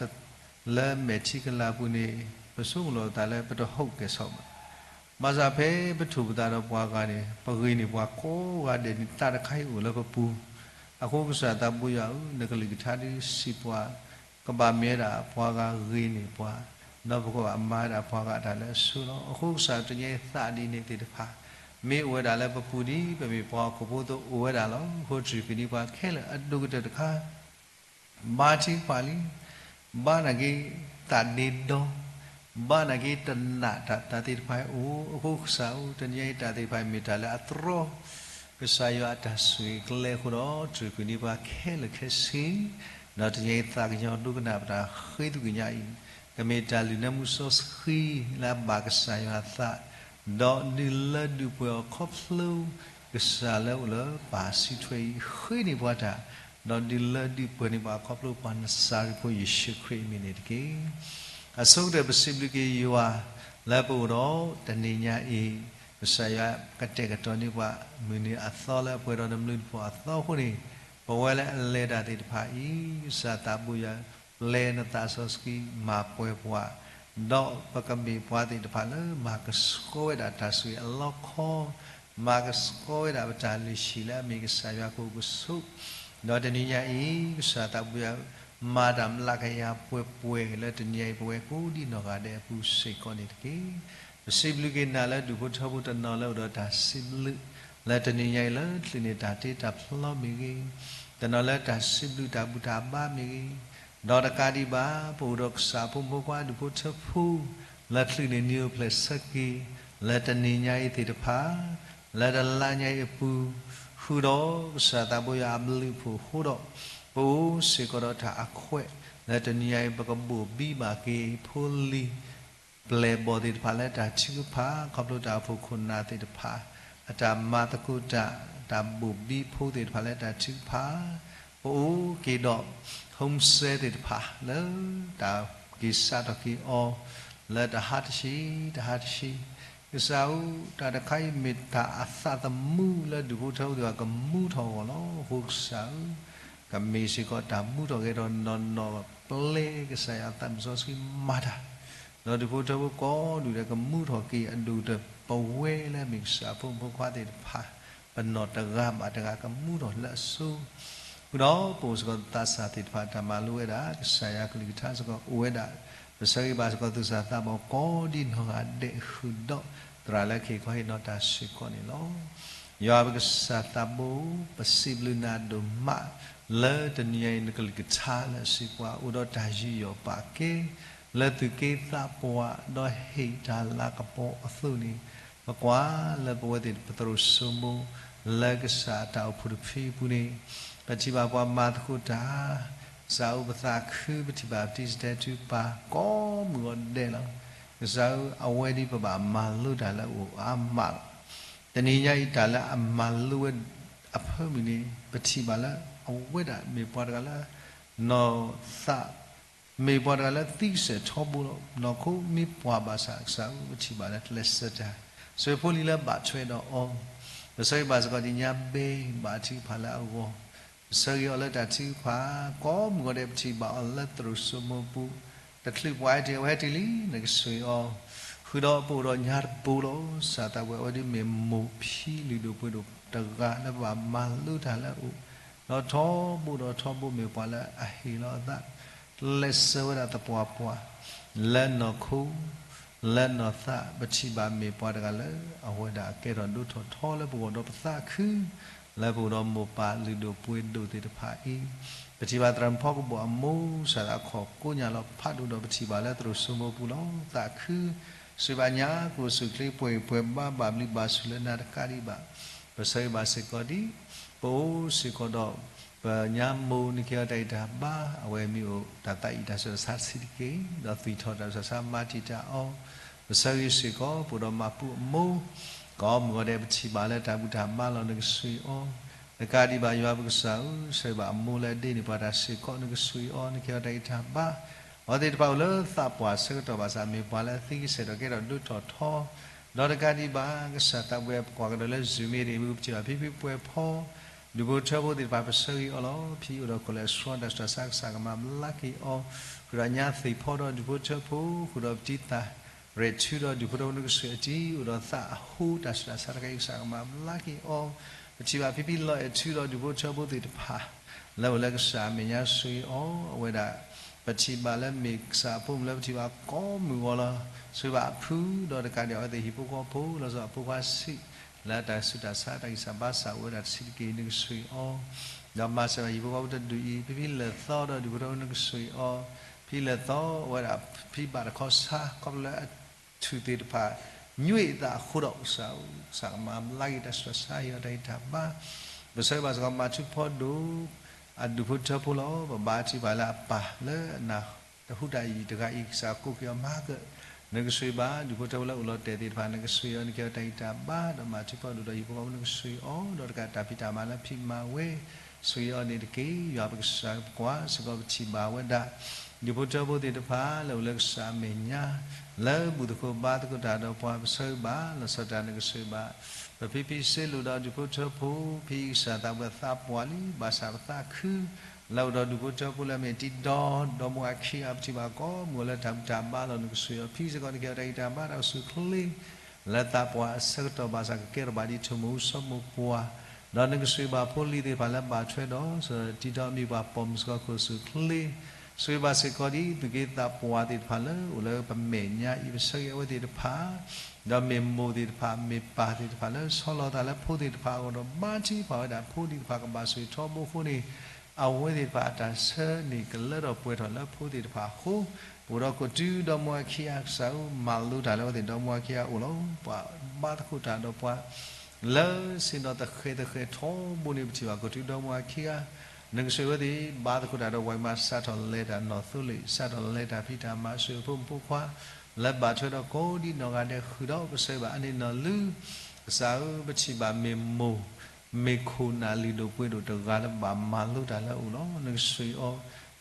လၢမဲာ်ထံကလၤပူၤန့ၣ်, ပဆိကမိၣ်လီၤပသးလၢပတဟီၣ်ကဲၤဆီၣ်ဘၣ်. ဘၣ်ဆၣ်ဖဲပထိၣ်ပသးဒီးပှၤဂၤန့ၣ် ပဂ့ၤန့ၢ်ပှၤကိးဂၤဒဲးန့ၣ် သးတခါအံၤအိၣ်လၢပပူၤ. အဃိကစၢ်သးဘိယွၤဧၢ, နကလုၢ်ကထါဒ်စံးပှၤ, ကဘၣ်မ့ၢ်ဝဲဒၣ်ပှၤဂၤဂ့ၤန့ၢ်ပှၤ, ဒီးပကဘၣ်မၤဝဲဒၣ်ပှၤဂၤအတၢ်လၢအဆိလီၤ. အဃိကစၢ်တနံၤညါအံၤသးဒ်န့ၣ်သ့ၣ်တဖၣ် မ့ၢ်အိၣ်ဝဲဒၣ်လၢပပူၤဒ် ပမ့ၢ်ပှၤဟီၣ်ခိၣ်ဖိအသိးအိၣ်ဝဲဒၣ်လီၤ. အဃိတြူၢ်ကွံာ်န့ၢ်ပှၤခဲလၢာ်အဒိၣ်ကတၢၢ်တခါ ဘါထုကဖၣ်လံ, ဘါနာ်က့ၤသးဒ့ဒီ, ဘါနာ်က့ၤတနာ်တၢ်သ့ၣ်တဖၣ်အံၤအိၣ်. အဃိကစၢ်ဧၢ, တနံၤညါအံၤတၢ်သ့ၣ်တဖၣ်အံၤမ့ၢ်တၢ်လၢအတြီ ကစၢ်ယွၤအတၢ်ဆိၣ်ဂ့ၤကျဲအဃိဒီး တြူၢ်ကွံာ်န့ၢ်ပှၤခဲလၢာ်ခဲဆ့, ဒီးတနံၤညါအံၤသးကညီၤဒိကနၣ်ပတၢ်ဃ့သကွံာ်ညါအံၤ, ကမ့ၢ်တၢ်လုၢ်နၢမူစီဆှံလၢအဘၣ်ကစၢ်ယွၤအသး, ဒီးဒုးလၢဒုးပှဲၤအီၤခီဖျိ ကစၢ်လၢအိၣ်လၢပၢ်စုထွဲအံၤ ဃ့န့ၢ်ပှၤတၢ်, ဒီးဒုးလၢဒုးပှဲၤန့ၢ်ပှၤခီဖျိပှၤနစၤရ့းဖိယ့ၣ်ၡူးခရံာ်အမံၤန့ၣ်တက့ၢ်. အဆိကတၢၢ်ပစံးဘျုးက့ၤယွၤ လၢပအိၣ်ဒီးတနံၤညါအံၤ, ကစၢ်ယွၤကတဲာ်ကတီၤန့ၢ်ပှၤ မုၢ်နံၤအသီလၢအပှဲၤဒီးနဘျုးနဖှိၣ်အသီအဃိန့ၣ်, ပဝဲလၢအလဲၤတၢ်သ့ၣ်တဖၣ်အံၤ, ကစၢ်သးဘိယွၤ ပျဲနသးစီဆှံမၤပှဲၤပှၤ, ဒီးပကမ့ၢ်ပှၤသ့ၣ်တဖၣ်လၢမၤကဆှီဝဲဒၣ်တၢ်ဆိၣ်ဂ့ၤအလီခီ, မၤကဆှီဝဲဒၣ်ပတၢ်လုၢ်ဟံၣ်လၢအမ့ၢ်ကစၢ်ယွၤကအိၣ်ကဆိး, ဒီးတနံၤညါအံၤ ကစၢ်သးဘိယွၤ မၤတၢ်မျးကယၤပှဲၤပှဲၤလၢတနံၤညါအံၤ ပဝဲကိးဒံနီၢ်ဂၤဒဲးအပူၤစ့ၢ်ကီးန့ၣ်တက့ၢ်. ပစံးဘျုးက့ၤနၤလၢဒူၣ်ဖိထၢဖိတနီၤလၢအိၣ်ဒီးတၢ်စံးဘျုး လၢတနံၤညါအံၤလၢချုးန့ၢ်တၢ်တ့တၢ်ဖျီမ့ၢ်ဂ့ၤ, တနီၤလၢတၢ်စံးဘျုးတၢ်ဘူၣ်တၢ်ဘါမ့ၢ်ဂ့ၤ, ဒီးတကးဒံးဘၣ် ပအိၣ်ဒီးကစၢ်ဖိမုၣ်ဖိခွါဒူၣ်ဖိထၢဖိ လၢချုးန့ၢ်နံၤအိၣ်ဖျဲၣ်ဆၢက့ၤ လၢတနံၤညါအံၤသ့ၣ်တဖၣ်, လၢတလါညါအံၤအပူၤ, ဃုာ်ဒီးကစၢ်သးဘိယွၤအဘျုးအဖှိၣ်အဃိဒီး, ပအိၣ်စ့ၢ်ကီးဒီးတၢ်အခွဲး လၢတနံၤညါအံၤ ပကဘိၣ်ဘံဘၣ်က့ၤဖိလံၤ ပျဲၢ်ဘီၣ်သ့ၣ်တဖၣ်လၢတၢ်ထုကဖၣ် ခီဖျိတၢ်အိၣ်ဖှိၣ်ခိၣ်နၢ်သ့ၣ်တဖၣ် အတၢ်မၤသကိးတၢ်, တၢ်ဘိၣ်ဘံဖိသ့ၣ်တဖၣ်လၢတၢ်ထုကဖၣ်, ပအိၣ်က့ၤဒီး homesick သ့ၣ်တဖၣ် လၢတၢ်က့ၤစးထီၣ်က့ၤအီၤ လၢတဟါတဆံ တဟါတဆံ, ကစၢ်ဧၢ, တၢ်တခါအံၤမ့ၢ်တၢ်အသးသမူလၢဒူၣ်ဖိထၢဖိသ့ၣ်တဖၣ်ကမူထီၣ်အဂီၢ်လီၤ. အဃိကစၢ်ဧၢ, ကမ့ၢ်စ့ၢ်ကီးတၢ်မူထီၣ်ဂဲၤထီၣ်နီၢ်နီၢ် ပျဲကစၢ်ယွၤအသးစီဆှံမၤတၢ် ဒီးဒူၣ်ဖိထၢဖိကိးဒူၣ်ဒဲးကမူထီၣ်က့ၤအဒိၣ်ဒီး ပဝဲလၢအမ့ၢ်ကစၢ်အဖိမုၣ်ဖိခွါသ့ၣ်တဖၣ် ပနီၢ်တဂၤဘၣ်တဂၤကမူထီၣ်လၢအစိၤ, ဃုာ်ဒီးပအိၣ်စ့ၢ်ကီးသးစၢ်သ့ၣ်တဖၣ်တၢ်မၤလိဝဲဒၣ် ကစၢ်ယွၤကလုၢ်ကထါစ့ၢ်ကီးအိၣ်ဝဲဒၣ်, ပဆၢဂ့ၤဘၣ်စ့ၢ်ကီးသူၣ်စၢ်သးဘီၣ်ကိးဒံနီၢ်ဂၤဒဲး ဃုာ်ဒီးသရၣ်လၢကဟ့ၣ်ခီဟ့ၣ်နီၤတၢ်စ့ၢ်ကီးန့ၣ်လီၤ. ယွၤပကစၢ်သးဘိ, ပစံးဘျုးနၤဒိၣ်မး လၢတနံၤအံၤနကလုၢ်ကထါလၢအစံးပှၤ အိၣ်ဒီးတၢ်ယူးယီၣ်ပာ်ကဲ လၢသူၣ်က့သးပှၢ် ဒီးဟ့ၣ်တၢ်လၤကပီၤအသိးန့ၣ်, ပကွၢ်လၢပဝဲသ့ၣ်ပသရိာ်စိမိၤ လၢကစၢ်အတၢ်အိၣ်ဖှိၣ်တဖုအပူၤန့ၣ်, ပထံၣ်ဘၣ်ပှၤမၤသကိးတၢ်, ကစၢ်ဧၢ ပသးခု ပထံၣ်ဘၣ်ပတံၤစတဲာ်ထူပၢ် ကိးမုၢ်ဂီၤဒဲးလီၤ. ကစၢ်ဧၢ အဝဲဒ်ပဘၣ်မၤလိတၢ်လၢအအိၣ်အါမးလီၤ. တနံၤညါအံၤတၢ်လၢအမၤလိဝဲအဖၢမုၢ်န့ၣ် ပထံၣ်ဘၣ်လၢအဝဲဒၣ်မ့ၢ်ပှၤတဂၤလၢ နီၢ်သး မ့ၢ်ပှၤတဂၤလၢသံကစၢၢ်ထီဘိလီၤ. နီၢ်ခိမ့ၢ်ပှၢ်ဘၣ်ဆၣ် ကစၢ်ဧၢ ပထံၣ်ဘၣ်လၢကျဲးစၢးတၢ် ဆိၣ်ဂ့ၤဖိလံၤလၢဘၣ်ထွဲဒီးအီၤ, ပဆၢဂ့ၤဘၣ်စ့ၢ်ကီးဒ်ညါဘဲ ဘၣ်ထုကဖၣ်လၢအဂီၢ်, ပဆၢဂ့ၤအီၤလၢတၢ်ထုကဖၣ် ကိးမုၢ်ဂီၤဒဲး ပထံၣ်ဘၣ်အီၤလၢသရိာ်စိမိၤပူၤ, တချုးပှၤဟဲတုၤ အဝဲဟဲတုၤလံ နကဆိၣ်ဂ့ၤအီၤ, ဃုာ်ဒီးပအိၣ်ဒီးညါတဘိလီၤ. ကစၢ်သးဝဲ အဝဲဒ်မ့ၢ်မိၢ်ဖံလုၢ်ဒိၣ်ပှ့ၤဒိၣ်တဂၤလၢပဘၣ်မၤလိတၢ်လၢအအိၣ်, ဒီးထီဘိဒီးထီဘိမ့ၢ်ပှၤလၢအဟ့ၣ်လီၤအသး ကျဲးစၢးဝဲဒၣ်သပှၢ်ပှၢ် လၢနီၢ်ခိ လၢနီၢ်သး ပထံၣ်ဘၣ်မ့ၢ်ပှၤတဂၤလၢ အဝဲဒၣ်ကဲထီၣ်ဒိၣ်ထီၣ်ထီလၢပဂီၢ်ဒီးပသးခု လၢပအိၣ်ဒီးမိၢ်ပၢ်လုၢ်ဒိၣ်ပှ့ၤဒိၣ်သ့ၣ်တဖၣ်အံၤ, ပထံၣ်ဘၣ်သရၣ်မုၣ်ဖီကဘီၣ်အမိၢ် ကစၢ်သးအခီၣ်ကိးညါလီၤဖးဒိၣ်ဒီး ပထံၣ်ဘၣ်လၢသရိာ်စိမိၤပူၤလီၤ. သးခု စံးဘၣ်ညါ ကအိၣ်ဆူၣ်ချ့ ပှဲၤပှဲၤဘါဘၣ်ဘျုးဘၣ်ဆိၣ်လၢနၤတကးဒံးဘၣ်, ပဆၢဂ့ၤဘၣ်စ့ၢ်ကီးဒ် ပအိၣ်စ့ၢ်ကီးဒီး ပညါမိၢ် နကဟ့ၣ်အီၤတၢ်ဂံၢ်တၢ်ဘါ, အဝဲမ့ၢ်အိၣ်တၢ်သးအံၣ်တၢ်ဆၢတၢ်ဆါတဆံးတက့ၢ်, ဒီးသွံၣ်ထီၣ်တၢ်ဆူးတၢ်ဆါ မၤတံာ်တာ်အီၤ, ပဆၢဂ့ၤစ့ၢ်ကီး ပအိၣ်ဒီးမၤပူအမိၢ်, ကိးမုၢ်ဂီၤဒဲး ပထံၣ်ဘၣ်လၢတၢ်ဘူၣ်တၢ်ဘါလီၤ နကဆိၣ်ဂ့ၤအီၤ, တကးဒံးဘၣ်ယွၤပကစၢ်ဧၢ, ဆၢဂ့ၤဘၣ်အမိၢ်လၢအဒ့န့ၢ်ပှၤတၢ်စ့ၢ်ကီး နကဆိၣ်ဂ့ၤအီၤ နကဟ့ၣ်အီၤတၢ်ဂံၢ်တၢ်ဘါ, အဝဲသ့ၣ်တဖၣ်အိၣ်လၢသးပှၢ်အဆၢကတီၢ်ဘၣ်ဆၣ် မ့ၢ်ပှၤလၢအသံကစဲာ်ဒီးကဲထီၣ်ဒိၣ်ထီၣ်ထီ, ဒီးတကးဒံးဘၣ် ကစၢ်သးဝဲပကွၢ်ကဒီးလၢ Zoom မ့ၢ်ဒ်အံၤ ပထံၣ်ဘၣ်ဖံဖုပှဲၤဖီ ဒူၣ်ဖိထၢဖိသ့ၣ်တဖၣ် ပဆၢဂ့ၤအီၤလီၤ. ဖံအိၣ်ဒီး cholesterol တၢ်ဆူးတၢ်ဆါ ကစၢ်ကမၤဘျါက့ၤအီၤ, ဃုာ်ဒီးညါသ့ၣ်ဖီဒီးဒူၣ်ဖိထၢဖိ, ဃုာ်ဒီးပတံၤသၣ် ရဲၣ်ထူဒီးဒူၣ်ဖိထၢဖိ နကဆိၣ်ဂ့ၤအီၤ, အိၣ်ဒီးသးအဟိတၢ်ဆူးတၢ်ဆါတခါအံၤ ကစၢ်ကမၤဘျါက့ၤအီၤ, ပထံၣ်ဘၣ်ဖံဖံလီၤအဲၣ်ထူဒီးဒူၣ်ဖိထၢဖိသ့ၣ်တဖၣ် လၢအိၣ်လၢကစၢ်အမဲာ်ညါဆိၣ်ဂ့ၤအီၤ, အဝဲဒၣ် ပထံၣ်ဘၣ်လၢမ့ၢ်ကစၢ်အဖိမုၣ်လၢပထံၣ်ဘၣ်ကိးမုၢ်ဂီၤလီၤ. ဆိၣ်ဂ့ၤဘၣ်အဖုဒီးတကးဒံး အဝဲသ့ၣ်ဟံၣ်ဖိဃီဖိ လီၤဆီအဖိခွါဆံး လၢတၢ်ဆူးတၢ်ဆါ တၢ်ဂံၢ်စၢ်ဘါစၢ်အိၣ်ဝဲဒၣ်တဆံးတက့ၢ် နကဆိၣ်ဂ့ၤအီၤ, ဒီးမၤစၢၤဘၣ်ဟံၣ်ဖိဃီဖိတဒူၣ်အံၤ, ဖံဖံလဲၤသီဒီးဒူၣ်ဖိထၢဖိ နကဆိၣ်ဂ့ၤအီၤ, ဖံလဲၤသီဝဲဒၣ်ဖံဘၣ်တခီဆါ ခီဖျိလၢ ထူၣ်သ့ၣ်တဖၣ် ညွံးအသးအဃိဒီး ကစၢ်ဧၢ, ကစၢ်ကမၤဘျါက့ၤတၢ်ဆူးတၢ်ဆါ ဟ့ၣ်အီၤတၢ်ဂံၢ်တၢ်ဘါ, ပဆၢဂ့ၤဘၣ်စ့ၢ်ကီး မၤထူဖီဒိၣ် အဒူၣ်ဖိထၢဖိလီၤ. ပဘါထုကဖၣ်လၢအပၢ်လၢအနၢ်တဟူတၢ်အံၤတဂၤအံၤ ကစၢ်ကိးက့ၤအီၤမၤကၢၢ်, နကဆိၣ်ဂ့ၤဘၣ် ဒူၣ်ဖိထၢဖိလၢအိၣ်လီၤတဲာ်သ့ၣ်တဖၣ် နကဆိၣ်ဂ့ၤအီၤ နကဟ့ၣ်အီၤတၢ်ဂံၢ်တၢ်ဘါ ဒီးမၤထူဖီဒိၣ်ဒီးဟံၣ်ဖိဃီဖိ နကဆိၣ်ဂ့ၤအီၤ ဒီးတကးတၢ်ဖံးတၢ်မၤလၢဖံးမၤဝဲ ဆိၣ်ဂ့ၤအီၤန့ၣ်တက့ၢ်. ယွၤပကစၢ်ပကွၢ်စ့ၢ်ကီး ပထံၣ်ဘၣ်ဝဲဒၣ် ဒူၣ်ဖိထၢဖိသ့ၣ်တဖၣ် လၢအိၣ်လၢကစၢ်အမဲာ်ညါ လၢဘူၣ်သကိးဘါသကိးတၢ်ဒီးပှၤ ပဆၢဂ့ၤဘၣ် လီၤဆီဒၣ်တၢ် နကဆိၣ်ဂ့ၤဘၣ် ပဖံဖံစ့လိာ်ဒီးဒူၣ်ဖိထၢဖိ, ဖံအံၤကစၢ်သးပှၢ်သးပှၢ်လံ ဘၣ်ဆၣ်ပသးခု လၢအိၣ်ဒီးဒူၣ်ဖိထၢဖိလၢအမ့ၢ်တံၤဒီ ဒီမါဝၤခံဂၤ ပထံၣ်ဘၣ်ကိးမုၢ်ဂီၤလၢတၢ်ဘူၣ်တၢ်ဘါလီၤ နကဆိၣ်ဂ့ၤအီၤ ဖံစ့ၢ်ကီး နကဟ့ၣ်အီၤတၢ်ဂံၢ်တၢ်ဘါ တၢ်အိၣ်ဆူၣ်အိၣ်ချ့ လၢသးပှၢ်အဆၢကတီၢ်ဘၣ်ဆၣ် ကကဲထီၣ်ဘၣ်ဒ်ထိၣ်မူၤစိမိၤပှၢ်, ဒီးနကဆိၣ်ဂ့ၤဘၣ်ဖိလံၤသ့ၣ်တဖၣ်လၢဘၣ်ထွဲဒီး တံၤဒီမါဝၤပိာ်မုၣ်စ့ၢ်ကီး ကအိၣ်ဆူၣ်အိၣ်ချ့, ဆိၣ်ဂ့ၤဘၣ်စ့ၢ်ကီးဒ် သူၣ်က့သးပှၢ်သ့ၣ်တဖၣ်လၢအိၣ်လၢပမဲာ်ညါအံၤ ပဆၢဂ့ၤအဝဲသ့ၣ်တဖၣ် ဒီးမ့ၢ်မိၢ်သ့ၣ်တဖၣ် မ့ၢ်ပၢ်သ့ၣ်တဖၣ်လၢဆီလီၤသးလၢဖိသ့ၣ်တဖၣ်အဂီၢ်ဒီး ဘါထုကဖၣ်ဝဲဒၣ်ဖိသ့ၣ်တဖၣ်ကဘၣ်ဆိၣ်ဂ့ၤထီဘိအဃိန့ၣ် အဝဲသ့ၣ်တဖၣ်အတၢ်ဆၢန့ၣ် ကလၢထီၣ်ပှဲၤထီၣ်လၢဖိသ့ၣ်တဖၣ်အဃိ, ပအိၣ်ဒီးကိးတုဒီမါဝၤခံဂၤ ကစၢ်ဧၢ မၤလိတၢ်လၢအဝဲသ့ၣ်ဒီမါဝၤခံဂၤအအိၣ်လီၤ. ပှၤဘါသကိးတၢ်ဒီးပှၤ လၢဆ့ၣ်နီၤသဃဲၤသဃဲၤထီဘိန့ၣ် ပထံၣ်ဘၣ်ကိးတုဒီမါဝၤခံဂၤ နကဆိၣ်ဂ့ၤအဝဲသ့ၣ် ဘါသကိးတၢ်ဒီးပှၤမၤစးထီၣ်လဲၤတၢ်နီၢ်သိလ့ၣ် စးထီၣ်လဲၤတၢ်ဖံးတၢ်မၤ ဆိၣ်ဂ့ၤဖိမုၣ်ဖိခွါ လၢဘၣ်ထွဲဒီးကိးဒံနီၢ်ဂၤဒဲးဃုာ်ဒီး ပဆၢဂ့ၤဘၣ်အါန့ၢ်နီၢ်လုၢ် ကစၢ်ဧၢ ပထံၣ်ဘၣ်မ့ၢ်မိၢ် မ့ၢ်ခိၣ်နၢ်လုၢ်ဒိၣ်ပှ့ၤဒိၣ်တဂၤလၢဘၣ်မၤလိတၢ်လၢအအိၣ်လီၤ. နကဆှံအီၤ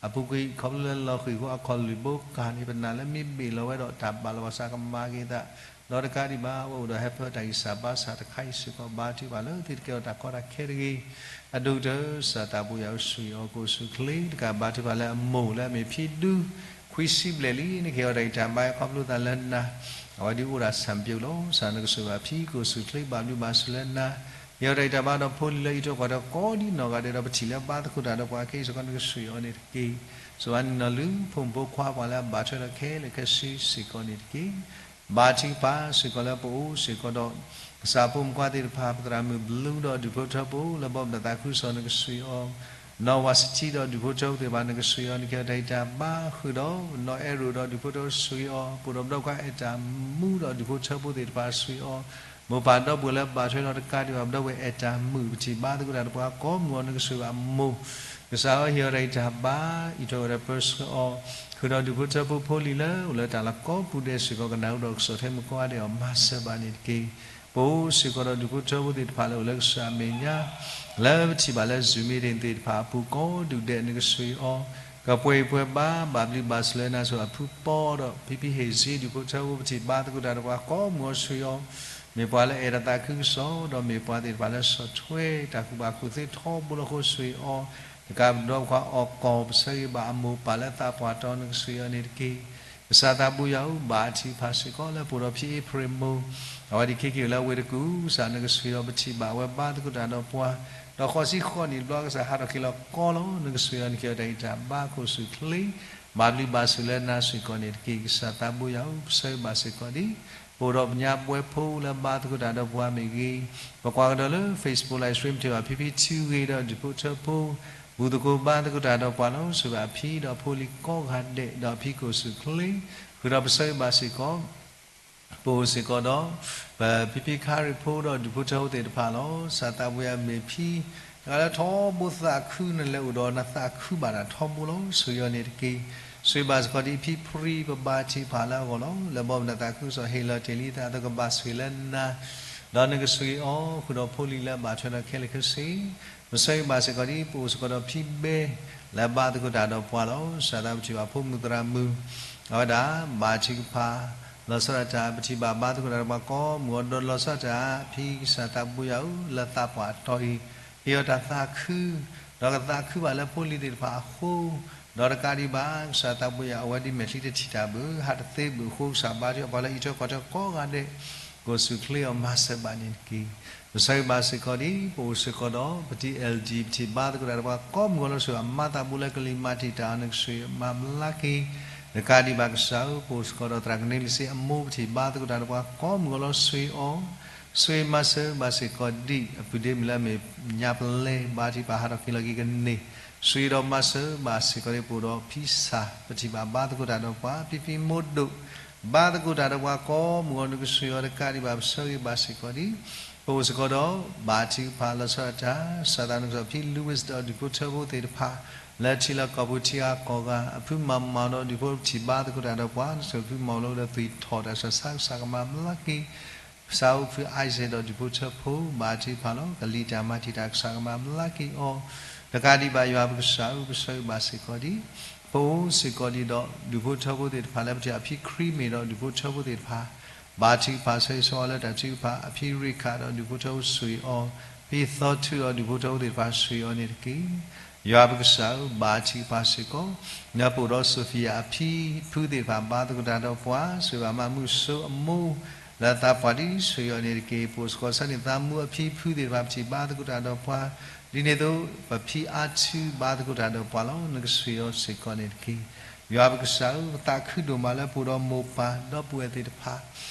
အပူၤကွံာ် ခီဖျိလၢလီၤဃံၤအဃိ အခီၣ်လုၢ်ဘိကၢ်န့ၣ် ပနာ်လၢမ့ၢ်ဘ့ၣ်လီၤဝဲဒီးတၢ်ဘၣ်လိာ်ဘၣ်စးကမၤက့ၤသး, ဒီးတကးဒံးဘၣ် အဝဲအိၣ်ဒီးဟဲဖၢတၢ်ဂံၢ်စၢ်ဘါစၢ်တခါအံၤစ့ၢ်ကီး ဘါထုကဖၣ်လၢသုတကဲထီၣ်တၢ်ကီတၢ်ခဲတဂ့ၤ. အဒိၣ်ကတၢၢ် ကစၢ်သးဘိယွၤဧၢ ဆှံအီၤ ကအိၣ်ဆူၣ်ချ့တကး ဘါထုကဖၣ်လၢအမိၢ်လၢအမ့ၢ်ဖံဒူ ခွံဆံဘျဲၣ်လံ နကဟ့ၣ်အီၤတၢ်ဂံၢ်တၢ်ဘါ ခီဖျိသးလၢနၤ အဝဲဒုးအိၣ်ဒၣ်ဆၣ်ပၠိးလီၤ. ကစၢ်နကစၢ်ဘၣ်ဖံ ကအိၣ်ဆူၣ်ချ့ ဘၣ်ဘျုးဘၣ်ဆိၣ်လၢနၤ ဟ့ၣ်အီၤတၢ်ဂံၢ်တၢ်ဘါဒီးဖိလံၤလၢအံးထွဲကွၢ်ထွဲကိးဒံးနီၢ်ဂၤဒဲး ဒီးပထံၣ်လၢဘါသကိးတၢ်ဒီးပှၤခဲအံၤစ့ၢ်ကီး နကဆှံအီၤန့ၣ်တက့ၢ်. စူၢ်ဝဲနံၣ်နီၢ်လုၢ် ဖိမုၣ်ဖိခွါပှၤလၢအဘၣ်ထွဲဒီးခဲလၢာ်ခဲဆ့စ့ၢ်ကီးန့ၣ်တက့ၢ်. ဘါထုကဖၣ်စ့ၢ်ကီးလၢပအိၣ်စ့ၢ်ကီးဒီး ကစၢ်ဖိမုၣ်ဖိခွါသ့ၣ်တဖၣ် ပသရၣ်မုၣ်ဘျူးဒီးဒူၣ်ဖိထၢဖိ လၢဘီမုၢ်ဒီးသးခုကစီၣ် နကဆှံအီၤ နီၢ်ဝါစထံဒီးဒူၣ်ဖိထၢဖိသ့ၣ်တဖၣ် နကဆှံအီၤ နကဟ့ၣ်အီၤတၢ်ဂံၢ်တၢ်ဘါဃုာ်ဒီး နီၢ်အဲၣ်ရိၣ်ဒီးဒူၣ်ဖိထၢဖိဆှံအီၤ ပအိၣ်ဒီးပဒီပုၢ်ဝဲၢ်အဲၣ်တၢ်မူဒီးဒူၣ်ဖိထၢဖိသ့ၣ်တဖၣ်ဆှံအီၤ မိၢ်ပၢ်ဒီပုၢ်ဝဲၢ်လၢဘၣ်ထွဲဒီးတကးဒံးဘၣ် ပဒီပုၢ်ဝဲၢ်အဲၣ်တၢ်မုာ် ပထံၣ်ဘါသကိးတၢ်ဒီးပှၤကိးမုၢ်အီၤ နကဆှံဘၣ်မိၢ် ကစၢ်ဧၢ ဟ့ၣ်အီၤတၢ်ဂံၢ်တၢ်ဘါ အံးထွဲဝဲဒီးပၢဆှၢအီၤ ဃုာ်ဒီးဒူၣ်ဖိထၢဖိဖိလံၤလၢအိၣ်လၢတၢ်လီၢ်ကိးပူၤဒဲးစ့ၢ်ကီး ကနၢ်ဟူဒီးကဆီၣ်ထွဲမုၣ်ကိးဂၤဒဲးအီၤ မၤစၢၤဘၣ်န့ၣ်တက့ၢ်. ပအိၣ်စ့ၢ်ကီးဒီးဒူၣ်ဖိထၢဖိသ့ၣ်တဖၣ်လၢအိၣ်လၢကစၢ်အမဲာ်ညါ လၢပထံၣ်ဘၣ်လၢ Zoom meeting သ့ၣ်တဖၣ်အပူၤကိးဒူၣ်ဒဲး နကဆှံအီၤ ကပှဲၤအံၤပှဲၤဘါ ဘၣ်ဘျုးဘၣ်ဆိၣ်လၢနၤ ဆိၣ်အဖုပီဒီး ဖံဖံဟ့ၣ်စ့ ဒူၣ်ဖိထၢဖိ ပထံၣ်ဘါသကိးတၢ်ဒီးပှၤကိးမုၢ်အီၤဆှံအီၤ မ့ၢ်ပှၤလၢအဲၣ်တၢ်သးခုကစီၣ် ဒီးမ့ၢ်ပှၤသ့ၣ်တဖၣ်လၢဆီၣ်ထွဲတၢ်ကူၣ်ဘၣ်ကူၣ်သ့ထီဘိလီၤအဃိ ဆှံအီၤ တကးဒီးပှၤအီၣ်ကီၢ် ပဆၢဂ့ၤဘၣ်အမိၢ်ပၢ်လၢသးပှၢ်တီၤ နကဆှံအီၤန့ၣ်တက့ၢ်. ကစၢ်သးဘိယွၤဧၢ ဘါထုကဖၣ်စ့ၢ်ကီးလၢပအိၣ်ဒီးဖံအ့ဖြ့ၣ်မိၢ် အဝဲဒၣ်ခဲက့ၤလၢဝ့ၢ်တကူၣ် ကစၢ်နကဆှံအီၤ ပထံၣ်ဘၣ်ဝဲဘါသကိးတၢ်ဒီးပှၤ ဒီးဃိးဆံဃိးနံၣ်တဘျီ ကစၢ်ဟးထီၣ်က့ၤလီၤကီလီၤ နကဆှံအီၤ နကဟ့ၣ်အီၤတၢ်ဂံၢ်တၢ်ဘါ ကအိၣ်ဆူၣ်ချ့ ဘၣ်ဘျုးဘၣ်ဆိၣ်လၢနၤစ့ၢ်ကီးန့ၣ်တက့ၢ်. ကစၢ်သးဘိယွၤဧၢ ပဆၢဂ့ၤဘၣ်စ့ၢ်ကီးဒံး ပအိၣ်ဒီးပညါပဝဲဖိလၢဘါသကိးတၢ်ဒီးပှၤမ့ၢ်ဂ့ၤ, ပကွၢ်ကဒီးလၢ Facebook live stream တ့ၢ်ဘၣ် ဖံဖံထူဂ့ၤဒီးဒူၣ်ဖိထၢဖိ ဘူၣ်သကိးဘါသကိးတၢ်ဒီးပှၤလီၤ. ဆိၣ်ဂ့ၤဘၣ်အဖံဒီးဖိလံၤကိးဂၤဒဲး ဒီးအဖံကအိၣ်ဆူၣ်ချ့ ဃုာ်ဒီးပဆၢဂ့ၤဘၣ်စ့ၢ်ကီး ပအိၣ်စ့ၢ်ကီးဒီး ပဖံဖံခါရံၣ်ဖိဒီးဒူၣ်ဖိထၢဖိသ့ၣ်တဖၣ်လီၤ. ကစၢ်သးဘိယွၤမ့ၢ်ဖံ တဂၤလၢထီဘိသးခု နလဲၤအိၣ်ဒီးနသးခုဘၣ်တၢ်ထီဘိလီၤ. ဆိၣ်ဂ့ၤအီၤန့ၣ်တက့ၢ်. ဆိၣ်ဂ့ၤဘၣ်စ့ၢ်ကီးဒ်ဖံဖရံ ပဘါထုကဖၣ်လၢအဂီၢ်လီၤ. လၢဘီမုၢ်ဒီးသးခုကစီၣ် ဟ့ၣ်လီၤတ့ၢ်လံသးဒီးကဘၣ်ဆိၣ်ဂ့ၤလၢနၤ ဒီးနကဆိၣ်ဂ့ၤအီၤ ဃုာ်ဒီးဖိလံၤလၢအဘၣ်ထွဲဒီးခဲလၢာ်ခဲဆ့ ပဆၢဂ့ၤဘၣ်စ့ၢ်ကီးဒ် ပအိၣ်စ့ၢ်ကီးဒီးဖံဘဲ လၢဘါသကိးတၢ်ဒီးပှၤလီၤ. ကစၢ်သးဘိယွၤ ပထံၣ်ဘၣ်ဖိမုၣ်သရၣ်မုၣ် အဝဲဒၣ် ဘါထုကဖၣ် လီၤဆီဒၣ်တၢ် ပထံၣ်ဘၣ်ဘါသကိးတၢ်ဒီးပှၤကိးမုၢ်အီၤ ဒီးလီၤဆီဒၣ်တၢ် ဖံကစၢ်သးဘိယွၤဧၢ လၢသးပှၢ်တီၤအံၤ ဟ့ၣ်အီၤတၢ်သးခု ဒီးကသးခုဘၣ်လၢဖိလံၤသ့ၣ်တဖၣ်အဃိ ဒီးတကးဒံးဘၣ် ကစၢ်သးဘိယွၤ အဝဲဒ်မဲာ်ချံတထံၣ်တၢ်ဘၣ် ဟးတသ့ဘၣ်အဃိ ကစၢ်ဘါထုကဖၣ်ပှၤလၢအံးထွဲကွၢ်ထွဲကိးဂၤဒဲး ကအိၣ်ဆူၣ်ချ့အီၤ မၤစၢၤဘၣ်န့ၣ်တက့ၢ်. ပဆၢဂ့ၤဘၣ်စ့ၢ်ကီးဒ် ပအိၣ်စ့ၢ်ကီးဒီး ပ TLD ပထံၣ်ဘါသကိးတၢ်ဒီးပှၤကိးမုၢ်အီၤလီၤ. ဆိၣ်ဂ့ၤအမါသးဘိလၢကလံၤမၤတံာ်တာ်အီၤ နကဆိၣ်ဂ့ၤမၤဘျါက့ၤ တကးဒံးဘၣ်ကစၢ်ဧၢ ပအိၣ်စ့ၢ်ကီးဒီးသရၣ်ကန့လံစ့အမိၢ် ပထံၣ်ဘါသကိးတၢ်ဒီးပှၤကိးမုၢ်အီၤလီၤ. ဆိၣ်ဂ့ၤအီၤ ဆိၣ်ဂ့ၤမၤစၢၤဘၣ်စ့ၢ်ကီးဒ် အပုၢ်ဒ့မုၣ်လၢအမ့ၢ်ညါပလဲ ဘါထုကဖၣ်ဟးထီၣ်က့ၤလီၤက့ၤကန့ၢ် ဆိၣ်ဂ့ၤဒီးမၤစၢၤဘၣ်စ့ၢ်ကီးဒ် ပအိၣ်ဒီးဖံစၢ် ပထံၣ်ဘၣ်ဘါသကိးတၢ်ဒီးပှၤ ဖံဖံမိၢ်ဒိၣ် ဘါသကိးတၢ်ဒီးပှၤကိးမုၢ်အီၤ နကဆိၣ်ဂ့ၤအီၤ တကးဒံးဘၣ် ပဆၢဂ့ၤဘၣ်စ့ၢ်ကီးဒ် ပအိၣ်စ့ၢ်ကီးဒီး ဘါထုကဖၣ်လီၤဆီဒၣ်တၢ် ကစၢ်သးနကစၢ် ဖံ Louis ဒီးဒူၣ်ဖိထၢဖိသ့ၣ်တဖၣ် လၢထံလီၢ်ကီၢ်ပူၤထံဂၤကီၢ်ဂၤ အဖုမၤမၤဒီးဒူၣ်ဖိထံၣ်ဘါသကိးတၢ်ဒီးပှၤ နကစၢ်ဖုမၤလီၤဒီးသွံၣ်ထီၣ်တၢ်ဆၢဆါ ကစၢ်ကမၤဘျါက့ၤ ကစၢ်အိၣ်ဖု Isaac ဒီးဒူၣ်ဖိထၢဖိ ဘါထုကဖၣ်လီၤ ကလံၤတၢ်မၤတံာ်တာ် ကစၢ်ကမၤဘျါက့ၤအီၤ တကးဒံးဘၣ် ယွၤပကစၢ်ဧၢ ပဆၢဂ့ၤဘၣ်စ့ၢ်ကီးဒ် ပအိၣ်စ့ၢ်ကီးဒ်ဒီး ဒူၣ်ဖိထၢဖိသ့ၣ်တဖၣ်လၢပထံၣ် အဖံခရံမ့ၢ်ဒီးဒူၣ်ဖိထၢဖိသ့ၣ်တဖၣ် ဘါထုကဖၣ်ဆၢဂ့ၤဆၢဝါလၢတၢ်ထုကဖၣ် အဖံရ့ခၣ်ဒီးဒူၣ်ဖိထၢဖိဆိၣ်ဂ့ၤအီၤ ဖံသီထူဒီးဒူၣ်ဖိထၢဖိသ့ၣ်တဖၣ်ဆိၣ်ဂ့ၤအီၤန့ၣ်တက့ၢ်. ယွၤပကစၢ်ဧၢ ဘါထုကဖၣ်စ့ၢ်ကီး နပအိၣ်ဒီး Sophia အဖံဖုသ့ၣ်တဖၣ် ဘါသကိးတၢ်ဒီးပှၤ ဆိၣ်ဂ့ၤဘၣ်မးမုၢ်စိအမိၢ် လၢသးပှၢ်ဒ်ဆိၣ်ဂ့ၤအီၤန့ၣ်တက့ၢ်. ပအိၣ်စ့ၢ်ကီးဆၢန့ၣ် သးမူအဖံဖုသ့ၣ်တဖၣ် ပထံၣ်ဘါသကိးတၢ်ဒီးပှၤ ဒ်န့ၣ်အသိး ပဖံအါထူဘါသကိးတၢ်ဒီးပှၤလီၤ. နကဆိၣ်ဂ့ၤအီၤစ့ၢ်ကီးန့ၣ်တက့ၢ်. ယွၤပကစၢ်ဧၢ ပသးခုဒိၣ်မးလၢပအိၣ်ဒီးမိၢ်ပၢ်ဒီပုၢ်ဝဲၢ်သ့ၣ်တဖၣ်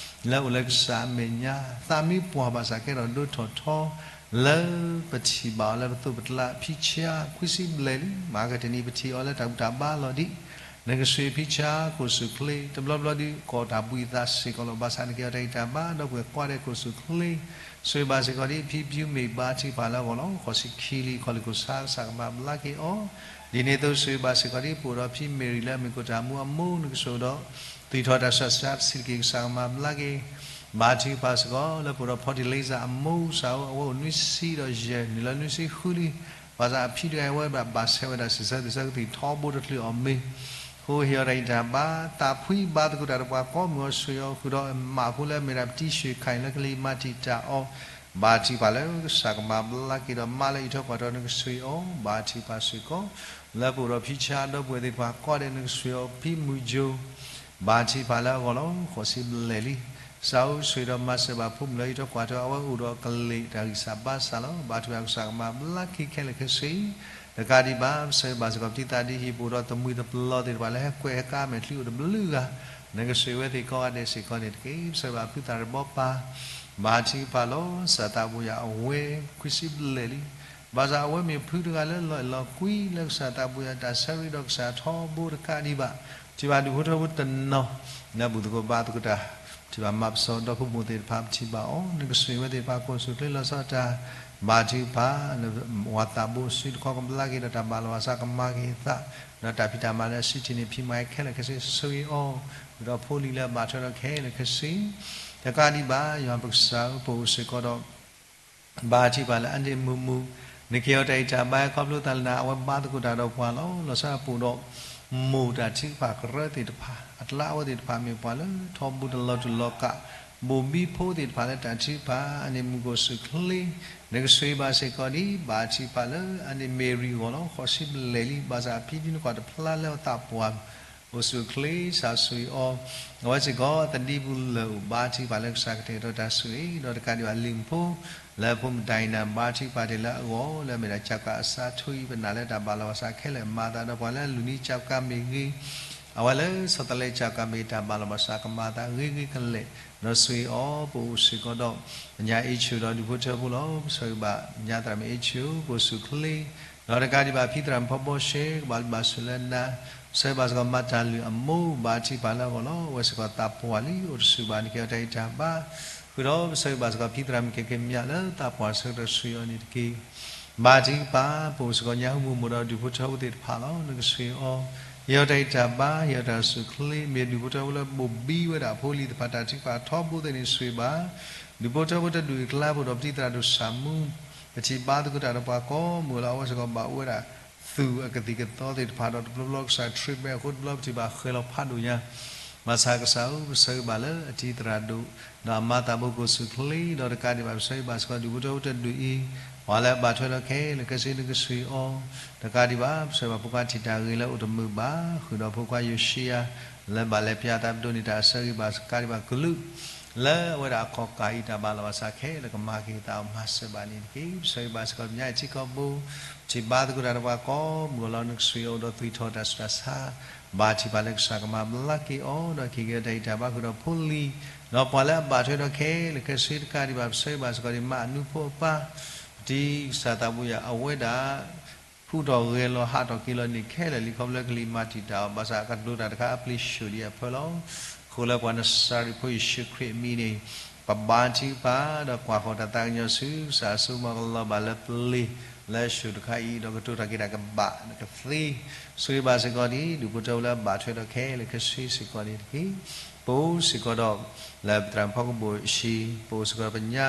လၢအိၣ်လၢကစၢ်အမဲာ်ညါ သးမံပှၢ်ဘၣ်ဆၣ်ကဲထီၣ်ဒိၣ်ထီၣ်ထီ လၢပထံၣ်ဘၣ်အီၤလၢပသိးပကျါ ဖံဆါခွံဆံဘျဲၣ်လံ. မၤကတနံၤ ပထံၣ်အီၤလၢတၢ်ဘူၣ်တၢ်ဘါလီၤဒံး နကဆိၣ်ဂ့ၤဖံဆါ ကအိၣ်ဆူၣ်ချ့ တဘျီဘျီဒုး ကိးတၢ်ဘှံးသးစ့ၢ်ကီးလီၤ. ဘၣ်ဆၣ်နကဲအီၤတၢ်ဂံၢ်တၢ်ဘါ ဒီပုၢ်ဝဲၢ်ကိးဂၤဒဲး ကအိၣ်ဆူၣ်ချ့ ဆိၣ်ဂ့ၤဘၣ်စ့ၢ်ကီးဒ် ဖံဖုမ့ၢ်ဘါထုကဖၣ်လၢအဂီၢ်လီၤ. ဃိးဆံခံလံ ခီၣ်လ့ၣ်ခိၣ်ဆါ ကစၢ်ကမၤဘျါက့ၤအီၤ ဒ်န့ၣ်အသိး ဆိၣ်ဂ့ၤဘၣ်စ့ၢ်ကီးဒ် ပအိၣ်ဒီးဖံမ့ၢ်ရံၤလၢအမ့ၢ်ကိးတၢ်မူအမိၢ် နကဆိၣ်ဂ့ၤဒီး သွံၣ်ထီၣ်တၢ်ဆၢဆါတဆံးတက့ၢ် ကစၢ်ကမၤဘျါက့ၤ ဘါထုကဖၣ်စ့ၢ်ကီး လၢပအိၣ်ဒီး ဖီၣ်တံၣ်လ့စၢ် အမိၢ်စၢ်ဧၢ, အဝဲအိၣ်နွံဆံဒီးယဲၢ်နုာ်လီၤနွံဆံဃုလံ. ဘၣ်ဆၣ်အဖံတဂၤအံၤ အဝဲဒၣ်ဘၣ်ဆဲးဝဲဒၣ် စံးဆၢသံးဆၢကသံၣ် ထီဘိတချုးအီၤမ့ၢ် အဃိဟ့ၣ်အီၤတၢ်ဂံၢ်တၢ်ဘါ, သးဖှံဘါသကိးတၢ်ဒီးပှၤကိးမုၢ်အီၤ ဆိၣ်အီၤဃုာ်ဒီးမးဖိလၢအမ့ၢ်ဒၣ်ပတံၤၡ့ၣ်ခၣ်အံၤ လၢကလံၤမၤတံာ်တာ်အီၤ. ဘါထုကဖၣ်လၢကစၢ်ကမၤဘျါက့ၤဒီးမါလၢအအံးထွဲကွၢ်ထွဲ နကဆိၣ်အီၤ. ဘါထုကဖၣ်စ့ၢ်ကီး လၢပအိၣ်ဒီးဖံဆါဒီပုၢ်ဝဲၢ်သ့ၣ်တဖၣ်ကိးဂၤဒဲး နကဆိၣ်အီၤဖံမုၢ်ကၠိ ဘါထုကဖၣ်လၢအဂီၢ်လီၤ. ဃိးဆံဘျဲၣ်လံ. ကစၢ်ဧၢ, ဆိၣ်ဂ့ၤဒီးမၤစၢၤဘၣ်ဖိမုၣ်လၢအအံးထွဲကွၢ်ထွဲ အဝဲအိၣ်ဒီးကလံၤတၢ်ဂံၢ်စၢ်ဘါစၢ်လီၤ. ဘါထုကဖၣ်ကစၢ်ကမၤဘျါက့ၤခဲလၢာ်ခဲဆ့ တကးဒံးဘၣ် ပဆၢဂ့ၤဘၣ်စ့ၢ်ကီး ပတံၤသးဒ့ဟံၣ် ပအိၣ်ဒီးတမှံၤတပလီၢ်သ့ၣ်တဖၣ်လၢဟဲကွဲးဟဲကါမဲာ်ချံအိၣ်တဘျုးဂၤ, နကဆိၣ်ဂ့ၤဝဲသ့ၣ်ကိးဂၤဒဲးစ့ၢ်ကီးန့ၣ်တက့ၢ်. ပဆၢဂ့ၤဘၣ်ဖုသၣ်ရံၣ်ဘီပၢ် ဘါထုကဖၣ်လီၤ. စၢ်သးဘိယၣ်အဝဲ ခွံဆံဘျဲၣ်လံ. ဘၣ်ဆၣ်အဝဲမ့ၢ်ဖုတဂၤလၢလီၤအဲၣ်လီၤကွံလၢကစၢ်သးဘိယၣ်တၢ်ဆၢဂ့ၤဒီးကစၢ်ထီဘိတကးဒံးဘၣ်, ထံၣ်ဘၣ်ဒူၣ်ဖိထၢဖိတနီၤ လၢဘူၣ်သကိးဘါသကိးတၢ်, ထံၣ်ဘၣ်မၤပစီဒီဖိမိၢ်သ့ၣ်တဖၣ် ပထံၣ်ဘၣ်အီၤ, နကဆိၣ်ဂ့ၤဝဲသ့ၣ်တဖၣ် ကိးဆူၣ်ချ့လီၤဆီဒၣ်တၢ်, ဘါထုကဖၣ် ဝၤသးဘိစုတခီကဘျါက့ၤဒီးတၢ်ဘၣ်လီၤဘၣ်စးကမၤက့ၤအသး, ဒီးတၢ်ဖံးတၢ်မၤလၢအစံၣ်ထံၣ်န့ၣ် ဖံးမၤခဲလၢာ်ခဲဆ့ ဆိၣ်ဂ့ၤအီၤ, ဒီးဖိလံၤလၢအဘၣ်ထွဲဒီးခဲလၢာ်ခဲဆ့ တကးဒံးဘၣ် ယွၤပကစၢ်ဧၢ ပအိၣ်စ့ၢ်ကီးဒီး ဘါထုကဖၣ်လၢအန့ၣ်မုာ်မုာ်, နကဟ့ၣ်အီၤတၢ်ဂံၢ်တၢ်ဘါ ခီဖျိသးလၢနၤ အဝဲဘါသကိးတၢ်ဒီးပှၤလီၤ. လီၤဆီဒၣ်တၢ်ပအိၣ်ဒီး မိၢ်တၢ်ထုကဖၣ်ကရၢသ့ၣ်တဖၣ် အကျါအဝဲသ့ၣ်တဖၣ်မ့ၢ်ပှၤလၢထီဘိတလီၤတူာ်လီၤကာ်, ဘိၣ်ဘံဖိသ့ၣ်တဖၣ်လၢတၢ်ထုကဖၣ် အန့ၣ်မုာ်ကိၣ်ဆူၣ်ချ့, နကဆိၣ်ဂ့ၤဘၣ်စ့ၢ်ကီးဒံး ဘါထုကဖၣ်လၢအန့ၣ်မ့ၢ်ရံဂီၢ်လီၤ. ဃိးဆံဘျဲၣ်လံ. ဘၣ်ဆၣ်အဖံဒံနကွၢ်တဖျါလၢအသးပှၢ် အိၣ်ဆူၣ်ချ့ ကစၢ်ဆိၣ်ဂ့ၤအီၤ, အဝဲစ့ၢ်ကီးသဒံပူၤလၢာ်အိၣ် ဘါထုကဖၣ်လၢကစၢ်ကတဲာ်ကတီၤတၢ်ဆိၣ်ဂ့ၤ, ဒီးတကးဒံးဘၣ်လံာ်မူဖိ လၢဖိမတၤအံၤနၤ ဘါထုကဖၣ်တ့ၢ်လၢအဂီၢ် လၢအမ့ၢ်ဒၣ်ကၠးကးအစးထူအံၤ ပနာ်လၢတၢ်ဘၣ်လီၤဘၣ်စးခဲလၢာ် မၤသးဒီးပှၤလၢအလူၤနံၤကၠးကးမ့ၢ်ဂ့ၤ, အဝဲလၢဆီတလဲကၠးကးမ့ၢ်ဂ့ၤ တၢ်ဘၣ်လီၤဘၣ်စးကမၤသးဂ့ၤဂ့ၤကလဲာ်, ဒီးဆိၣ်ဂ့ၤအီၤ ပအိၣ်စ့ၢ်ကီးဒီး ညါအ့ဆူၣ်ဒီးဒူၣ်ဖိထၢဖိလီၤ. ပဆၢဂ့ၤဘၣ်ညါသရၣ်မုၣ်အ့ဆူၣ် ကိၣ်ဆူၣ်ချ့ ဒီးတကးဒံးဘၣ်ဖံသရၣ်မုၣ်ဖီဘီၡ့ ကဘၣ်ဘျုးဘၣ်ဆိၣ်လၢနၤ, ပဆၢဂ့ၤဘၣ်စ့ၢ်ကီးမၤတၢ်လုၢ်အမိၢ် ဘါထုကဖၣ်လၢအဂီၢ်လီၤ. အဝဲစ့ၢ်ကီးသးပှၢ်လံ အိၣ်တဆူၣ်ဘၣ် နကဟ့ၣ်အီၤတၢ်ဂံၢ်တၢ်ဘါ, ဃုာ်ဒီးပဆၢဂ့ၤဘၣ်စ့ၢ်ကီးဖံသရၣ်မုၣ်ကဲကဲမၠးလၢသးပှၢ်ဆၢကတီၢ်ဆိၣ်ဂ့ၤအီၤန့ၣ်တက့ၢ်. ဘါထုကဖၣ် ပအိၣ်စ့ၢ်ကီးညါဟူမူမူဒီးဒူၣ်ဖိထၢဖိသ့ၣ်တဖၣ်လီၤ. နကဆိၣ်ဂ့ၤအီၤ, ဟ့ၣ်အီၤတၢ်ဂံၢ်တၢ်ဘါ ဟ့ၣ်အီၤတၢ်အိၣ်ဆူၣ်ချ့ မ့ၢ်ဒူၣ်ဖိထၢဖိလၢဘိၣ်ဘံဝဲဒၣ်အဖိလံၤတဖၣ်တၢ်ထုကဖၣ်ထီဘိသ့ၣ်န့ၣ် ဆိၣ်ဂ့ၤဘၣ် ဒူၣ်ဖိထၢဖိတဒူၣ်အံၤအကျါ ပအိၣ်ဒီးပတံၤသရၣ်ဒိၣ်ဆၣ်မူ, ပထံၣ်ဘါသကိးတၢ်ဒီးပှၤကိးမုၢ်လီၤ. အဝဲစ့ၢ်ကီးဘၣ်အိၣ်ဝဲဒၣ်သူၣ်အကသံၣ်ကသီသ့ၣ်တဖၣ်ဒီးတဘျီဘျီကစၢ် treatment အဃိတဘျီပထံၣ်ဘၣ်ဃဲၤလီၤဖးဒိၣ်ညါ, ဘၣ်ဆၣ်ကစၢ်ဧၢ ပဆၢဂ့ၤဘၣ်လၢအတံၤသရၣ်ဒိၣ် ဒီးအမါသးဘိကိၣ်ဆူၣ်ချ့ ဒီးတကးဒံးဘၣ် ပဆၢဂ့ၤဘၣ်စ့ၢ်ကီးဒူၣ်ဖိထၢဖိတဒူၣ်အံၤ ပှၤလၢအဘၣ်ထွဲဒီးခဲလၢာ်ခဲဆ့ နကဆိၣ်ဂ့ၤအီၤ, တကးဒံးဘၣ် ပဆၢဂ့ၤဘၣ်ဖိခွါထံၣ်တၢ်ဂ့ၤလၢအိၣ်တမုာ်ဘၣ် ဃုာ်ဒီးဖိခွါယိၤၡံယၤ လၢဘၣ်လဲၤပၠးသးပဒိးန့ၢ်တၢ်အဆၢဂ့ၤဘၣ် တကးဒံးဘၣ်ကလုာ် လၢအဝဲဒၣ်အခီၣ်ကၢ်အံၤ တၢ်ဘၣ်လီၤဘၣ်စးခဲလၢာ်ကမၤက့ၤသးအီၤမၤစၢၤဘၣ်န့ၣ်တက့ၢ်. ပဆၢဂ့ၤဘၣ်စ့ၢ်ကီးပညါအံၤထံကီၢ်ပူၤ ပထံၣ်ဘါသကိးတၢ်ဒီးပှၤကိးမုၢ်အလီၢ် နကဆိၣ်ဂ့ၤအီၤဒီးသွံၣ်ထီၣ်တၢ်ဆူးတၢ်ဆါ ဘါထုကဖၣ်လၢကစၢ်ကမၤဘျါက့ၤအီၤ ဒီးကဟ့ၣ်က့ၤအီၤတၢ်ဂံၢ်တၢ်ဘါဃုာ်ဒီးဖိလံၤ ဒီးပှၤလၢအဘၣ်ထွဲဒီးခဲလၢာ်ခဲဆ့ တကးဒံးဘၣ် ပဆၢဂ့ၤဘၣ်စ့ၢ်ကီးဒံး မါအနူဖိအပၢ် ပတံၤကစၢ်သးဘိယၣ် အဝဲဒၣ် ဟူးထီၣ်ဂဲၤလီၤဟးထီၣ်က့ၤလီၤန့ၣ်ခဲလၢာ်လံ ခီဖျိလၢကလံၤမၤတံာ်တာ်အီၤ ဘၣ်ဆၣ်အကတိၤတၢ်တခါအပျ့ၤဆှိၣ်ဒံးအဖၢလီၤ. အဃိလၢပှၤနစၤရ့းဖိယ့ၣ်ၡူးခရံာ်အမံၤန့ၣ် ပဘါထုကဖၣ်ဒီးကွၢ်ဃီၤတၢ်သးကညီၤဆူ ကစၢ်အစိကမီၤကလီၤဘၣ်လၢပျ့ၤ လၢအဆှိၣ်တခါအံၤ ဒီးကတိၤတၢ်က့ၤတၢ်ကဘၣ်ကသ့ ဆိၣ်ဂ့ၤဘၣ်စ့ၢ်ကီးဒံး ဒူၣ်ဖိထၢဖိလၢအဘၣ်ထွဲဒီးခဲလၢာ်ခဲဆ့စ့ၢ်ကီးန့ၣ်တက့ၢ်. ပအိၣ်စ့ၢ်ကီးဒီး လၢပသရၣ်မုၣ်ဖီကဘိၣ်အဟံၣ် ပအိၣ်စ့ၢ်ကီးဒီးပညါ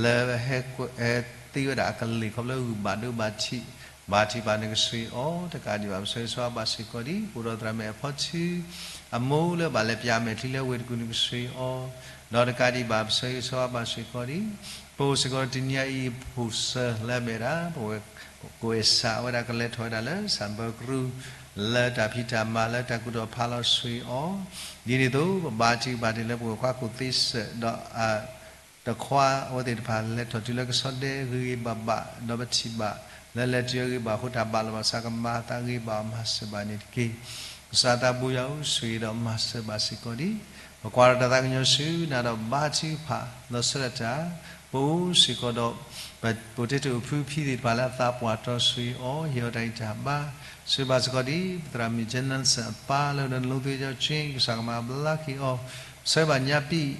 လၢဟဲကွဲး ဟဲသ့ဝဲဒၣ်အကလ့ၢ်ခီဖျိဂုၢ်ဘၣ်ဒိဘၣ်ထံး ဘါထုကဖၣ်နကဆိၣ်ဂ့ၤအီၤ တကးဒံးဘၣ် ပဆၢဂ့ၤဆၢဝါဘၣ်စ့ၢ်ကီးဒံး ပအိၣ်ဒီးသရၣ်မုၣ်အဖီထု အမိၢ်လၢဘၣ်လဲၤပၠးမဲာ်ချံလၢဝ့ၢ်တကူၣ် နကဆိၣ်ဂ့ၤအီၤ ဒီးတကးဒံးဘၣ် ပဆၢဂ့ၤဆၢဝါဘၣ်စ့ၢ်ကီးဒံး ပအိၣ်စ့ၢ်ကီးတနံၤအံၤ ဖိၣ်စၢၤလၢအမ့ၢ်ဝဲဒၣ် ပဝဲ ကဝဲၢ်စၢ်ဝဲဒၣ်ကလဲၤထီၣ်ဝဲဒၣ်လၢ စၣ်ဘၢကရူၢ် လၢတၢ်ဖံးတၢ်မၤလၢတၢ်ကူၣ်ထီၣ်ဖးလီၤဆိၣ်ဂ့ၤအီၤ ဒ်န့ၣ်အသိး ပဘါထုကဖၣ်တ့ၢ်လၢပဝဲၢ်ခွါကူၣ်သ့စၢၣ် ဒီးအ တခွါအဝဲသ့ၣ်တဖၣ်လဲၤထီၣ်တုၤလၢကဆီဒဲဂ့ၤဂ့ၤဘၣ်ဘၣ် ဒီးပထံၣ်ဘၣ်လၢလဲၤတုၤအဂ့ၤဘၣ်အဃိ တၢ်ဘၣ်လီၤဘၣ်စးကမၤသးဂ့ၤဘၣ်အီၤမၤစၢၤဘၣ်န့ၣ်တက့ၢ်. ကစၢ်သးဘိယွၤဧၢ ဆိၣ်ဂ့ၤဒီးမၤစၢၤဘၣ်စ့ၢ်ကီးဒံး ပကွၢ်ဒီးတၢ်သးကညီၤဆူနၤဒီးဘါထုကဖၣ် လီၤဆီဒၣ်တၢ် ပအိၣ်စ့ၢ်ကီးဒီး ပ ပအိၣ်တ့ၢ်တအိၣ်ဖုဖံသ့ၣ်တဖၣ်လၢအသးပှၢ်တီၤဆိၣ်ဂ့ၤအီၤ ဟ့ၣ်အီၤတၢ်ဂံၢ်တၢ်ဘါ ဆိၣ်ဂ့ၤဘၣ်စ့ၢ်ကီးဒံး ပသရၣ်မုၣ် Jensen အပၢ်လၢနလိသ့ကၠီက့ ကစၢ်ကမၤဘျါက့ၤအီၤ ဆၢဘၣ်ညါပံာ်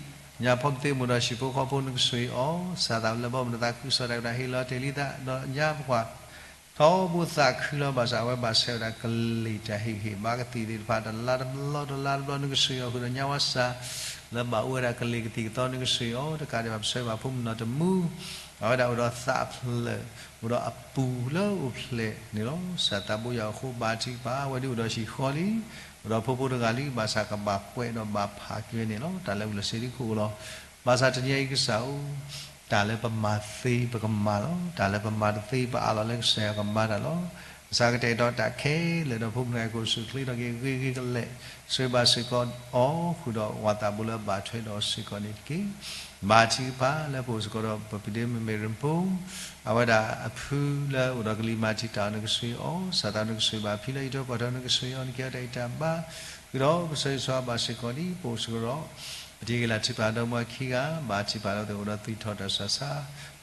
ညါဖီပသ့မိၢ်ဒီးဟံၣ်ဖိဃီဖိနကဆိၣ်ဂ့ၤအီၤ စၢ်သးလၢဘီမုၢ်နသးခုကစီၣ်တၢ်ကဒၣ်ဟ့ၣ်လီၤတ့ၢ်လံသး ဒီးညါပကွၢ် ထီဘိသးခုလီၤဘၣ်ဆၣ် အဝဲဘၣ်ဆဲးဝဲဒၣ်ကလံၤတၢ်ဟ့ၣ်ဂံၢ်ဟ့ၣ်ဘါကသံၣ်သ့ၣ်တဖၣ် တလါတဘျီ တလါတဘျီ နကဆိၣ်ဂ့ၤအီၤဃုာ်ဒီးညါဝါစၢ် လၢဘၣ်အိၣ်ဝဲဒၣ်ကလံၤကသံၣ်ကသီနကစၢ်အံၤအီၤ, တကးဒံးဘၣ် ပဆၢဂ့ၤဘၣ်ဖိမုၣ်နီၢ်တမူ, အဝဲဒၣ်အိၣ်ဒီးသးဖျၢၣ်, အိၣ်ဒီးအပူၤလၢအိၣ်ဖျဲၣ်န့ၣ်လီၤ. စၢ်သးဘိယွၤအဃိ ဘါထုကဖၣ်, အဝဲဒၣ်အိၣ်ဒီးဟံၣ်ဃီလံ, အိၣ်ဒီးဖိဖိတဂၤလံ, ဘၣ်ဆၣ်ကဘၣ်ကွဲးဒီးဘၣ်ဖးက့ၤဝဲန့ၣ်လီၤ. တၢ်လၢပျၢၤစ့ၢ်ကီးအိၣ်လီၤ. ဘၣ်ဆၣ်တနံၤအံၤကစၢ်ဧၢ, တၢ်လၢပမၤသ့ပကမၤလီၤ. တၢ်လၢပမၤတသ့ပအးလီၤလၢကစၢ်ယွၤကမၤတၢ်လီၤ. ကစၢ်ကတဲာ်ကတီၤတၢ်ခဲလၢာ်ဒီးဖိမုၣ်တဂၤ ကအိၣ်ဆူၣ်အိၣ်ချ့ထီၣ်က့ၤဂ့ၤဂ့ၤကလဲာ်, ဆှၢဘၣ်စ့ၢ်ကီးအီၤ ဃုာ်ဒီးဝၤသးဘိလၢဘၣ်ထွဲဒီးစ့ၢ်ကီးန့ၣ်တက့ၢ်. ဘါထုကဖၣ်လၢပအိၣ်စ့ၢ်ကီးဒီးပပဒ့မုၣ်မ့ၢ်ရ့ၣ်ဖိ, အဝဲဒၣ်အဖုလၢအိၣ်ဒီးကလံၤမၤတံာ်တာ်အီၤ နကဆှၢအီၤ, စၢ်သးနကဆှၢဘၣ်ဖံလၢယံာ်ထီၣ်ကွၢ်ထီၣ် နကဆှၢအီၤ နကဟ့ၣ်အီၤတၢ်အံၣ်တၢ်ဘါ, ဃုာ်ဒီးပဆၢဂ့ၤဆၢဝါဘၣ်စ့ၢ်ကီးဒ်ပအိၣ်စ့ၢ်ကီးဒီး ပတံၤဂ့ၤလၢ်ထံဖးဒီမါခံဂၤ, ဘါထုကဖၣ်လၢအဝဲသ့ၣ်အိၣ်ဒီးသွံၣ်ထီၣ်တၢ်ဆူးတၢ်ဆါ,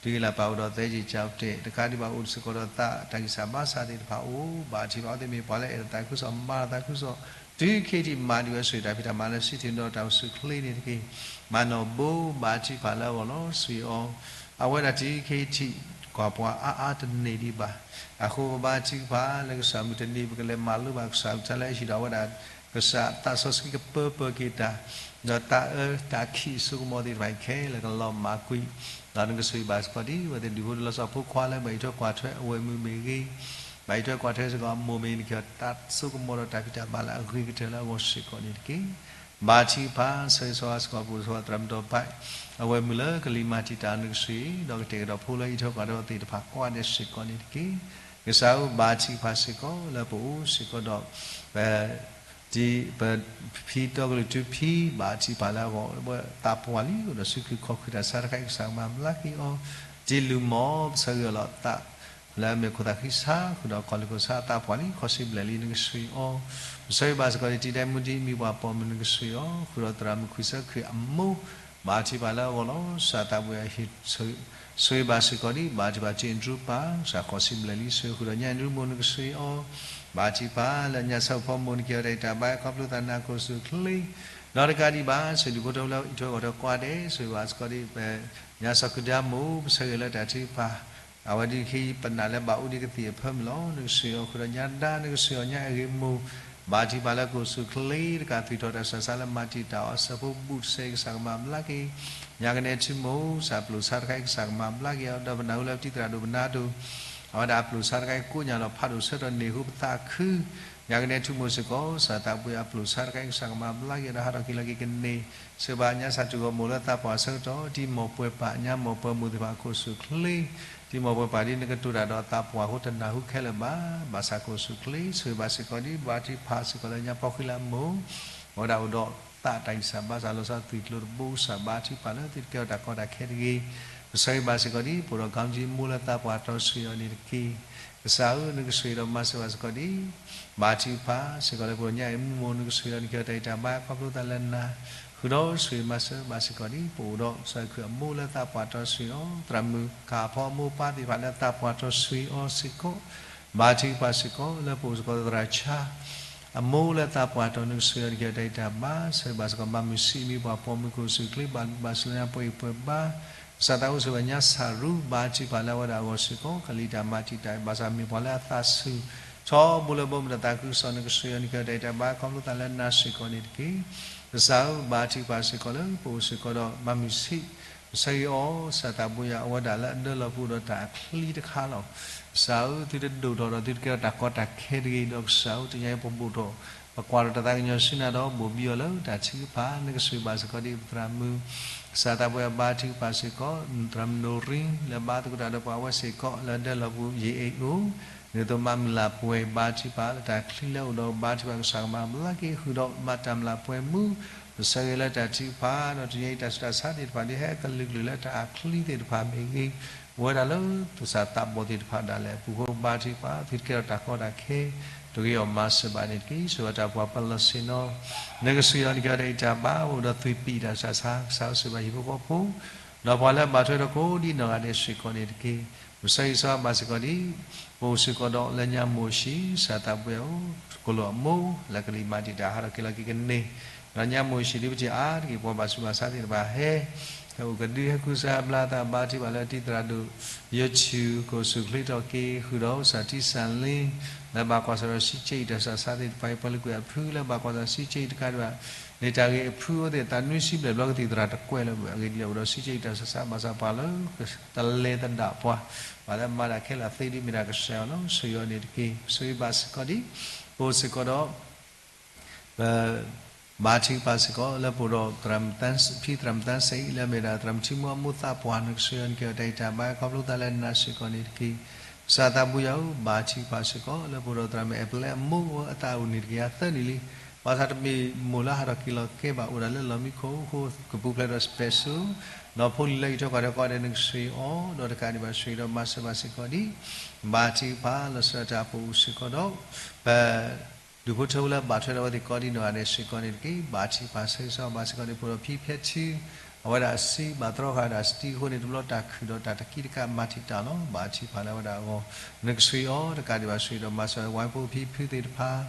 တံၤဂ့ၤလၢ်ပာ်အိၣ်ဒီးသဲကံၢ်ကၠီၣ်တဲၣ်, တကးဒံးဘၣ်အိၣ်စ့ၢ်ကီးဒီးသးတၢ်ဂံၢ်စၢ်ဘါစၢ်သ့ၣ်တဖၣ်အိၣ်, ဘါထုကဖၣ်အဝဲသ့ၣ်မ့ၢ်ပှၤလၢအဲၣ်ဒိးသးခုကစီၣ်မၤလီၤသးခုကစီၣ်, တုၤခဲအံၤထံးမၤဒံးဝဲဆိၣ်ဂ့ၤတၢ်ဖံးတၢ်မၤလၢ စံၣ်ထံးဒီးတၢ်အိၣ်ဆူၣ်အိၣ်ချ့န့ၣ်တက့ၢ်. မၤနီၣ်ဘိ ဘါထုကဖၣ်လၢအဂီၢ်လီၤ. ဆှၢအီၤ, အဝဲဒၣ်တုၤခဲအံၤထံး ကွၢ်ပှၤအါအါတန့ၢ်ဒံးဘၣ်. အဃိပဘါထုကဖၣ်လၢကစၢ်မုၢ်တနံၤ ပကလဲၤမၤလိဘၣ်ကစၢ်အကလုၢ်လၢအဟံးဒီးအဝဲဒၣ် ကစၢ်သးစီဆှံကပၢပၢၤက့ၤတၢ်, ဒီးတၢ်အၢတၢ်ခံးစိကမီၤသ့ၣ်တဖၣ်ခဲလၢာ်ကလီၤမၢ်ကွံာ်, ဒီးနကဆှၢဘၣ်စ့ၢ်ကီးဒ် အဝဲသ့ၣ်ဒူၣ်ဖိဒူၣ်လီၤဆီဖိခွါလၢဘၣ်အံးထွဲကွၢ်ထွဲအဝဲၢ်မုၣ်မ့ၢ်ဂ့ၤ, ဘၣ်အံးထွဲကွၢ်ထွဲစ့ၢ်ကီးအမိၢ်မ့ၢ်ဂ့ၤန့ၣ် ကဟ့ၣ်တၢ်စိကမီၤဒီးတၢ်ဖံးတၢ်မၤလၢအဂ့ၤကတၢၢ်လၢအဂီၢ်စ့ၢ်ကီးန့ၣ်တက့ၢ်. ဘါထုကဖၣ် ဆၢဂ့ၤဆၢဝါစ့ၢ်ကီး ပအိၣ်စ့ၢ်ကီးသရၣ်မုၣ်ဒီးပၢ် အဝဲၢ်မုၣ်လၢကလံၤမၤတံာ်တာ်နကဆှၢ, ဒီးကတဲာ်ကတီၤဖိလၢအံးထွဲကွၢ်ထွဲအဝဲသ့ၣ်တဖၣ်ကိးဂၤဒဲးစ့ၢ်ကီးန့ၣ်တက့ၢ်. ကစၢ်ဧၢ ဘါထုကဖၣ်စ့ၢ်ကီးလၢပအိၣ်စ့ၢ်ကီးဒီး ပ ဒ်ပဖံတီကလုာ်ထူဖံ ဘါထုကဖၣ်လၢအဂီၢ် သးပှၢ်လံ အိၣ်ဒီးစုခုၣ်ခီၣ်ခုၣ်တၢ်ဆါတခါအံၤ ကစၢ်ကမၤဘျါက့ၤအီၤ, ဒ်လူၤမီၤ ပဆၢဂ့ၤအီၤလီၤအသး လၢအမ့ၢ်ခိၣ်သးဃံဆါ ဃုာ်ဒီးကီၢ်လ့ၣ်ခိၣ်ဆါအသးပှၢ်လံ ခီဆံဘျဲၣ်လံ နကဆှၢအီၤ, ပဆၢဂ့ၤဘၣ်စ့ၢ်ကီးဒ်တံၤဒဲးမူဒံး မံၤပှၢ်ပိာ်မုၣ် နကဆှၢအီၤ, ဃုာ်ဒီးသရၣ်မုၣ်ခွံဆၢခွံအမိၢ် ဘါထုကဖၣ်လၢအဂီၢ်လီၤ. စၢ်သးပှၢ်အဟံၣ် ဆှၢဂ့ၤဘၣ်စ့ၢ်ကီးဒ် ဘါထုကဖၣ်တံၤအဒြူပၢ် ကစၢ်ခီဆံဘျဲၣ်လံ ဆှၢဃုာ်ဒီးညၣ်အဒြူမိၢ် နကဆှၢအီၤ, ဘါထုကဖၣ်လၢညၣ်ဆၢဖီမိၢ် နကဟ့ၣ်အီၤတၢ်အံၣ်တၢ်ဘါ ခီဖျိသးနၤကအိၣ်ဆူၣ်အိၣ်ချ့, ဒီးတကးဒံးဘၣ် စံးဘျုးဖိထီၣ်လၢအံးထွဲကွၢ်ထွဲကိးဂၤဒဲး ဆှၢဂ့ၤဘၣ်စ့ၢ်ကီးဒ် ပညါစီၤကုဒါမိၢ် ပဆၢဂ့ၤလၢတၢ်ထုကဖၣ် အဝဲဒၣ်ခဲအံၤ ပနာ်လၢဘၣ်အိၣ်ဒံးကသံၣ်အဖၢမုၢ်လီၤ. နကဆှၢအီၤဃုာ်ဒီးညါဒါ နကဆှၢအီၤညါအဂ့ၢ်မိၢ်, ဘါထုကဖၣ်လၢကအိၣ်ဆူၣ်အိၣ်ချ့တကး သွံၣ်ထီၣ်တၢ်ဆူးတၢ်ဆါလၢမၤတံာ်တာ်အီၤ အဆၢဖိဘူးတဆၢအံၤ ကစၢ်ကမၤဘျါက့ၤ, ညါကနဲထူမိၢ် စၢ်ပျိၢ်ဆါတခါအံၤ ကစၢ်ကမၤဘျါက့ၤအီၤ ဒီးပနၢ်ဟူလၢပတံၤသရၣ်ဒိၣ်ပနါဒိၣ် အဝဲဒၣ်အပျိၢ်ဆါတခါအံၤ ကိးညါလီၤဖးဒိၣ်ဆၢထီၣ်န့ၢ်ဟူပသးခု ညါကနဲထူမိၢ်စ့ၢ်ကီး စၢ်သးပှၢ်အပျိၢ်ဆါတခါအံၤ ကစၢ်ကမၤဘျါက့ၤဒီးဟးထီၣ်က့ၤလီၤက့ၤကန့ၢ် ဆှၢဘၣ်ညါစၢ်တူၢ်ဂီၢ်မိၢ်လၢသးပှၢ်ဆၢကတီၢ် တံၤမီၢ်ပှဲၤပၢ် ညါမီၢ်ပှဲၤမိၢ်သ့ၣ်တဖၣ် ကအိၣ်ဆူၣ်အိၣ်ချ့, တံၤမီၢ်ပှဲၤပၢ်ဒ်နကတိၤတၢ်ဒီးသးပှၢ်အဃိ တနၢ်ဟူခဲလၢာ်ဘၣ်, ဘၣ်ဆၣ်ကအိၣ်ဆူၣ်အိၣ်ချ့ ဆှၢဘၣ်စ့ၢ်ကီးဒ် ဘါထုကဖၣ်စ့ၢ်ကီးလၢညါဖီဃံလၤမိၢ် အဝဲဒၣ်အိၣ်ဒီးသးတၢ်ဂံၢ်စၢ်ဘါစၢ် လီၤဆီသွံၣ်ကျိၤတဘိ ကစၢ်ဘါထုကဖၣ်လၢသုတကဲထီၣ်တၢ်ကီတၢ်ခဲတဂ့ၤ, ပဆၢဂ့ၤဘၣ်စ့ၢ်ကီးဒ် ပအိၣ်ဒီး ခီမ့ၢ်ကၠံ မိၢ်လၢသးပှၢ်တီဆှၢအီၤန့ၣ်တက့ၢ်. ကစၢ်ဧၢ နကဆိၣ်ဂ့ၤဒီးမၤစၢၤဘၣ်စ့ၢ်ကီးဒ် ဘါထုကဖၣ်စ့ၢ်ကီးလၢပအိၣ်ညါအံၤမူမိၢ် နကဆိၣ်ဂ့ၤဒီးနကဟ့ၣ်အီၤတၢ်အံၣ်တၢ်ဘါ ခီဖျိသးလၢနၤ, ဃုာ်ဒီးဆိၣ်ဂ့ၤမၤစၢၤဘၣ်စ့ၢ်ကီးဒ် ပအိၣ်ဒီးကစၢ်ခရံာ်အမိၢ်လၢသးပှၢ်တီဆှၢအီၤ သရၣ်မုၣ်ကၢ်ဖီမိၢ်ပၢ်သ့ၣ်တဖၣ်လၢသးပှၢ်တီဆှၢအီၤစ့ၢ်ကီး, ဘါထုကဖၣ်စ့ၢ်ကီးလၢပအိၣ်စ့ၢ်ကီးသရၣ်ဆါ အမိၢ်လၢသးပှၢ်တီ နကဆိၣ်ဂ့ၤဒီးနကဟ့ၣ်အီၤတၢ်အံၣ်တၢ်ဘါ, ဆှၢဘၣ်စ့ၢ်ကီး ဘၣ်မုၢ်ဆံးမံၤပှၢ်ပိာ်မုၣ် ကအိၣ်ဆူၣ်အိၣ်ချ့ ဘၣ်ဘျုးဘၣ်ဆိၣ်လၢညါပှဲၤအံၤပှဲၤဘါ, ကစၢ်သးအိၣ်ဆိၣ်ဂ့ၤညါစၢ်ရူ ဘါထုကဖၣ်လၢအဝဲဒၣ်အဂီၢ်စ့ၢ်ကီး ကလံၤတၢ်မၤတံာ်တာ် ဘၣ်ဆၣ်မ့ၢ်ပှၤလၢအသးဆူၣ် ထီဘိလၢဘီမုၢ်တၢ်သးခုကစီၣ် နကဆိၣ်ဂ့ၤဒီးနကဟ့ၣ်အီၤတၢ်အံၣ်တၢ်ဘါ ခီဖျိသးလၢနၤစ့ၢ်ကီးန့ၣ်တက့ၢ်. ကစၢ်ဧၢ ဘါထုကဖၣ်စ့ၢ်ကီးလၢပအိၣ်စ့ၢ်ကီးဒီး ဘၣ်မုၢ်ဆံး ပဆၢဂ့ၤအီၤ စၢ်သးဘိယွၤ အဝဲဒၣ်လၢအဒၢလီၤပှၤဒီးတၢ်အချံတခါလီၤ. ကစၢ်ဧၢ သုတဒိၣ်ထီၣ်ဒီးသုတကဲထီၣ်တၢ်ကီတၢ်ခဲတဂ့ၤဒီး ကစၢ်ဧၢ တနံၤအံၤပဘူၣ်ထီၣ် ပကွၢ်ထီၣ်တၢ်သးကညီၤဆူနၤဒီး ဘိၣ်ဘံအီၤလၢတၢ်ထုကဖၣ် နကဆိၣ်ဂ့ၤဘၣ်စ့ၢ်ကီးဒ်ပသရၣ်မုၣ် ကစၢ်သးဘိယွၤ ဘါထုကဖၣ်စ့ၢ်ကီး သရၣ်မုၣ်နိရံ လၢဘါသကိးတၢ်ဒီးပှၤအဝဲစ့ၢ်ကီး လၢအဒၢလီၤပှၤယံာ်အ့ၣ်အိၣ် ဒ်သိးမၤမုၢ်လၢ်ပှဲၤ ဘါထုကဖၣ်လၢတၢ်ချံလၢအအိၣ်ဒီး ဘါထုကဖၣ်ကစၢ်ကမၤဘျါက့ၤဃုာ်ဒီးမၤတၢ်မုၢ်လၢ်ပှဲၤမူ ပဆၢဂ့ၤလၢတၢ်ထုကဖၣ် ဒီးတနံၤအံၤတၢ်ဆူးတၢ်ဆါသ့ၣ်တဖၣ် ဒ်ဟဲကလုာ်ကလုာ်လၢတၢ်အချံသ့ၣ်တဖၣ်မ့ၢ်ဂ့ၤ ပဝဲဒၣ်လၢသူၣ်စၢ်သးဘီၣ်သ့ၣ်တဖၣ်ဒၣ်လဲာ်အပူၤဃိ ဘါထုကဖၣ် သုတကဲထီၣ်တၢ်ကီတၢ်ခဲ တဂ့ၤအီၤမၤစၢၤဘၣ်န့ၣ်တက့ၢ်. ဆိၣ်ဂ့ၤတၢ်ပှၤပၢၤလီၢ်ဆ့ၣ်နီၤ နကဆိၣ်ဂ့ၤအီၤ နကဟ့ၣ်အီၤတၢ်အံၣ်တၢ်ဘါ အိၣ်ဒီးသွံၣ်ပံၣ်တၢ်ဆူးတၢ်ဆါ ကစၢ်ဧၢ ဆိၣ်ဂ့ၤဘၣ်ဟံၣ်ဖိဃီဖိ ဒီးပှၤလၢအဘၣ်ထွဲဒီးကိးဒ်နီၢ်ဂၤဒဲးစ့ၢ်ကီးန့ၣ်တက့ၢ်. ပဆၢဂ့ၤဆၢဝါဘၣ်စ့ၢ်ကီးဒ် ပအိၣ်စ့ၢ်ကီးဒီးလၢညါမိၢ်ဆံး စၢ်သးဘိယွၤဧၢ ကိၣ်လိာ်အမိၢ် လၢကလံၤမၤတံာ်တာ် ဟးထီၣ်က့ၤလီၤက့ၤကန့ၢ် ဒီးညါမိၢ်ဆံးဒ်ပထံၣ်အါတက့ၢ် ပှၤဘၣ်ဆူးဘၣ်ဆါသ့ၣ်တဖၣ်ဟဲ ဟဲအိၣ်ကဒု ဟဲဃုစၢ်ဘျါသး ဘါထုကဖၣ်လၢတံၤသရၣ်ဒိၣ် ယိၤထူၣ် ကအိၣ်ဆူၣ်အိၣ်ချ့ထီၣ်က့ၤ ဃုာ်ဒီးစၢ်ထံစၢ်လ့ လၢဘၣ်ကွၢ်ဆၢၣ်ဒီးစံးကဲအံၤတၢ်ဆူးတၢ်ဆါသ့ၣ်တဖၣ်အံၤ ပှၤလၢကွံာ်အဖုလၢဘၣ်ကွၢ်ဆၢၣ်စံးကဲအံၤတကးဒံးဘၣ် န့ၣ်တၢ်ဂ့ၢ်အဖုအိၣ်သ့ၣ် တၢ်နွံဆံဘျဲၣ်ဘျီကသံၣ်သရၣ်တကွဲးလၢၤဘၣ်. အဂ့ၢ်ဒ်လဲၣ် အိၣ်ဒီးစံးကဲအံၤတၢ်ဆးဆး ဘၣ်ဆၣ်ပှၤလၢ တလဲၤသဒၣ်ပှၤ ပှၤလၢမၤတၢ်ခဲလၢာ်သ့ဒ်မ့ၢ်ဒၣ်ကစၢ်ယွၤလီၤ. ဆိၣ်ဂ့ၤအီၤန့ၣ်တက့ၢ်. ဆိၣ်ဂ့ၤဘၣ်စ့ၢ်ကီးဒံး ပအိၣ်စ့ၢ်ကီးဒီး ပ ဘါထုကဖၣ်စ့ၢ်ကီး လၢပအိၣ်ဒီးသရၣ်မုၣ်သၢ ဖံသရၣ်မုၣ်သၢစဲအံၤ လၢအမ့ၢ်ဒၣ်သရၣ်မုၣ်ထံမူအမိၢ်သးပှၢ် နကစၢ်ယွၤန့ၣ်က့ၤအီၤတၢ်အံးတၢ်ဘါ ခီဖျိသးလၢနၤစ့ၢ်ကီးန့ၣ်တက့ၢ်. ကစၢ်သးဘိယွၤဧၢ ဘါထုကဖၣ်စ့ၢ်ကီး လၢပအိၣ်ဒီးသရၣ်မုၣ်အဲပလဲအမိၢ်အသးအိၣ်န့ၣ်တက့ၢ် အသၢနံၣ်လံ. ဘၣ်ဆၣ်တမ့ၢ်မိၢ်လၢဟးထီၣ်က့ၤလီၤကဲဘၣ် အိၣ်ဒၣ်လၢလီၢ်မံခိၣ်အဃိ ကပူၤဖျဲးဒီး special ဒီးဖိလံၤလၢအံးထွဲကွၢ်ထွဲကိးဂၤဒဲး နကစၢ်အံၤအီၤ ဒီးတကးဒံးဘၣ် ဆိၣ်ဂ့ၤဒီးမၤစၢၤဘၣ်စ့ၢ်ကီးဒံး ဘါထုကဖၣ်လီၤစၢၤတၢ်အပူၤစ့ၢ်ကီးဒီး ပ ဒူၣ်ဖိထၢဖိလၢဘၣ်ထွဲဒီးအဝဲသ့ၣ်ကိးဒံးနီၢ်ဂၤဒဲးစ့ၢ်ကီးန့ၣ်တက့ၢ်. ဘါထုကဖၣ်ဆၢဂ့ၤဆၢဝါဘၣ်စ့ၢ်ကီးန့ၣ် ပအိၣ်ဒီးဖံဖဲထူ အဝဲဒၣ်အစံးဘၣ်တြီဃာ်ဒီးအစတံအဃိန့ၣ် တဘျီတၢ်ခုၣ်ဒီးတၢ်တကံတကးမၤတံာ်တာ်လီၤ. ဘါထုကဖၣ်လၢအဝဲဒၣ်အဂီၢ် နကစၢ်အံၤအီၤ တကးဒံးဘၣ် ဆိၣ်ဂ့ၤဒီးမၤစၢၤဝဲဖိဖံဖုသ့ၣ်တဖၣ်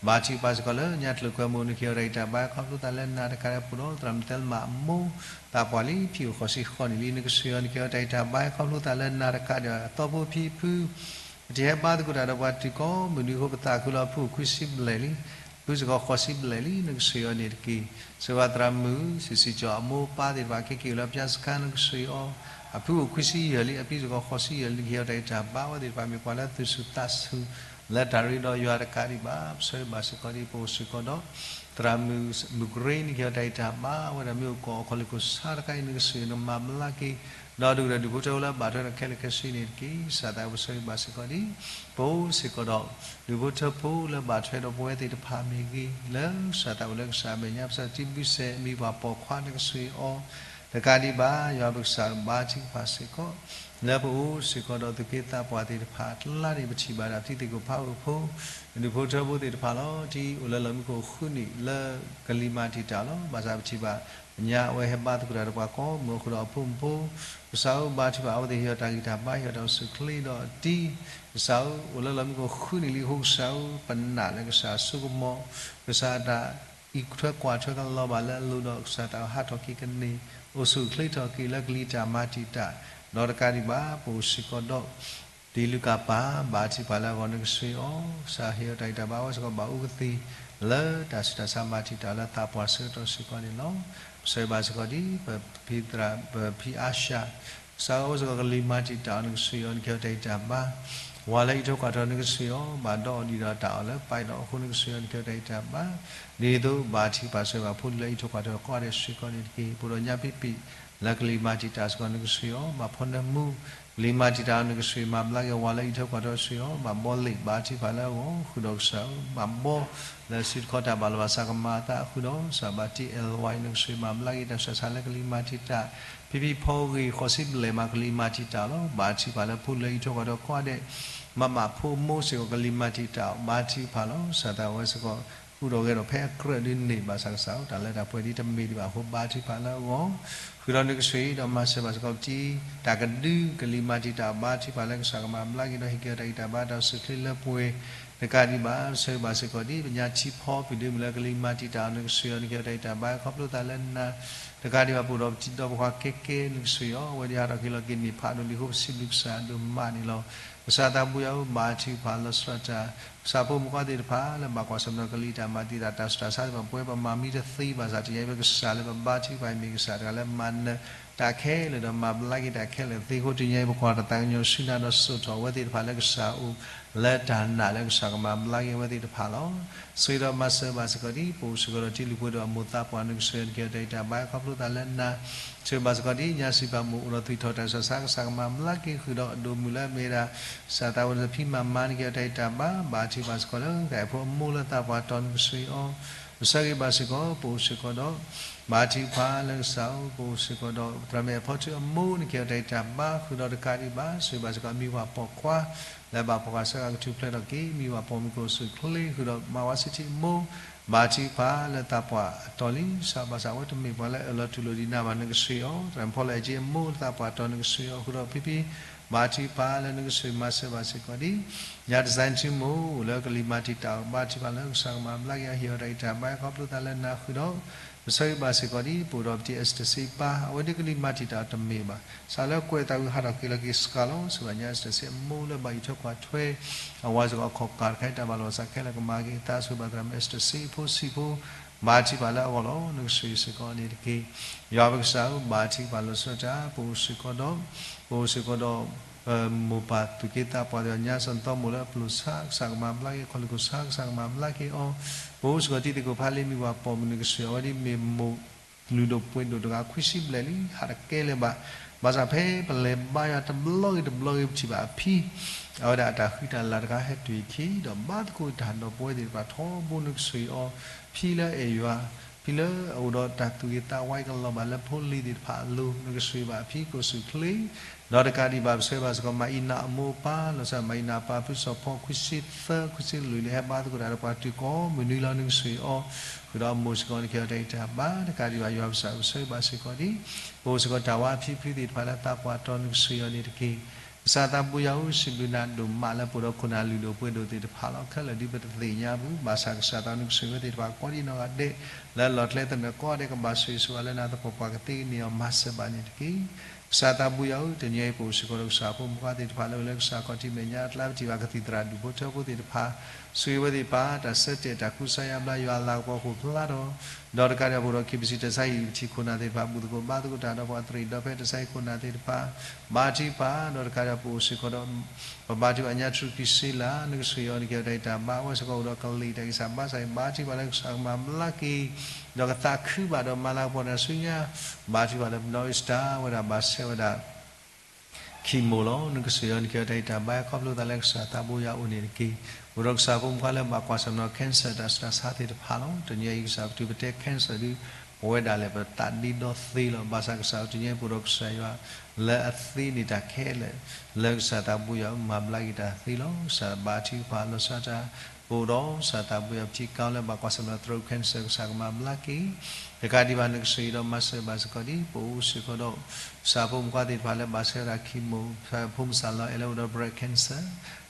ဘါထုကဖၣ်စ့ၢ်ကီးလၢညါတချုးခွဲမုၢ် နက့ၤအီၤတၢ်အံးတၢ်ဘါ ခီဖျိသးလၢနၤတကးဒံး ပအိၣ်ဒီးသရၣ်မုၣ်သဲလမၤအမိၢ်သးပှၢ်လံ ဖံအိၣ်ဃိးဆံဃိးနံၣ်လံ နကစၢ်အံၤအီၤ နက့ၤအီၤတၢ်အံးတၢ်ဘါ ခီဖျိသးလၢနၤတကးဒံး အသီဖိဖံဖု ပတဟဲဘါသကိးတၢ်ဒီးပှၤတုၤကိးမုၢ်နံၤအဃိ ပသးခုလၢအဖုအိၣ်ခွံဆံဘျဲၣ်လံ, အဖုစ့ၢ်ကီးဃိးဆံဘျဲၣ်လံ, နကစၢ်အံၤအီၤန့ၣ်တက့ၢ်. ဆိၣ်ဂ့ၤသရၣ်မုၣ် စံးစံးကၠီအမိၢ်ပၢ်သ့ၣ်တဖၣ် ခဲက့ၤအိၣ်လၢပၠါစခါ နကစၢ်အံၤအီၤ, အဖုအိၣ်ခွံဆံယဲၢ်လံ, အဖံစ့ၢ်ကီးဃိးဆံယဲၢ်လံ, နကဟ့ၣ်အီၤတၢ်အံးတၢ်ဘါ အဝဲသ့ၣ်တဖၣ်မ့ၢ်ပှၤလၢသူၣ်ဆူၣ်သးဆူၣ် လၢတၢ်ရ့ဒီးယွၤတကးဒံးဘၣ်, ပဆၢဂ့ၤဘၣ်စ့ၢ်ကီးဒံး ပအိၣ်စ့ၢ်ကီးဒီး သရၣ်မုၣ်မုၢ်ကရ့ နကဟ့ၣ်အီၤတၢ်အံးတၢ်ဘါ အဝဲဒၣ်မ့ၢ်အိၣ်ကီးအခီၣ်လ့ၢ်ခိၣ်ဆါတခါအံၤ နကစၢ်အံၤနမၤဘျါက့ၤ ဒီးဒုၣ်ဒီးဒူၣ်ဖိထၢဖိလၢဘၣ်ထွဲဒီးခဲလၢာ်ခဲဆ့န့ၣ်တက့ၢ်. ကစၢ်သးပဆၢဂ့ၤဘၣ်စ့ၢ်ကီးဒံး ပအိၣ်စ့ၢ်ကီးဒီး ဒူၣ်ဖိထၢဖိလၢဘၣ်ထွဲဒီးပဝဲသ့ၣ်တဖၣ်မ့ၢ်ဂ့ၤ လၢကစၢ်သးအိၣ်လၢကစၢ်အမဲာ်ညါ ပစံးတံဘုစဲး မံၤပှၢ်ပိာ်ခွါ နကစၢ်အံၤအီၤ တကးဒံးဘၣ် ယွၤပကစၢ်ဘါထုကဖၣ်စ့ၢ်ကီး လၢပအိၣ်စ့ၢ်ကီးဒီးသူၣ်က့သးပှၢ်သ့ၣ်တဖၣ်အကျါန့ၣ် ပထံၣ်ဘၣ်ဒၣ်တံၤသကိးဖးအိၣ်ဖိ ဒူၣ်ဖိထၢဖိသ့ၣ်တဖၣ်လီၤ. တံၤအိၣ်လၢလီၢ်မံခိၣ်ဃုနံၣ်လၢကလံၤမၤတံာ်တာ်လီၤ. ဘၣ်ဆၣ်ပထံၣ်ဘၣ် ညါအဝဲဟဲဘါသကိးတၢ်ဒီးပှၤကိးမုၢ်အဃိဒီးအဖိမုၣ်ဖိ ကစၢ်ဧၢ ဘါထုကဖၣ်အဝဲသ့ၣ် ဟ့ၣ်အီၤတၢ်ဂံၢ်တၢ်ဘါ ဟ့ၣ်အီၤတၢ်အိၣ်ဆူၣ်အိၣ်ချ့ဒီးအတံၤ ကစၢ်ဧၢ အိၣ်လၢလီၢ်မံခိၣ်ဃုနံၣ်လံအဃိ ကစၢ်ဧၢ ပနာ်လၢကစၢ်အစိကမီၤ ကစၢ်အတၢ်အံးထွဲကွၢ်ထွဲကလီၤဘၣ်လၢအလိၤဒီး ကစၢ်တၢ်ဟးထီၣ်က့ၤကန့ၢ် အိၣ်ဆူၣ်အိၣ်ချ့ထီၣ်က့ၤလၢကလံၤတၢ်မၤတံာ်တာ် ဒီးတကးဒံးဘၣ် ပအိၣ်စ့ၢ်ကီးဒီး တံၤလူၤကၣ်ပၢ် ဘါထုကဖၣ်လၢအဂီၢ် နကစၢ်အံၤအီၤ ကစၢ်ဟ့ၣ်အီၤတၢ်ဂံၢ်တၢ်ဘါ အဝဲစ့ၢ်ကီးဘၣ်အူကသံၣ် လၢတၢ်ဆူးတၢ်ဆါမၤတံာ်တာ်လၢသးပှၢ်ဆၢကတီၢ်စ့ၢ်ကီးန့ၣ်လီၤ. ပဆၢဂ့ၤဘၣ်စ့ၢ်ကီးဒံး ပဖံသရၣ် ပဖံအါၡၤ ကစၢ်ဧၢ အဝဲစ့ၢ်ကီးကလံၤမၤတံာ်တာ်အီၤ နကစၢ်အံၤအီၤ နကဟ့ၣ်အီၤတၢ်ဂံၢ်တၢ်ဘါ ဝၤလၢအံးထွဲကွၢ်ထွဲ နကစၢ်အံၤအီၤ ဘၣ်ဒီးအီၤဒံးဒီးတၢ်အီၣ်လၢပာ်ဒီးအဃိ နကစၢ်အံၤအီၤ နကဟ့ၣ်အီၤတၢ်ဂံၢ်တၢ်ဘါ ဒ်သိးဘါထုကဖၣ်ဆၢဂ့ၤဘၣ်ဖိလံၤလၢအံးထွဲကွၢ်ထွဲကိးဂၤဒဲးစ့ၢ်ကီးန့ၣ်တက့ၢ်. ပအိၣ်ဒီးညါပံပံၣ် လၢကလံၤမၤတံာ်တာ်စ့ၢ်ကီး နကစၢ်အံၤအီၤ ဘၣ်ဖီနၢမူ ကလံၤမၤတံာ်တာ်အီၤ နကစၢ်အံၤမၤဘျါက့ၤ ဝၤလၢအံးထွဲကွၢ်ထွဲစ့ၢ်ကီးအီၤ ဘၣ်ဘီလ့ၣ် ဘါထုကဖၣ်လၢအဂီၢ် ဃုာ်ဒီးကစၢ်ဧၢ ဘၣ်ဘီ လၢစုတခီတၢ်ဘၣ်လီၤဘၣ်စးကမၤအသးအဃုာ်ဒီး ကစၢ်ဘၣ်တ့အဲၣ်ဝါအံၤ နကစၢ်အံၤမၤဘျါက့ၤ တၢ်ဆူးတၢ်ဆါလၢကလံၤမၤတံာ်တာ် ဖံဖံဖီဂ့ၤ ဃိးဆံဘျဲၣ်မး ကလံၤမၤတံာ်တာ်လီၤ. ဘါထုကဖၣ်လၢဖိလံၤလၢအံးထွဲကွၢ်ထွဲကိးဂၤဒဲး မၤဘၣ်ဖိမိၢ်စ့ၢ်ကီး ကလံၤမၤတံာ်တာ်အီၤ ဘါထုကဖၣ်လီၤ. ကစၢ်သးဝဲစ့ၢ်ကီး ဃုာ်ဒီးဂဲၤဒီးဖဲအကြၢးဒုးန့ၢ်ဘၣ်ဆၣ်ကစၢ်ဧၢ တၢ်လၢတၢ်ပှဲၤဒ်တမ့ၢ်ဒံးဘၣ်အဃိ ဘါထုကဖၣ်လၢအဂီၢ် ဃုာ်ဒီးနကစၢ်အံၤ ဒီးမၤစၢၤဘၣ်စ့ၢ်ကီးပတံၤ တၢ်ကဒု ကလံၤမၤတံာ်တာ်အီၤ ဘါထုကဖၣ်လၢကစၢ်ကမၤဘျါက့ၤဒီး ဟ့ၣ်က့ၤအီၤတၢ်ဂံၢ်တၢ်ဘါ တၢ်အိၣ်ဆူၣ်အိၣ်ချ့လၢပှဲၤ တကးဒံးဘၣ် ဆၢဂ့ၤဘၣ်စ့ၢ်ကီးဒ် ပညါထံဖီပူၤဒုမုၢ်လၢကလံၤမၤတံာ်တာ်အီၤ နကစၢ်အံၤအီၤ နကဟ့ၣ်အီၤတၢ်ဂံၢ်တၢ်ဘါ ခီဖျိသးလၢနၤ တကးဒံးဘၣ် ပအိၣ်ဒီးပတံၤဒီးပဃီၤကဲကဲ နကစၢ်အံၤအီၤ အဝဲသ့ၣ်ဟးထီၣ်က့ၤလီၤက့ၤန့ၢ်ဖးဒိၣ်လံအဃိ ပစံးဘျုးကစၢ်ဒိၣ်မးန့ၣ်လီၤ. ကစၢ်သးဘိယွၤဧၢ ဘါထုကဖၣ်လီၤစၢၤတၢ် ကစၢ်ဖိမုၣ်ဖိသ့ၣ်တဖၣ် လၢဘၣ်ကွၢ်ဆၢၣ်မဲာ်ဒီးကလံၤတၢ်မၤတံာ်တာ် တၢ်ဆူးတၢ်ဆါသ့ၣ်တဖၣ် ပဝဲပမၤမံတသ့ဘၣ်ဆၣ် တနံၤအံၤ ပကစၢ်လၢပဘါထုကဖၣ်အံၤ မ့ၢ်ကစၢ်တဂၤလၢမၤနၢၤတၢ်ခဲလၢာ်ဒီး မၤဘျါက့ၤတၢ်ခဲလၢာ်သ့အဃိ တနံၤအံၤ ပကွၢ်တၢ်သးကညီၤဆူနၤဒီး စိာ်ထီၣ်အဝဲသ့ၣ်တဖၣ်လၢကစၢ်အအိၣ် လၢတၢ်နာ်လၢကစၢ်ကမၤဘျါက့ၤအဝဲသ့ၣ်တဖၣ်လီၤ. ဆိၣ်ဂ့ၤဒီးမၤစၢၤဘၣ်စ့ၢ်ကီးဒ် ပအိၣ်စ့ၢ်ကီးဒီးတံၤလုၢ်ပှဲၤဒီးအမိၢ်သးပှၢ် နကစၢ်အံၤ နကဟ့ၣ်အီၤတၢ်ဂံၢ်တၢ်ဘါ ခီဖျိသးလၢနၤ ဆိၣ်ဂ့ၤဘၣ်စ့ၢ်ကီးဒ် ညါစံးပာ်မူးအိၣ်ဒီးသွံၣ်ထီၣ်တၢ်ဆူးတၢ်ဆါ ကစၢ်ကမၤဘျါက့ၤဃုာ်ဒီးအဒိၣ်မုၢ်လၢအမ့ၢ်ဝဲဒၣ် ကစၢ်သးဝဲဒီးဖံမၤမါ နကဟ့ၣ်အီၤတၢ်ဂံၢ်တၢ်ဘါ ဘါထုကဖၣ်စ့ၢ်ကီးလၢ ကဲဖိအမိၢ်လၢသးပှၢ်တီၤ နကစၢ်အံၤအီၤ ပဆၢဂ့ၤဘၣ်စ့ၢ်ကီး ပအိၣ်စ့ၢ်ကီးဒီး ဘါထုကဖၣ်လၢကစၢ်ဧၢ ပအိၣ်စ့ၢ်ကီးဒီး သရၣ်မုၣ်အဲၣ်ဖီထုအမိၢ် နကဟ့ၣ်အီၤတၢ်ဂံၢ်တၢ်ဘါ ဃုာ်ဒီးတကးဒံးဘၣ် ဆိၣ်ဂ့ၤဘၣ်စ့ၢ်ကီး မံၤပှၢ်ပိာ်ခွါ လၢဘၣ်ပိာ်ခွါဆၢကတီၢ်ကထူၣ်ဖျဲးထီၣ်က့ၤ မံၤပှၢ်ပိာ်မုၣ်ကအိၣ်ဆူၣ်အိၣ်ချ့ ဃုာ်ဒီးမၤဝါဆံထံၣ်အမိၢ် ဘါထုကဖၣ်လၢသးပှၢ်အတီၤလံ စးဘၣ်ဆၣ်ဝဲတမ့ၢ်ပှၤလၢအအၢၣ်လီၤတူၢ်လိာ်ဒံးနၤဘၣ် နကစၢ်အံၤအီၤ သရၣ်မုၣ်ဖီလၢအဲၣ်ကၠ့အမိၢ်လၢသးပှၢ်တီၤ နကစၢ်အံၤအီၤ ဃုာ်ဒီးဖံဖံ ဘါထုကဖၣ်လၢနကစၢ်အံၤမၤစၢၤဘၣ်စ့ၢ်ကီးဒ် ညါတစဲးထံမိၢ် အိၣ်လၢကလံၤမၤတံာ်တာ်အီၤ ဘါထုကဖၣ်လၢကစၢ်ကမၤဘျါက့ၤအီၤ ဟ့ၣ်အီၤတၢ်ဂံၢ်တၢ်ဘါ ခီဖျိသးလၢနၤဃုာ်ဒီး ပဆၢဂ့ၤဘၣ်စ့ၢ်ကီးဒ် ပအိၣ်ဒီးပတံၤအ့စတၢၣ်စ့ပၢ် အဝဲဒၣ်ကလံၤမၤတံာ်တာ်အီၤတမ့ၢ်ဘၣ် စးလၢကွဲးတၢ်ဂုာ်ဟးထီၣ်က့ၤလီၤက့ၤစှၤလီၤ ဆိၣ်ဂ့ၤဘၣ်ညါအ့စတၢၣ်စ့အမိၢ်လၢဘၣ်အံးထွဲကွၢ်ထွဲ အဝဲစ့ၢ်ကီးအခီၣ်ကၢ်တခါအံၤ တၢ်ဘၣ်လီၤဘၣ်စးခဲလၢာ်ကမၤက့ၤအသး ဆိၣ်ဂ့ၤဘၣ်သရၣ်မုၣ်အ့စတၢၣ်စ့အဖိဆံးဖိ ဘါထုကဖၣ်လၢအဂီၢ်လီၤ. နကဆိၣ်ဂ့ၤစ့ၢ်ကီးန့ၣ်တက့ၢ်. ယွၤပကစၢ်ဧၢ, ဘါထုကဖၣ်လီၤဆီဒၣ်တၢ် ပအိၣ်စ့ၢ်ကီးဒီး, ပအိၣ်စ့ၢ်ကီးဒီး ပမိၢ်ပၢ်သူၣ်က့သးပှၢ်သ့ၣ်တဖၣ် ညါစၢၤနသီမိၢ်လၢအပျိာ်ဆါ ကစၢ်ကမၤဘျါက့ၤ, ခီၣ်လ့ၢ်ခိၣ်ဆါ ကစၢ်ကမၤဘျါက့ၤအီၤ, ပအိၣ်စ့ၢ်ကီးတံၤသကိးဖးလ့မ့ၢ်ပှၤပိာ်မုၣ် နကဆိၣ်ဂ့ၤအဝဲဒ်မ့ၢ်မိၢ်လုၢ်ဒိၣ်ပှ့ၤဒိၣ်တဂၤ ခွံဆံဘျဲၣ်လံ ဟးတကဲလၢၤဘၣ်. ဘၣ်ဆၣ်ဖဲပလဲၤဘါယွၤတဘျီဂ့ၤတဘျီဂ့ၤ ပထံၣ်ဘၣ်အဖံ အဝဲဒၣ်အတၢ်ဃံတၢ်လၤတခါဟဲတုၤအခံ ဒီးဘါသကိးတၢ်ဒီးပဝဲသ့ၣ်တဖၣ်ထီဘိ နကဆိၣ်ဂ့ၤအီၤ ဖံလၢအအဲၣ်ယွၤ, ဖံလၢအအိၣ်ဒီးတၢ်သူၣ်ဂ့ၤသးဝါ ကလီၤဘၣ်လၢဖိလံၤသ့ၣ်တဖၣ်အလိၤ နကဆိၣ်ဂ့ၤဘၣ်အဖံကိးဆူၣ်ချ့ ဒီးတကးဒံးဘၣ် ပဆၢဂ့ၤဘၣ်စ့ၢ်ကီး မၤအံၤနၤအမိၢ်အပၢ် လီၤဆီဒၣ် မၤအံၤနၤအပၢ် ဖုစီၤဖီ ခွံဆံသၢ ခွံဆံလွံၢ်လံ ဟဲဘါသကိးတၢ်ဒီးပှၤတုၤကိးမုၢ်နွံလီၤ နကဆိၣ်ဂ့ၤအီၤ ဃုာ်ဒီးအမိၢ်စ့ၢ်ကီး နကဟ့ၣ်အီၤတၢ်ဂံၢ်တၢ်ဘါ တကးဒံးဘၣ် ယွၤပကစၢ်ပဆၢဂ့ၤဘၣ်စ့ၢ်ကီးဒ် ပအိၣ်စ့ၢ်ကီးတၢ်ဝါအဖံဖုသ့ၣ်တဖၣ်လၢသးပှၢ်တီၤ နကဆိၣ်ဂ့ၤအီၤန့ၣ်တက့ၢ်. ကစၢ်သးဘိယွၤဧၢ, စံးဘျုးနၤဒိၣ်မးလၢပအိၣ်ဒီးခိၣ်နၢ်လုၢ်ဒိၣ်ပှ့ၤဒိၣ်သ့ၣ်တဖၣ်လီၤ. ခဲလၢာ်ဒ်ပတသ့ၣ်ညါဘၣ်, ဘၣ်ဆၣ်ကစၢ်သးနကဆိၣ်ဂ့ၤဝဲသ့ၣ်တဖၣ် ကိးဒံနီၢ်ဂၤဒဲး လၢအလီၢ်ကျဲသနၢၣ်ကိးဂၤဒဲး ကဘၣ်ဆိၣ်ဂ့ၤဆိၣ်ဝါလၢနၤသပှၢ်ပှၢ် ကသ့ကန့ၢ်အီၤ မၤစၢၤဘၣ်န့ၣ်တက့ၢ်. ကစၢ်သးဘိယွၤဧၢ, တနံၤအံၤပအိၣ်စ့ၢ်ကီးဒီးကစၢ်ဖိမုၣ်ဖိသ့ၣ်တဖၣ်လၢအိၣ်လၢကစၢ်ခီၣ်ထံးမဲာ်ညါ အကျါပထံၣ်ဘၣ်ကသံၣ်သရၣ်ဒူၣ်ဖိထၢဖိသ့ၣ်တဖၣ် ဆိၣ်ဂ့ၤဝဲသ့ၣ်တဖၣ် တၢ်ဆၢတဲာ်တၢ်ကူစါယါဘျါ ယွၤအလၤကပီၤအိၣ်ဖျါဒီး ဒီးတကးဒံးဘၣ် ပအိၣ်ဒီးခံပစံး တၢ်ဆါဟံၣ် ပထံၣ်ခိၣ်နၢ်သ့ၣ်တဖၣ် ဘူၣ်သကိးဘါသကိးတၢ်ဒီးပှၤ သရံးဒီးဖဲတၢ်ဆါဟံၣ်ခိၣ်နၢ်သ့ၣ်တဖၣ် ဘါထုကဖၣ် ဒီးတကးဒံးဘၣ် ပအိၣ်စ့ၢ်ကီးဒီး ပဘါထုကဖၣ်ညါ ထြူကံစ့လး နကဆိၣ်ဂ့ၤအီၤ နကဟ့ၣ်အီၤတၢ်ဂံၢ်တၢ်ဘါ အဝဲစ့ၢ်ကီးအိၣ်ဒီးကလံၤတၢ်ဂံၢ်စၢ်ဘါစၢ်အံၤ ဘါထုကဖၣ်လၢကစၢ်ကမၤဘျါက့ၤ ဒီးကသးခုဘၣ်ဒီးမၤလၤကပီၤတၢ်ဆူညါ ဘါထုကဖၣ်လၢပနီၢ်အံၣ်စတၢ် ဝဲဒၣ်ဘၣ်ဆဲးဝဲဒၣ် ခံမိၢ်လီၤ. နကဆိၣ်ဂ့ၤအီၤ နကဟ့ၣ်အီၤတၢ်ဂံၢ်တၢ်ဘါ ခီဖျိသးလၢကစၢ်သးဘိယွၤအိၣ်န့ၣ်တက့ၢ်. အိၣ်ဒီးကစၢ်ဖိမုၣ်ဖိလၢဘၣ်ကွၢ်ဆၢၣ်မဲာ်ဒီး cancer တၢ်ဆူးတၢ်ဆါသ့ၣ်တဖၣ်လီၤ. တနံၤအံၤကစၢ်ပတုၤပတဲ cancer ဒုး ပဝဲဒၣ်လဲာ်ပသးဒ့ဒီသ့လီၤ. ဘၣ်ဆၣ်ကစၢ်တနံၤအံၤ ပအိၣ်ဒီးကစၢ်ယွၤ လၢအသ့န့ၢ်တၢ်ခဲလၢာ် လၢကစၢ်သးဘိယွၤမၤဘျါက့ၤတၢ်သ့လီၤ. ကစၢ်ဘါထုကဖၣ်လီၤဆီဒၣ်တၢ် ပအိၣ်ဒီးကစၢ်သးဘိယွၤ ပထံကီၢ်လၢဘၣ်ကွၢ်ဆၢၣ်မဲာ်ဒီး throat cancer ကစၢ်ကမၤဘျါက့ၤ တကးဒံးဘၣ် နကဆိၣ်ဂ့ၤဒီးမၤစၢၤဘၣ်စ့ၢ်ကီးဒ် ပအိၣ်စ့ၢ်ကီးဒီး ကစၢ်ဖိမုၣ်ဖိသ့ၣ်တဖၣ်လၢဘၣ်ဆဲးဝဲဒၣ် chemo ဖိမုၣ်စၢ်လီၤအဲၣ်လၢအိၣ်ဒီး breast cancer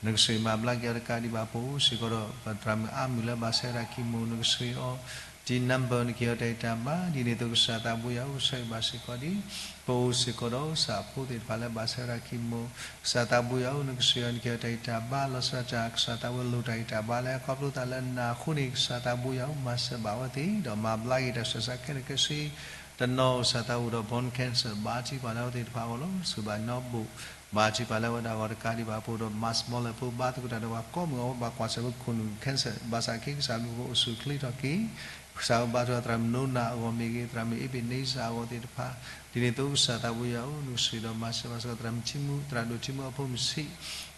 နကဆိၣ်ဂ့ၤမၤဘျါက့ၤအီၤ တကးဒံးဘၣ် ပအိၣ်စ့ၢ်ကီးဒီး ပသရၣ်မုၣ်အါမုၣ်လၢဘၣ်ဆဲးဝဲဒၣ် chemo နကဆိၣ်ဂ့ၤအီၤ ဒ် number နကဟ့ၣ်အီၤတၢ်ဂံၢ်တၢ်ဘါ ဒ်န့ၣ်အသိးကစၢ်သးဘိယွၤအိၣ်ဆၢဂ့ၤဘၣ်စ့ၢ်ကီးဒ် ပအိၣ်စ့ၢ်ကီးဒီးကစၢ်ဖိသ့ၣ်တဖၣ်လၢဘၣ်ဆဲးဝဲဒၣ် chemo ကစၢ်သးဘိယွၤအိၣ် နကဆိၣ်ဂ့ၤအီၤ နကဟ့ၣ်အီၤတၢ်ဂံၢ်တၢ်ဘါ လီၤဆီဒၣ်တၢ် ကစၢ်သးဘိယွၤလိၣ်တၢ်ဂံၢ်တၢ်ဘါလၢခီဖျိသးလၢနၤအဃိန့ၣ် ကစၢ်သးဘိယွၤအိၣ် မၤစၢၤဘၣ်အဝဲသ့ၣ် ဒီးမၤဘျါက့ၤတၢ်ဆူးတၢ်ဆါခဲလၢာ်ခဲဆ့ တနီၤကစၢ်သးအိၣ်ဒီး bone cancer ဘါထုကဖၣ်လၢအဝဲသ့ၣ်တဖၣ်အဂီၢ်လီၤ. ဆိၣ်ဂ့ၤဘၣ်နီၢ်ဘူၣ် ဘါထုကဖၣ်လၢအဝဲဒၣ်အဂီၢ် တကးဒံးဘၣ် ပအိၣ်ဒီး mass မီလၢဖိ ဘါသကိးတၢ်ဒီးပှၤကိးမုၢ်ဂီၤ ဘၣ်ကွၢ်ဆၢၣ်မဲာ်ခိၣ်နူာ် cancer ဘၣ်ဆၣ်က့ ကစၢ်အဘျုးအဖှိၣ်အိၣ်ဆူၣ်ချ့ထီၣ်က့ၤ ကစၢ်အိၣ်ဘါထုကဖၣ်သရၣ်မုၣ်နိနၤအဂီၢ်မ့ၢ်ဂ့ၤ သရၣ်မုၣ်အ့ဘ့းနံစၢ်အဂီၢ်သ့ၣ်တဖၣ် ဒ်န့ၣ်အသိးကစၢ်သးဘိယွၤအိၣ် နကဆိၣ်ဂ့ၤဒီးမၤစၢၤဘၣ်စ့ၢ်ကီး သရၣ်မုၣ်ထံမူ သရၣ်ဒိၣ်ထံမူအဖိမုၣ်ဆံး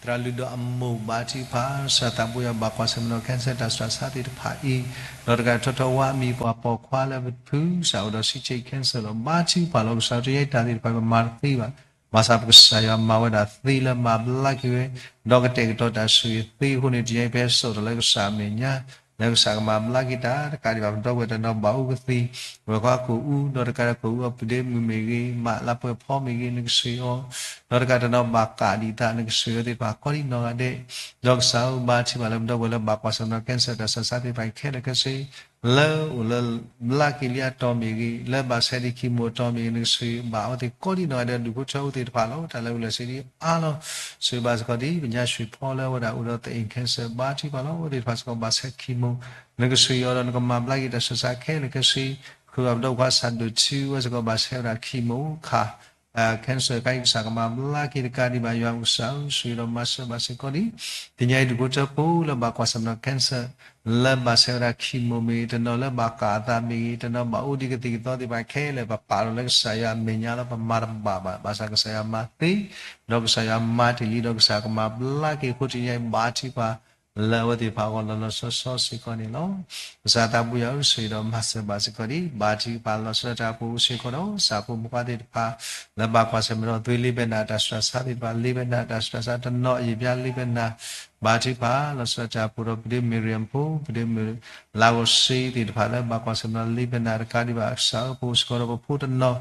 သရၣ်လုၢ်ဒီးအမိၢ် ဘါထုကဖၣ် ကစၢ်သးဘိယွၤဘၣ်ကွၢ်ဆၢၣ်မဲာ်ဒီး cancer တၢ်ဆူးတၢ်ဆါသ့ၣ်တဖၣ်အံၤ ဒီးတကးထီထီၣ်ဝါအမံၤပှၤပိာ်ခွါလၢပဖု ကစၢ်အိၣ်ဒီး စံးက့ cancer လီၤ. ဘါထုကဖၣ်လီၤ ကစၢ်တယဲတၢ်သ့ၣ်တဖၣ် ပမၤတသ့ဘၣ် ဘၣ်ဆၣ်ပကစၢ်ယွၤမၤဝဲဒၣ်သ့လၢမၤဘျါက့ၤဝဲ ဒီးကတဲာ်ကတီၤတၢ်ဆိၣ်ဂ့ၤသ့အဃိန့ၣ် တယဲဖဲစိာ်ထီၣ်လၢကစၢ်အမဲာ်ညါ လၢကစၢ်ကမၤဘျါက့ၤတၢ် တကးဒံးဘၣ် ပဒီပုၢ်ဝဲၢ်တနီၤဘၣ်အူကသံၣ် ဝဲၤခွါကိာ်အူ ဒီးတကးဒီးကိာ်အူအပူၤဒ့မုၢ်မ့ၢ်ဂ့ၤ မးလါပှဲၤဖီမ့ၢ်ဂ့ၤ နကဆိၣ်ဂ့ၤအီၤ ဒီးတကးတနီၤဘၣ်ကးဒံးသး နကဆိၣ်ဂ့ၤအီၤသ့ၣ်တဖၣ် ကိးဒံးနီၢ်ဂၤဒဲး ဒီးကစၢ်ဧၢ ဘါထုကဖၣ်လၢပဒီပုၢ်ဝဲၢ်လၢဘၣ်ကွၢ်ဆၢၣ်မဲာ်ဒီး cancer တၢ်ဆူးတၢ်ဆါသ့ၣ်တဖၣ်ခဲလၢာ်ခဲဆ့ လၢအိၣ်လၢဘျါက့ၤလံအတီၤမ့ၢ်ဂ့ၤ လၢဘၣ်ဆဲးဒံး chemo အတီၤမ့ၢ်ဂ့ၤ နကဆိၣ်ဂ့ၤဘၣ်အဝဲသ့ၣ်ကိးဒံးနီၢ်ဂၤဒဲး ဒူၣ်ဖိထၢဖိသ့ၣ်တဖၣ်လီၤ. တၢ်လၢအုၣ်လီၤစ့ဒံးအါလီၤ ဆိၣ်ဂ့ၤဘၣ်စ့ၢ်ကီးဒ် ပညါရွှေဖီလၢအဝဲဒၣ်အိၣ်ဒီး သအ့ၣ် cancer ဘါထုကဖၣ်လီၤ အဝဲသ့ၣ်တဖၣ်စ့ၢ်ကီးဘၣ်ဆဲး chemo နကဆိၣ်ဂ့ၤအီၤဒီးနကမၤဘျါက့ၤတၢ်ဆူးတၢ်ဆါခဲလၢာ်ခဲဆ့ ဃုာ်ဘၣ်ပဒီပုၢ်ဝဲၢ်ခွါစၢ်ဒိၣ်ထူ အဝဲစ့ၢ်ကီးဘၣ်ဆဲးဝဲဒၣ် chemo ခါ cancer ခါအံၤ ကစၢ်ကမၤဘျါက့ၤ တကးဒံးဘၣ် ယွၤကစၢ်ဧၢ ဆိၣ်ဂ့ၤဒီးမၤစၢၤဘၣ်စ့ၢ်ကီးဒ် တနံၤအံၤဒူၣ်ဖိထၢဖိလၢဘၣ်ကွၢ်ဆၢၣ်မဲာ်ဒီး cancer လၢဘၣ်ဆဲးဝဲဒၣ် chemo မ့ၢ်ဂ့ၤ တနီၤလၢဘၣ်ကးအသးမ့ၢ်ဂ့ၤ တနီၤဘၣ်အိၣ်ဒံးကသံၣ်ကသီသ့ၣ်တဖၣ်ခဲလၢာ် ပပာ်လီၤလၢကစၢ်ယွၤအမဲာ်ညါလီၤ ပမၤတဘၣ်ဘၣ် ဘၣ်ဆၣ်ကစၢ်ယွၤမၤသ့ ဒီးကစၢ်ယွၤမၤတ့ၢ်လံ ဒီးကစၢ်ကမၤဘျါက့ၤအဃိ တနံၤအံၤဘါထုကဖၣ် လၢအဝဲသ့ၣ်တဖၣ်အဂီၢ်လီၤလီၤဆီဆီစ့ၢ်ကီးန့ၣ်လီၤ. ကစၢ်သးဘိယွၤဧၢ ဆိၣ်ဂ့ၤဒီးမၤစၢၤဘၣ်စ့ၢ်ကီးဒ် ဘါထုကဖၣ်လီၤဆီဒၣ်တၢ် ပအိၣ်စ့ၢ်ကီးဒီး ကစၢ်ဖိမုၣ်ဖိသ့ၣ်တဖၣ် လၢဘၣ်ကွၢ်ဆၢၣ်မဲာ်ဒီး သွေးလီၤဘဲနၣ် တၢ်ဆူးတၢ်ဆါသ့ၣ်တဖၣ် လီၤဘဲနၣ် တၢ်ဆူးတၢ်ဆါ တနီၤအယံာ်ပျါလီၤဘဲနၣ် ဘါထုကဖၣ်လီၤဆီဒၣ်တၢ် ပအိၣ်ဒီးပဒ့မုၣ် Miriam ဖိ ပဒ့မုၣ် လါဂီၤစ့သ့ၣ်တဖၣ် လၢဘၣ်ကွၢ်ဆၢၣ်မဲာ်ဒီး လီၤဘဲနၣ် တကးဒံးဘၣ် ကစၢ်ဧၢ ပအိၣ်စ့ၢ်ကီးဒီးပဖိတနီၤ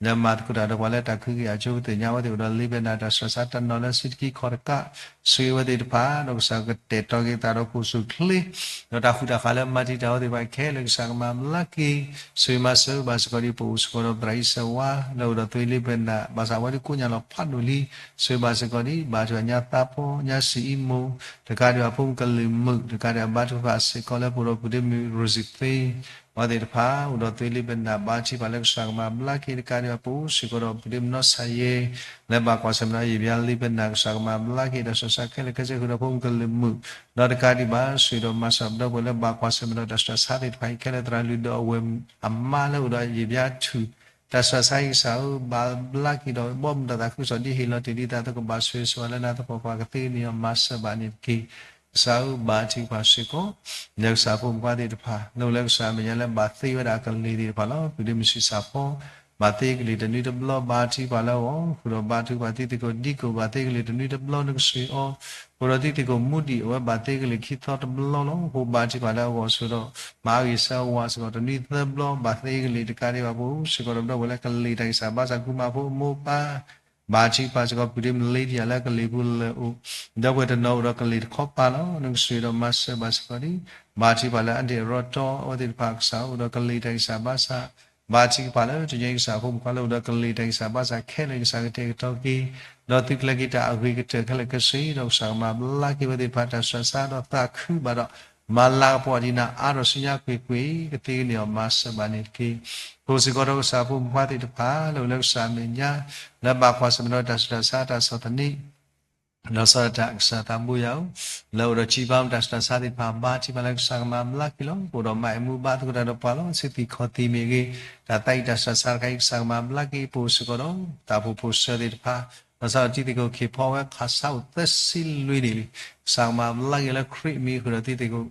လၢမၤသကိးတၢ်ဒီးပှၤလၢတၢ်ခုကယၤအကၠိ ပသ့ၣ်ညါဝဲသ့ၣ်အိၣ်ဒီးလီၤဘဲနၣ် တၢ်ဆူးတၢ်ဆါ တနီၤလၢစုတကံခီၣ်တကး ဆိၣ်ဂ့ၤဝဲသ့ၣ်တဖၣ် ဒီးကစၢ်ကတဲာ်ကတီၤက့ၤသးဒီး ပအိၣ်ဆူၣ်ချ့ ဒီးတၢ်ဃူတၢ်ဃးလၢမၤတံာ်တာ်ဝဲသ့ၣ်တဖၣ်ခဲလၢာ် ကစၢ်ကမၤဘျါက့ၤ ဆိၣ်ဂ့ၤမၤစၢၤဘၣ်စ့ၢ်ကီးဒ် ပအိၣ်စ့ၢ်ကီးဒီး သရၣ်အံၤစၢၤဝါ လၢအိၣ်ဒီးသွေးလီၤဘဲနၣ် ဘၣ်ဆၣ်ဝဲဒၣ်ကိးညါလီၤဖးဒိၣ်လံ ဆိၣ်ဂ့ၤဘၣ်စ့ၢ်ကီးဒ် ဘါထုကဖၣ်ညါသးပှၢ် ညါစံးအံၤမိၢ် တကးဒံးဘၣ်ဖိမုၣ်ကလုာ်မုၣ် တကးဒံးဘၣ် ဘါထုကဖၣ်စ့ၢ်ကီးလၢပအိၣ်ဒီးပုၢ်ဒ့မုၣ် Rosie Thing အဝဲသ့ၣ်တဖၣ် အိၣ်ဒီးသွံလံပနၢ် ဘါထုကဖၣ်လၢကစၢ်ကမၤဘျါက့ၤ တကးဒံးဘၣ် ပအိၣ်စ့ၢ်ကီးဒီးပုၢ်ဒ့မုၣ်နီၢ်ဆါယဲ လၢဘၣ်ကွၢ်ဆၢၣ်မဲာ်ဒီးယံာ်ဘျါလံပနၢ် ကစၢ်ကမၤဘျါက့ၤ တၢ်ဆူးတၢ်ဆါခဲလၢာ်ခဲဆ့ ဃုာ်ဒီးဖိမုၣ်ကလုာ်မုၣ် ဒီးတကးဒံးဘၣ် ဆှၢဒီးမၤစၢၤပဒီပုၢ်ဝဲၢ်လၢဘၣ်ကွၢ်ဆၢၣ်မဲာ်ဒီး တၢ်ဆူးတၢ်ဆါသ့ၣ်တဖၣ်အံၤခဲလၢာ် သရၣ်လုၢ်ဒီးအဝဲၢ်အမါလၢအိၣ်ဒီးယံာ်ဘျါထူၣ် တၢ်ဆူးတၢ်ဆါအံၤ ကစၢ်ဧၢ ဘၣ်ဘျါက့ၤဒီး ဘီမုၢ်ဒီးသးခုကစီၣ်ဒ်ဟ့ၣ်လီၤတ့ၢ်ဒ်သိး ကဘၣ်ဆိၣ်ဂ့ၤဆိၣ်ဝါလၢနၤသပှၢ်ပှၢ် ကသ့န့ၣ် မၤစၢၤဘၣ်န့ၣ်တက့ၢ်. ကစၢ်ဧၢ ဘါထုကဖၣ်စ့ၢ်ကီး လၢကစၢ်ဖိမုၣ်ဖိခွါသ့ၣ်တဖၣ် လၢအိၣ်လၢကစၢ်အမဲာ်ညါလၢဘၣ်သ့ဝဲဒၣ်အကလံၤသ့ၣ်တဖၣ်လီၤ. ပုၢ်ဒ့မုၣ်ဆံးစၢ်ဖီ ဘၣ်သ့ကလံၤတနွံတဘျီ ဘါထုကဖၣ်လၢအဂီၢ် ဃုာ်ဒီးဘါထုကဖၣ်သုသကိးဒံကိး ဘၣ်သ့ကလံၤတနွံတဘျီ နကစၢ်ဧၢ ဃုာ်ဒီးသုသကိးမူဒံး အဝဲဘၣ်သ့ကလံၤခံသီတဘျီလီၤ. အဃိဘါထုကဖၣ်လၢအဂီၢ် ဆှၢဒီး မၤအါဂ့ၤဆၢဝါစ့ၢ်ကီး တနွံသၢဘျီ ဘၣ်သ့ကလံၤ တကးဒံးဘၣ် ပအိၣ်စ့ၢ်ကီးဒီးပဒီပုၢ်ဝဲၢ်လၢကလံၤတၢ်ဂံၢ်စၢ်ဘါစၢ် ကူမၤဖိအမိၢ်ပၢ် ဘါထုကဖၣ်စ့ၢ်ကီး ပုၢ်ဒ့မုၣ်လ့ဒံယၤလၢကလံၤပူၤလၢအအိၣ် ဒီပုၢ်ဝဲၢ်တနီၤအိၣ်ဒီးကလံၤတခီပၤလီၤ. နကစၢ်ဒီးမၤစၢၤဘၣ်စ့ၢ်ကီးဒံး ဘါထုကဖၣ်လၢအဒ့ၣ်ရီတီအဝဲသ့ၣ်တဖၣ် ကစၢ်အိၣ်ဒီးကလံၤတၢ်ဂံၢ်စၢ်ဘါစၢ် ဘါထုကဖၣ်လၢတညီကစၢ်ဖိမုၣ်ဖိခွါလၢအိၣ်ဒီးကလံၤတၢ်ဂံၢ်စၢ် ဘၣ်ဆၣ်ခဲလၢာ် ကစၢ်ကတဲာ်ကတီၤက့ၤ ဒီးသုကျဲၤက့ၤတၢ်အဂ့ၤကတၢၢ်ခဲလၢာ်ခဲဆ့ ဒီးကစၢ်ကမၤဘျါက့ၤဝဲသ့ၣ်တဖၣ် တၢ်ဆူးတၢ်ဆါဒီးသးခုဘၣ်ဒီး မၤလၤကပီၤဒံးနၤအါထီၣ်ဆူညါကွ့ၢ်ကွ့ၢ် ကသ့န့ၢ်အီၤ မၤစၢၤဘၣ်န့ၣ်တက့ၢ်. ပအိၣ်စ့ၢ်ကီးဒီးကစၢ်ဖိမုၣ်ဖိခွါသ့ၣ်တဖၣ် လၢအိၣ်လၢကစၢ်အမဲာ်ညါ လၢဘၣ်ကွၢ်ဆၢၣ်မဲာ်ဒီးတၢ်ဆူးတၢ်ဆါတၢ်ဆီၣ်သနံး ဒီးဆီၣ်တၢ် ကစၢ်သးဘိယွၤဧၢ, လၢအိၣ်ဒီးစံးပာ်တၢ်ဆူးတၢ်ဆါသ့ၣ်တဖၣ် ဘါထုကဖၣ်လၢကစၢ်ကမၤဘျါက့ၤလီၤ. ပအိၣ်ဒီးမါအဲၣ်မူဘါသကိးတၢ်ဒီးပှၤလီၤ ဆူသံၣ်ခီၣ်သံၣ်မ့ၢ်ဂ့ၤ, တၢ်သးအံၤတၢ်ဆူးတၢ်ဆါတခါအံၤ ကစၢ်ကမၤဘျါက့ၤ ပအိၣ်စ့ၢ်ကီးဒီး တၢ်အိၣ်ဖှိၣ်ဖိၣ်စၢၤသ့ၣ်တဖၣ်, ဒီးစးထီၣ်တံၤသကိးခ့ၣ်ဖီဝဲ ခးဆါအိၣ်သၢဆံလွံၢ်နံၣ်လံ, ကစၢ်ကမၤဘျါက့ၤလၢခရံာ်အမံၤဃုာ်ဒီးတံၤသကိး,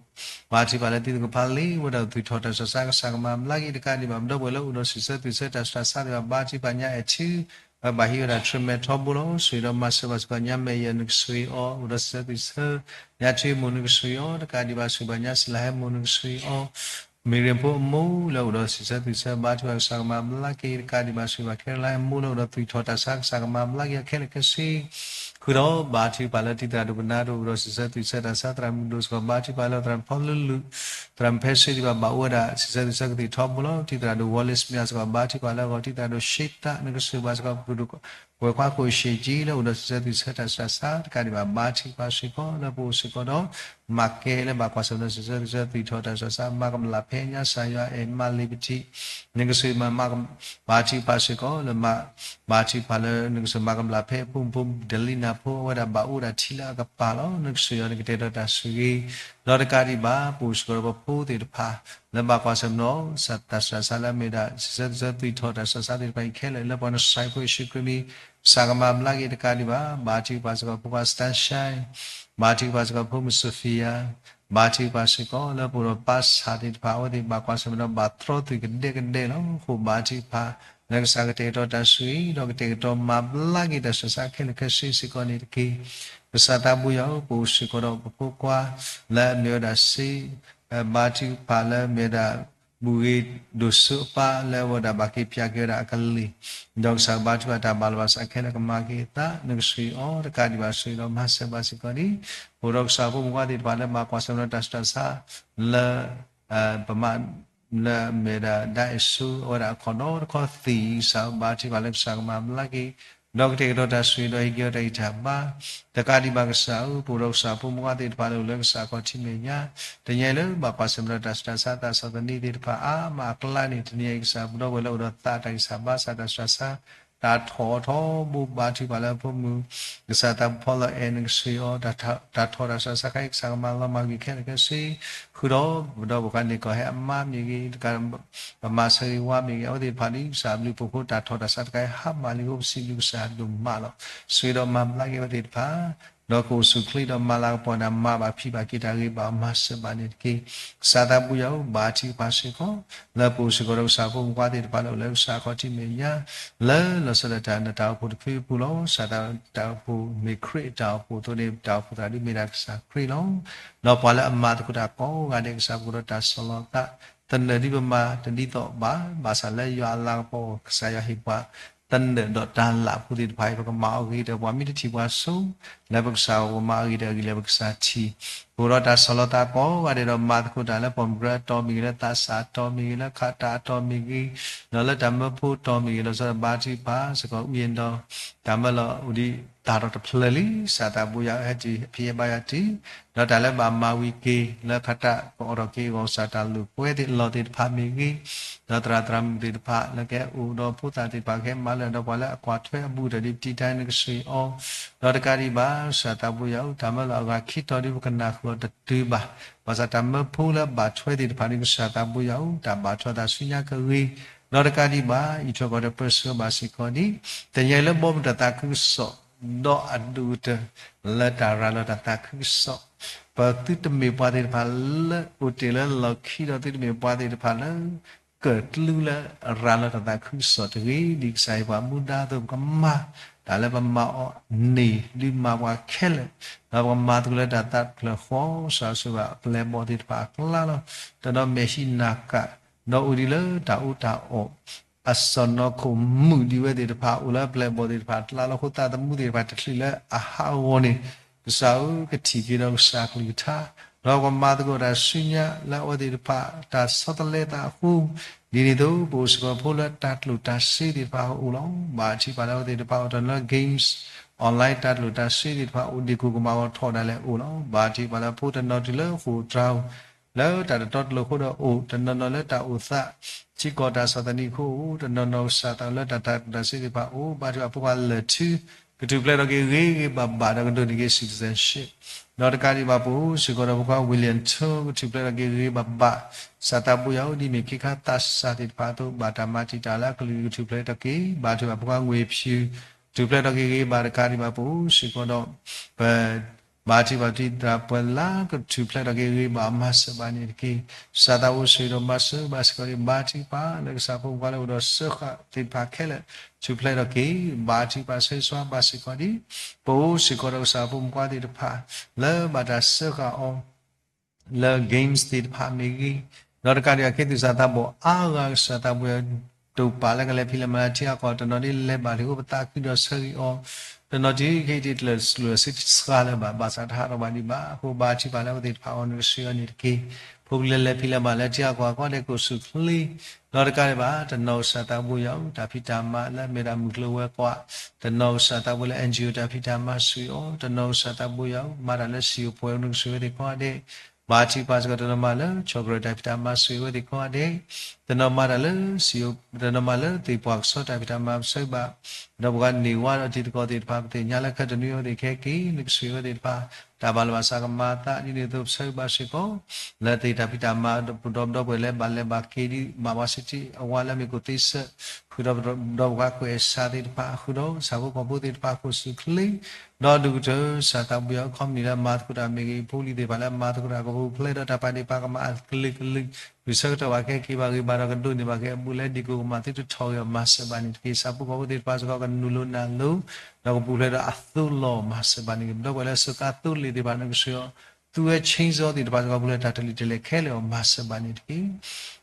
ဘါထုကဖၣ်လၢတံၤသကိးဖးလံဝဲဒၣ် သူၣ်ထီၣ်တၢ်ဆူးတၢ်ဆါ ကစၢ်ကမၤဘျါက့ၤ တကးဒံးဘၣ် ပဒီပုၢ်ဝဲၢ်လၢအိၣ်ဒီးစံးဆၢသူၣ်ဆၢတၢ်ဆူးတၢ်ဆါသ့ၣ်တဖၣ် ဘါထုကဖၣ်ညါအဲၣ်ထံ ဝဲဘၣ်ဟံးဝဲဒၣ် ထြၢမဲထီဘိလီၤ. ဆိၣ်ဂ့ၤဒီးမၤစၢၤဘၣ်စ့ၢ်ကီး ညါမဲာ်ယဲၢ် နကဆိၣ်ဂ့ၤအီၤ အိၣ်ဒီးစံးဆၢသူၣ်ဆၢ, ညါထွံမိၢ် နကဆိၣ်ဂ့ၤအီၤ တကးဒံးဘၣ် ဆိၣ်ဂ့ၤဘၣ်ညါစံလၤဟဲမိၢ် နကဆိၣ်ဂ့ၤအီၤ, မ့ၢ်ရ့ၣ်ဖိအမိၢ်လၢအိၣ်ဒီးစံးဆၢသူၣ်ဆၢ ဘါထုကဖၣ် ကစၢ်ကမၤဘျါက့ၤ တကးဒံးဘၣ် ဆိၣ်ဂ့ၤဘၣ်ခဲလၢာ်ဟဲမိၢ်လၢအိၣ်ဒီးသူၣ်ထီၣ်တၢ်ဆါ ကစၢ်ကမၤဘျါက့ၤအီၤခဲလၢာ်ခဲဆ့ ဃုာ်ဒီးဘါထုကဖၣ်လၢတံၤသရၣ်ဒိၣ်ပနၢ်ဒိၣ် အိၣ်ဒီးစံးဆၢသူၣ်ဆၢတၢ်ဆါ သရၣ်မုၣ်ဒိၣ်စ့ၢ်ကီး ဘါထုကဖၣ်လၢသရၣ်ဖီလၢလူၢ်, သရၣ်မုၣ်ဖဲဆ့ဒံးဘၣ် ဘၣ်အိၣ်ဝဲဒၣ် စံးဆၢသူၣ်ဆၢကသံၣ်ထီဘိလီၤ. တံၤသရၣ်ဒိၣ် Wallace မၠးစ့ၢ်ကီး ဘါထုကဖၣ်လၢအဂီၢ် တံၤသရၣ်ဒိၣ် ရှ့တၢ် နကဆိၣ်ဂ့ၤဘၣ်စ့ၢ်ကီး ပဒိၣ် ဝဲၤခွါခိၣ်ရှ့ကၠံလၢအိၣ်ဒီးစံးဆၢသူၣ်ဆၢတၢ်ဆူးတၢ်ဆါ တကးဒံးဘၣ် ဘါထုကဖၣ်စ့ၢ်ကီး လၢပအိၣ်စ့ၢ်ကီးဒီး မၤကဲလၢဘၣ်ကွၢ်ဆၢၣ်ဒီးစံးဆၢသူၣ်ဆၢသူၣ်ထီၣ်တၢ်ဆူးတၢ်ဆါ မၤကမျၢ်ဖဲညါ ကစၢ်ယွၤအဲၣ်မၤလံာ်ပထံၣ် နကဆိၣ်ဂ့ၤမၤ ဘါထုကဖၣ်စ့ၢ်ကီးလၢ ဘါထုကဖၣ်လၢနကဆိၣ်မၤကမျၢ်ဖဲအဖိမုၣ်ဖိ ဒလံနၢ်ဖိ အဝဲဒၣ်ဘၣ်အိၣ်ဝဲဒၣ်ထံလၢအကပၤလီၤ. နကဆိၣ်ဂ့ၤအီၤ နကတဲာ်ကတီၤတၢ်ဆိၣ်ဂ့ၤ ဒီးတကးဒံးဘၣ် ပအိၣ်စ့ၢ်ကီးဒီးပဖိသ့ၣ်တဖၣ် လၢဘၣ်ကွၢ်ဆၢၣ်မဲာ်ဒီး တၢ်ဆူးတၢ်ဆါလၢအမ့ၢ်ဒၣ် စံးဆၢသူၣ်ဆၢသူၣ်ထီၣ်တၢ်ဆူးတၢ်ဆါသ့ၣ်တဖၣ်အံၤခဲလၢာ် လၢပှၤနစၢ်ဖိယ့ၣ်ၡူးခရံာ်မံၤ ကစၢ်ကမၤဘျါက့ၤ တကးဒံးဘၣ် ဘါထုကဖၣ်စ့ၢ်ကီး ဖိခွါ Sunshine ဘါထုကဖၣ်စ့ၢ်ကီး ဖိမုၣ် Sophia ဘါထုကဖၣ်စ့ၢ်ကီး လၢပအိၣ်ဒီးပၢ်ဆၣ်သ့ၣ်တဖၣ် အဝဲသ့ၣ်ဘၣ်ကွၢ်ဆၢၣ်မဲာ်ဒီးဘၣ်တြီသုးကဒဲကဒဲလီၤ. အဃိဘါထုကဖၣ် လၢကစၢ်ကတဲာ်ကတီၤတၢ်ဆိၣ်ဂ့ၤ ဒီးကတဲာ်ကတီၤမၤဘျါက့ၤတၢ်ဆူးတၢ်ဆါခဲလၢာ်ခဲဆ့စ့ၢ်ကီးန့ၣ်တက့ၢ်. ကစၢ်သးဘိယွၤဧၢ, ပအိၣ်စ့ၢ်ကီးဒီးပဖိခွါ လၢအမ့ၢ်ဝဲဒၣ်စ့ ဘါထုကဖၣ်လၢအမ့ၢ်ဝဲဒၣ် ဘူၣ်ဂ့ၤဒိၣ်စိအပၢ် လၢအဝဲဒၣ်ဘၣ်က့ၤပၠးက့ၤဝဲဒၣ်အကလံၤ, ဒီးကစၢ်ဘါထုကဖၣ်တၢ်ဘၣ်လီၤဘၣ်စးခဲလၢာ်ကမၤက့ၤအသး နကဆိၣ်ဂ့ၤအီၤ တကးဒံးဘၣ်ဆိၣ်ဂ့ၤဒီးမၤစၢၤဘၣ်စ့ၢ်ကီးန့ၣ်, ပအိၣ်ဒီးကစၢ်ဖိမုၣ်ဖိခွါသ့ၣ်တဖၣ်လၢဘၣ်ကွၢ်ဆၢၣ်မဲာ်ဒီးတၢ်ဆူးတၢ်ဆါ လၢ ပမၤ လၢအမ့ၢ်ဝဲဒၣ် ဒၣ်အ့ၣ်စိ အဝဲဒၣ်အခီၣ်ဒီတခီသံၣ် ကစၢ်ဘါထုကဖၣ်လၢကစၢ်ကမၤဘျါက့ၤ ဒီးကတဲာ်ကတီၤတၢ်ဆိၣ်ဂ့ၤဒီးဟ့ၣ်က့ၤအီၤတၢ်ဂံၢ်တၢ်ဘါ တကးဒံးဘၣ်ကစၢ်ဧၢ, ပအိၣ်ဒီးကစၢ်ဖိမုၣ်ဖိခွါသ့ၣ်တဖၣ်လၢအိၣ်လၢကစၢ်ခီၣ်ထံးမဲာ်ညါ တနံၤအံၤလၢဘၣ်ကွၢ်ဆၢၣ်မဲာ်ဒီးတၢ်ဆူးတၢ်ဆါ သးစီၤသနံးသ့ၣ်တဖၣ်အါမးအကျါန့ၣ် တနံၤအံၤကစၢ်ပဒီပုၢ်ဝဲၢ်လၢအိၣ်ဒီးသးတၢ်ဂံၢ်စၢ်ဘါစၢ်တၢ်ဆူးတၢ်ဆါ တၢ်ထီၣ်ထီဘိ ဘါထုကဖၣ်လၢအဖိမုၣ် ကစၢ်သးဖီလီၤအဲၣ် နကဆိၣ်ဂ့ၤအီၤ တၢ်ထီၣ်တၢ်ဆူးတၢ်ဆါတခါအံၤ ကစၢ်ကမၤလီၤမၢ်ကွံာ်ခဲလၢာ်ခဲဆ့ ဃုာ်ဒီးပဒီပုၢ်ဝဲၢ်န့ၣ် ကီၢ်ဟဲအမါမ့ၢ်ဂ့ၤ ပမၤဆၢဂ့ၤဝါမ့ၢ်ဂ့ၤ အဝဲသ့ၣ်တဖၣ်န့ၣ် ကစၢ်ဘျုးဖှိၣ်ဖိ တၢ်ထီၣ်တၢ်ဆါတခါအံၤ ဟါမၢ်လံအဃိ ပစံးဘျုးကစၢ်ဒိၣ်မးလီၤ. ဆိၣ်ဂ့ၤဒီးမၤဘျါက့ၤအဝဲသ့ၣ်တဖၣ် ဒီးကအိၣ်ဆူၣ်အိၣ်ချ့ဒီးမၤလၤကပီၤန့ၣ် မၤဘၣ်ဖံးဘၣ်က့ၤတၢ်ဂ့ၤဘၣ်အီၤ မၤစၢၤဘၣ်န့ၣ်တက့ၢ်. ကစၢ်သးဘိယွၤဧၢ, ဘါထုကဖၣ်စ့ၢ်ကီး လၢပအိၣ်စ့ၢ်ကီးဒီးကစၢ်ဖိမုၣ်ဖိခွါသ့ၣ်တဖၣ်လၢအိၣ်လၢကစၢ်ခီၣ်ထံးမဲာ်ညါ လၢလီၤဆီဒၣ်တၢ်နတၢ်အိၣ်ဖှိၣ်တဖုအပူၤလီၤ. ကစၢ်သးတၢ်အိၣ်ဖှိၣ်မ့ၢ်ခရံာ်အတၢ်အိၣ်ဖှိၣ်အသိးန့ၣ် တၢ်အိၣ်ဖှိၣ်သရၣ်ဒုးမ့ၢ်ဒၣ်ကစၢ်ခရံာ်လီၤ. ဒီးပှၤလၢအမၤသကိးတၢ်ကိးဂၤဒဲး ကစၢ်ပကဒီးတၢ်ဆီၣ်လီၤသး သနၢၣ်ဒ်ပမၤတဒ်သိးဘၣ် ဘၣ်ဆၣ်လၢယွၤအလၤကပီၤ ကစၢ်ယွၤဟ့ၣ်ပှၤ သနၢၣ်ဒီးတၢ်လၢ်အပူၤသ့ၣ်တဖၣ်အံၤ ပကမၤအီၤဂ့ၤဒီး ပှၤမ့ၢ်တထံၣ်ပှၤဆိ လၢပကစၢ်အဂီၢ် ပမၤအီၤဂ့ၤဒီးအဂ့ၤလၢပကစၢ်ထံၣ် အိၣ်ဒီးတၢ်ဆီၣ်လီၤသးကိးဂၤဒဲးဒီး မၤသကိးတၢ်လၢ ပီၣ်မုၢ်ကရၢအတီၢ်မ့ၢ်ဂ့ၤ, လၢသးစၢ်အတီၢ်မ့ၢ်ဂ့ၤ, လၢခးတၢ်အတီၢ်မ့ၢ်ဂ့ၤ, ဒီးလၢတၢ်မၢဖိအတီၢ်မ့ၢ်ဂ့ၤ, လီၤဆီဒၣ်တၢ် ဘါထုကဖၣ်စ့ၢ်ကီး ဝံၤဒီး တၢ်မၢလီၤအိၣ်ဒံးတၢ်ဒီးတဖျၢၣ်လံ, ကစၢ်သးဘိယွၤဧၢ, ဟဲတုၤဖံးဟဲဘါယွၤတုၤ, ဒီးတၢ်လၢဘၣ်မၤဝံၤက့ၤ လၢခးတၢ်ကအိးထီၣ်က့ၤအဂီၢ် ကစၢ်တၢ်လိာ်ကွဲသ့ၣ်လီၤသ့ၣ်တဖၣ်မ့ၢ်ဂ့ၤ, ဒီးသရၣ်သရၣ်မုၣ်သ့ၣ်တဖၣ် လၢကဟဲအိၣ်ဒီးဖိသၣ်သ့ၣ်တဖၣ် ကဟဲမၤလၢဒီးပှၤလၢအကွၢ်ထွဲအဘူးဒီး ဒ်ပတံတၢ်နကစၢ်အီၤ, ဒီးတကးဒံးဘၣ် ကစၢ်သးဘိယွၤဧၢ, တၢ်မၢလီၤအဂၤခံတီၤဒ်ပကနၢ်ဃုာ်အီၤတတုၤဘၣ်, ဘၣ်ဆၣ်တၢ်မၢဖိလၢဘၣ်ထွဲသ့ၣ်တဖၣ်န့ၣ် ကစၢ်သးဘိယွၤဧၢ, တၢ်ဘၣ်ထွဲသးဆူညါကဂ့ၤ, ဒီးတကးဒံးဘၣ် အံးထွဲကွၢ်ထွဲပၢဆှၢဘၣ်စ့ၢ်ကီးဒ် တနံၤအံၤလၢဘီမုၢ်တၢ်သးခုကစီၣ် ဒီးအဒိၣ်ကတၢၢ် လၢတၢ်ရၤလီၤတၢ်သးခုကစီၣ်, ပသုတမ့ၢ်ပှၤသ့ၣ်တဖၣ်လၢအိၣ်တ့ၢ်လၢလီၢ်ခံ ဒီးသုတမ့ၢ်ပှၤသ့ၣ်တဖၣ်လၢ ကၢၣ်ကျူလၢအရၤလီၤတၢ်သးခုကစီၣ်တဂ့ၤ, ဒ်ကစၢ်ယွၤပှၤမူဒါအသိး ပကမၤတၢ်လၢပမၤအီၤန့ၣ် ဒုးမၤပှၤခဲလၢာ်, ဒီးပကမၤသကိးလၢတၢ်သးတဖျၢၣ်ဃီ စှၤစှၤဘၣ်အပျဲၢ်အဘီၣ်သ့ၣ်တဖၣ်အကျါလီၤ. တနီၤမဲာ်ဟံးနၤကၣ် ဒီးအိၣ်ဒံးလၢတၢ်အူတၢ်အီၣ် အစီၢ်နီၤခိၣ်မုာ်ဒံးဝဲသ့ၣ်တဖၣ် အိၣ်လၢအပျဲၢ်အဘီၣ်သ့ၣ်တဖၣ်အကျါလီၤ. အဃိသးသမူသ့ၣ်တဖၣ်တချုးလၢအဟးအဂီၢ်န့ၣ် ကစၢ်ဧၢ ကထံၣ်က့ၤဒီးကစၢ်ကလုၢ်ကထါ, ဒီးပကမၤသကိးတၢ်ဆူညါလၢအဝဲသ့ၣ်တဖၣ်တၢ်ဆီတလဲသးအဃိ, ဒ်န့ၣ်အသိး ပအိၣ်စ့ၢ်ကီးဖိလၢတၢ်ကျိၣ်တၢ်စ့သ့ၣ်တဖၣ်အိၣ်လီၤ. ဘၣ်ထံၣ်ပာ်လၢအဝဲသ့ၣ်တဖၣ်အိၣ်တနီၤလၢ games online တၢ်ကျိၣ်တၢ်စ့သ့ၣ်တဖၣ်အိၣ် ဒ့ၣ်ကိၢ်ကမၤဂီၤထီၣ်ဒၣ်လဲာ်အိၣ်လီၤ. ဘၣ်ထံၣ်ပာ်လၢဖိတနီၤတုၤလၢဃိာ်တြၤဧိၤ လၢတၢ်တတီတလိၤအဃိဒီးအိၣ်, တနီၤနီၤလၢတၢ်အိၣ်သး ထံကီၢ်တၢ်ဆီၣ်သနံးအဃိအိၣ်, တနီၤနီၤကစၢ်သးလၢတၢ်တၢ်ကျိၣ်တၢ်စ့သ့ၣ်တဖၣ်အိၣ်, ဘၣ်ထံၣ်ပာ်ဖိခွါလၢာ်ထူ ကထူၣ်ဖျဲးထီၣ်က့ၤဂ့ၤဂ့ၤဘၣ်ဘၣ်ဒီးကဒိးန့ၢ်က့ၤ citizenship, ဒီးတကးဒံးဘၣ်ပအိၣ်စ့ၢ်ကီးဒီးဖိခွါ William ထူ ကထူၣ်ဖျဲးထီၣ်က့ၤဂ့ၤဂ့ၤဘၣ်ဘၣ်, ကစၢ်သးဘိယွၤဧၢ ဒ်မ့ၢ်ခ့ခါသးစၢ်သ့ၣ်တဖၣ်အသိး ဘၣ်တၢ်မၤတံာ်တာ်လၢအကလုၢ်ကထူၣ်ဖျဲးထီၣ်က့ၤ, ဘၣ်ထံၣ်ပာ်ဖိခွါ ငွေဖြူ ကထူၣ်ဖျဲးထီၣ်က့ၤဂ့ၤဂ့ၤဘၣ်, တကးဒံးဘၣ်ပအိၣ်စ့ၢ်ကီးဒီး ပ ဘၣ်ထံၣ်ပာ်ပတံၤသရၣ်ပှဲၤလၢကထူၣ်ဖျဲးထီၣ်က့ၤဂ့ၤဂ့ၤဘၣ် မၤစၢၤဘၣ်န့ၣ်တက့ၢ်. ကစၢ်သးဘိယွၤဆိၣ်ဂ့ၤဒီးမၤစၢၤဘၣ်စ့ၢ်ကီးန့ၣ်, ဘၣ်ထံၣ်ပာ်လၢကစၢ်ဖိမုၣ်ဖိခွါလၢအိၣ်ဒီးစၢဃာ်သ့ၣ်တဖၣ်ခဲလၢာ် ထူၣ်ဖျဲးထီၣ်က့ၤ, ဘၣ်ထံၣ်ပာ်ဆၢဂ့ၤဆၢဝါဘၣ်စ့ၢ်ကီးန့ၣ်, ပအိၣ်စ့ၢ်ကီးဒီးကစၢ်ဖိမုၣ်ဖိခွါသ့ၣ်တဖၣ် လၢဘၣ်တၢ်စၢဃာ်အီၤ လၢ games သ့ၣ်တဖၣ်မ့ၢ်ဂ့ၤ, ဒီးတကးဒံးဘၣ်ခ့သူၣ်စၢ်သးဘီၣ်အါဂၤ ကစၢ်သးဘိယွၤ တိာ်ပာ်လၢကလဲၤဖံးလဲၤမၤလၢထံအကီၢ်, တနီၤဒ်လဲၤဘၣ်လံအဃိ ပသးခုဒီးဆၢဂ့ၤအီၤ, တနီၤတုၤခဲအံၤတ့ၢ်တလၢာ်စှၤလၢာ်စ့တဆှါလၢၤဘၣ်, ဘၣ်ဆၣ်တဟးထီၣ်ဘၣ်ဒံးဘၣ်အဃိ ဘၣ်ထံၣ်ပာ်လၢအဝဲသ့ၣ်တဖၣ်အဂီၢ် နကဆိၣ်ဂ့ၤအီၤန့ၣ်တက့ၢ်. ဖိလၢလဲၤဖံးလဲၤမၤလၢထံအကီၢ်အဂီၢ်ဒဲး ကအိၣ်ဆူၣ်ချ့, ဒီးတကးဒံးဘၣ် တနီၤကစၢ်သးဘိယွၤဧၢ တၢ်ဖံးတၢ်မၤလၢအမ့ၢ်ဒၣ်မုၢ်ကျိၤဝဲၤကွာ်, တနီၤကစၢ်သးဘိလၢ NGO တၢ်ဖံးတၢ်မၤဆိၣ်ဂ့ၤအီၤ, တနီၤကစၢ်သးဘိယွၤဧၢ မၤတၢ်လၢစံာ်အိၣ်ပှဲၤ နကဆိၣ်ဂ့ၤအဝဲသ့ၣ်ကိးဂၤဒဲး, ဘၣ်ထံၣ်ပာ်စ့ၢ်ကီး တနီၤမၤလၢဆီၣ်ကရၢၢ်တၢ်ဖံးတၢ်မၤဆိၣ်ဂ့ၤအဝဲသ့ၣ်ကိးဂၤဒဲး, တနီၤမၤတၢ်လၢစံာ်အိၣ်, တနီၤမၤလၢသ့ၣ်ပှၢ်ကဆီတၢ်ဖံးတၢ်မၤပဆၢဘၣ်, ဒီးပှၤန့ၢ်ဝါဒီးတံၤသကိးသ့ၣ်တဖၣ် ပသ့ၣ်ညါလၢခဲတနွံအဝဲသ့ၣ်ခဲက့ၤ နကဆိၣ်ဂ့ၤအဝဲသ့ၣ်တဖၣ်, တၢ်ဘၣ်လၢဘၣ်ဆၣ်ကမၤအသးဒ်န့ၣ်အသိး ပဆၢဂ့ၤဘၣ်စ့ၢ်ကီး လၢသ့ၣ်တၢ်ဖံးတၢ်မၤ ဒီးပဒီပုၢ်ဝဲၢ်လၢဘၣ်လဲၤဘၣ်က့ၤဒ်ဘၣ်ဝါစံးတံၢ်အဝဲလၢမ့ၢ်ကီၢ်သ့စၢၣ်, ဃုာ်ဒီးပဒီပုၢ်ဝဲၢ်ကွဲးစၢ်သ့ၣ်တဖၣ်, ဃုာ်ဒီးဆၣ်ဖိကီၢ်ဖိသ့ၣ်တဖၣ် ကအိၣ်ဆူၣ်ချ့ ဒီးဒုးကတၢၢ် ကစၢ်သးဘိယွၤ company လၢမၤသကိးတၢ်မ့ၢ်ဂ့ၤ, ဖိလံၤသ့ၣ်တဖၣ်လၢမၤသကိးတၢ် ကပူၤဖျဲးဒီးတၢ်ပာ်ဒ့ၣ်ပာ်ကမၣ်အကလုာ်ကလုာ်, ဂုာ်ဆၢကတီၢ်ဘၣ်ခဲက့ၤဘၣ်ဂ့ၤဘၣ်ဒီးကဒိးန့ၢ်ဘၣ်က့ၤအဘူးလၢဒ့ၣ်ကိၢ်ကမၣ်သုတထီၣ်ဂ့ၤအီၤ မၤစၢၤဘၣ်န့ၣ်တက့ၢ်. ဆၣ်ဖိကီၢ်ဖိသ့ၣ်တဖၣ်စ့ၢ်ကီး ကနုာ်လီၤနၢ်လီၤ ဒီးကပူၤဖျဲးဒီးအသိးလီၤ မၤစၢၤဘၣ်န့ၣ်တက့ၢ်. ပဒီပုၢ်ဝဲၢ်လၢစၢဃာ်သိလ့ၣ်သ့ၣ်တဖၣ် နကဆိၣ်ဂ့ၤအီၤ, သူဝဲ chainsaw သ့ၣ်တဖၣ်စ့ၢ်ကီး ပူၤဖျဲးတၢ်တလံၣ်တလဲၢ်ခဲလၢာ်အီၤ မၤစၢၤဘၣ်န့ၣ်တက့ၢ်.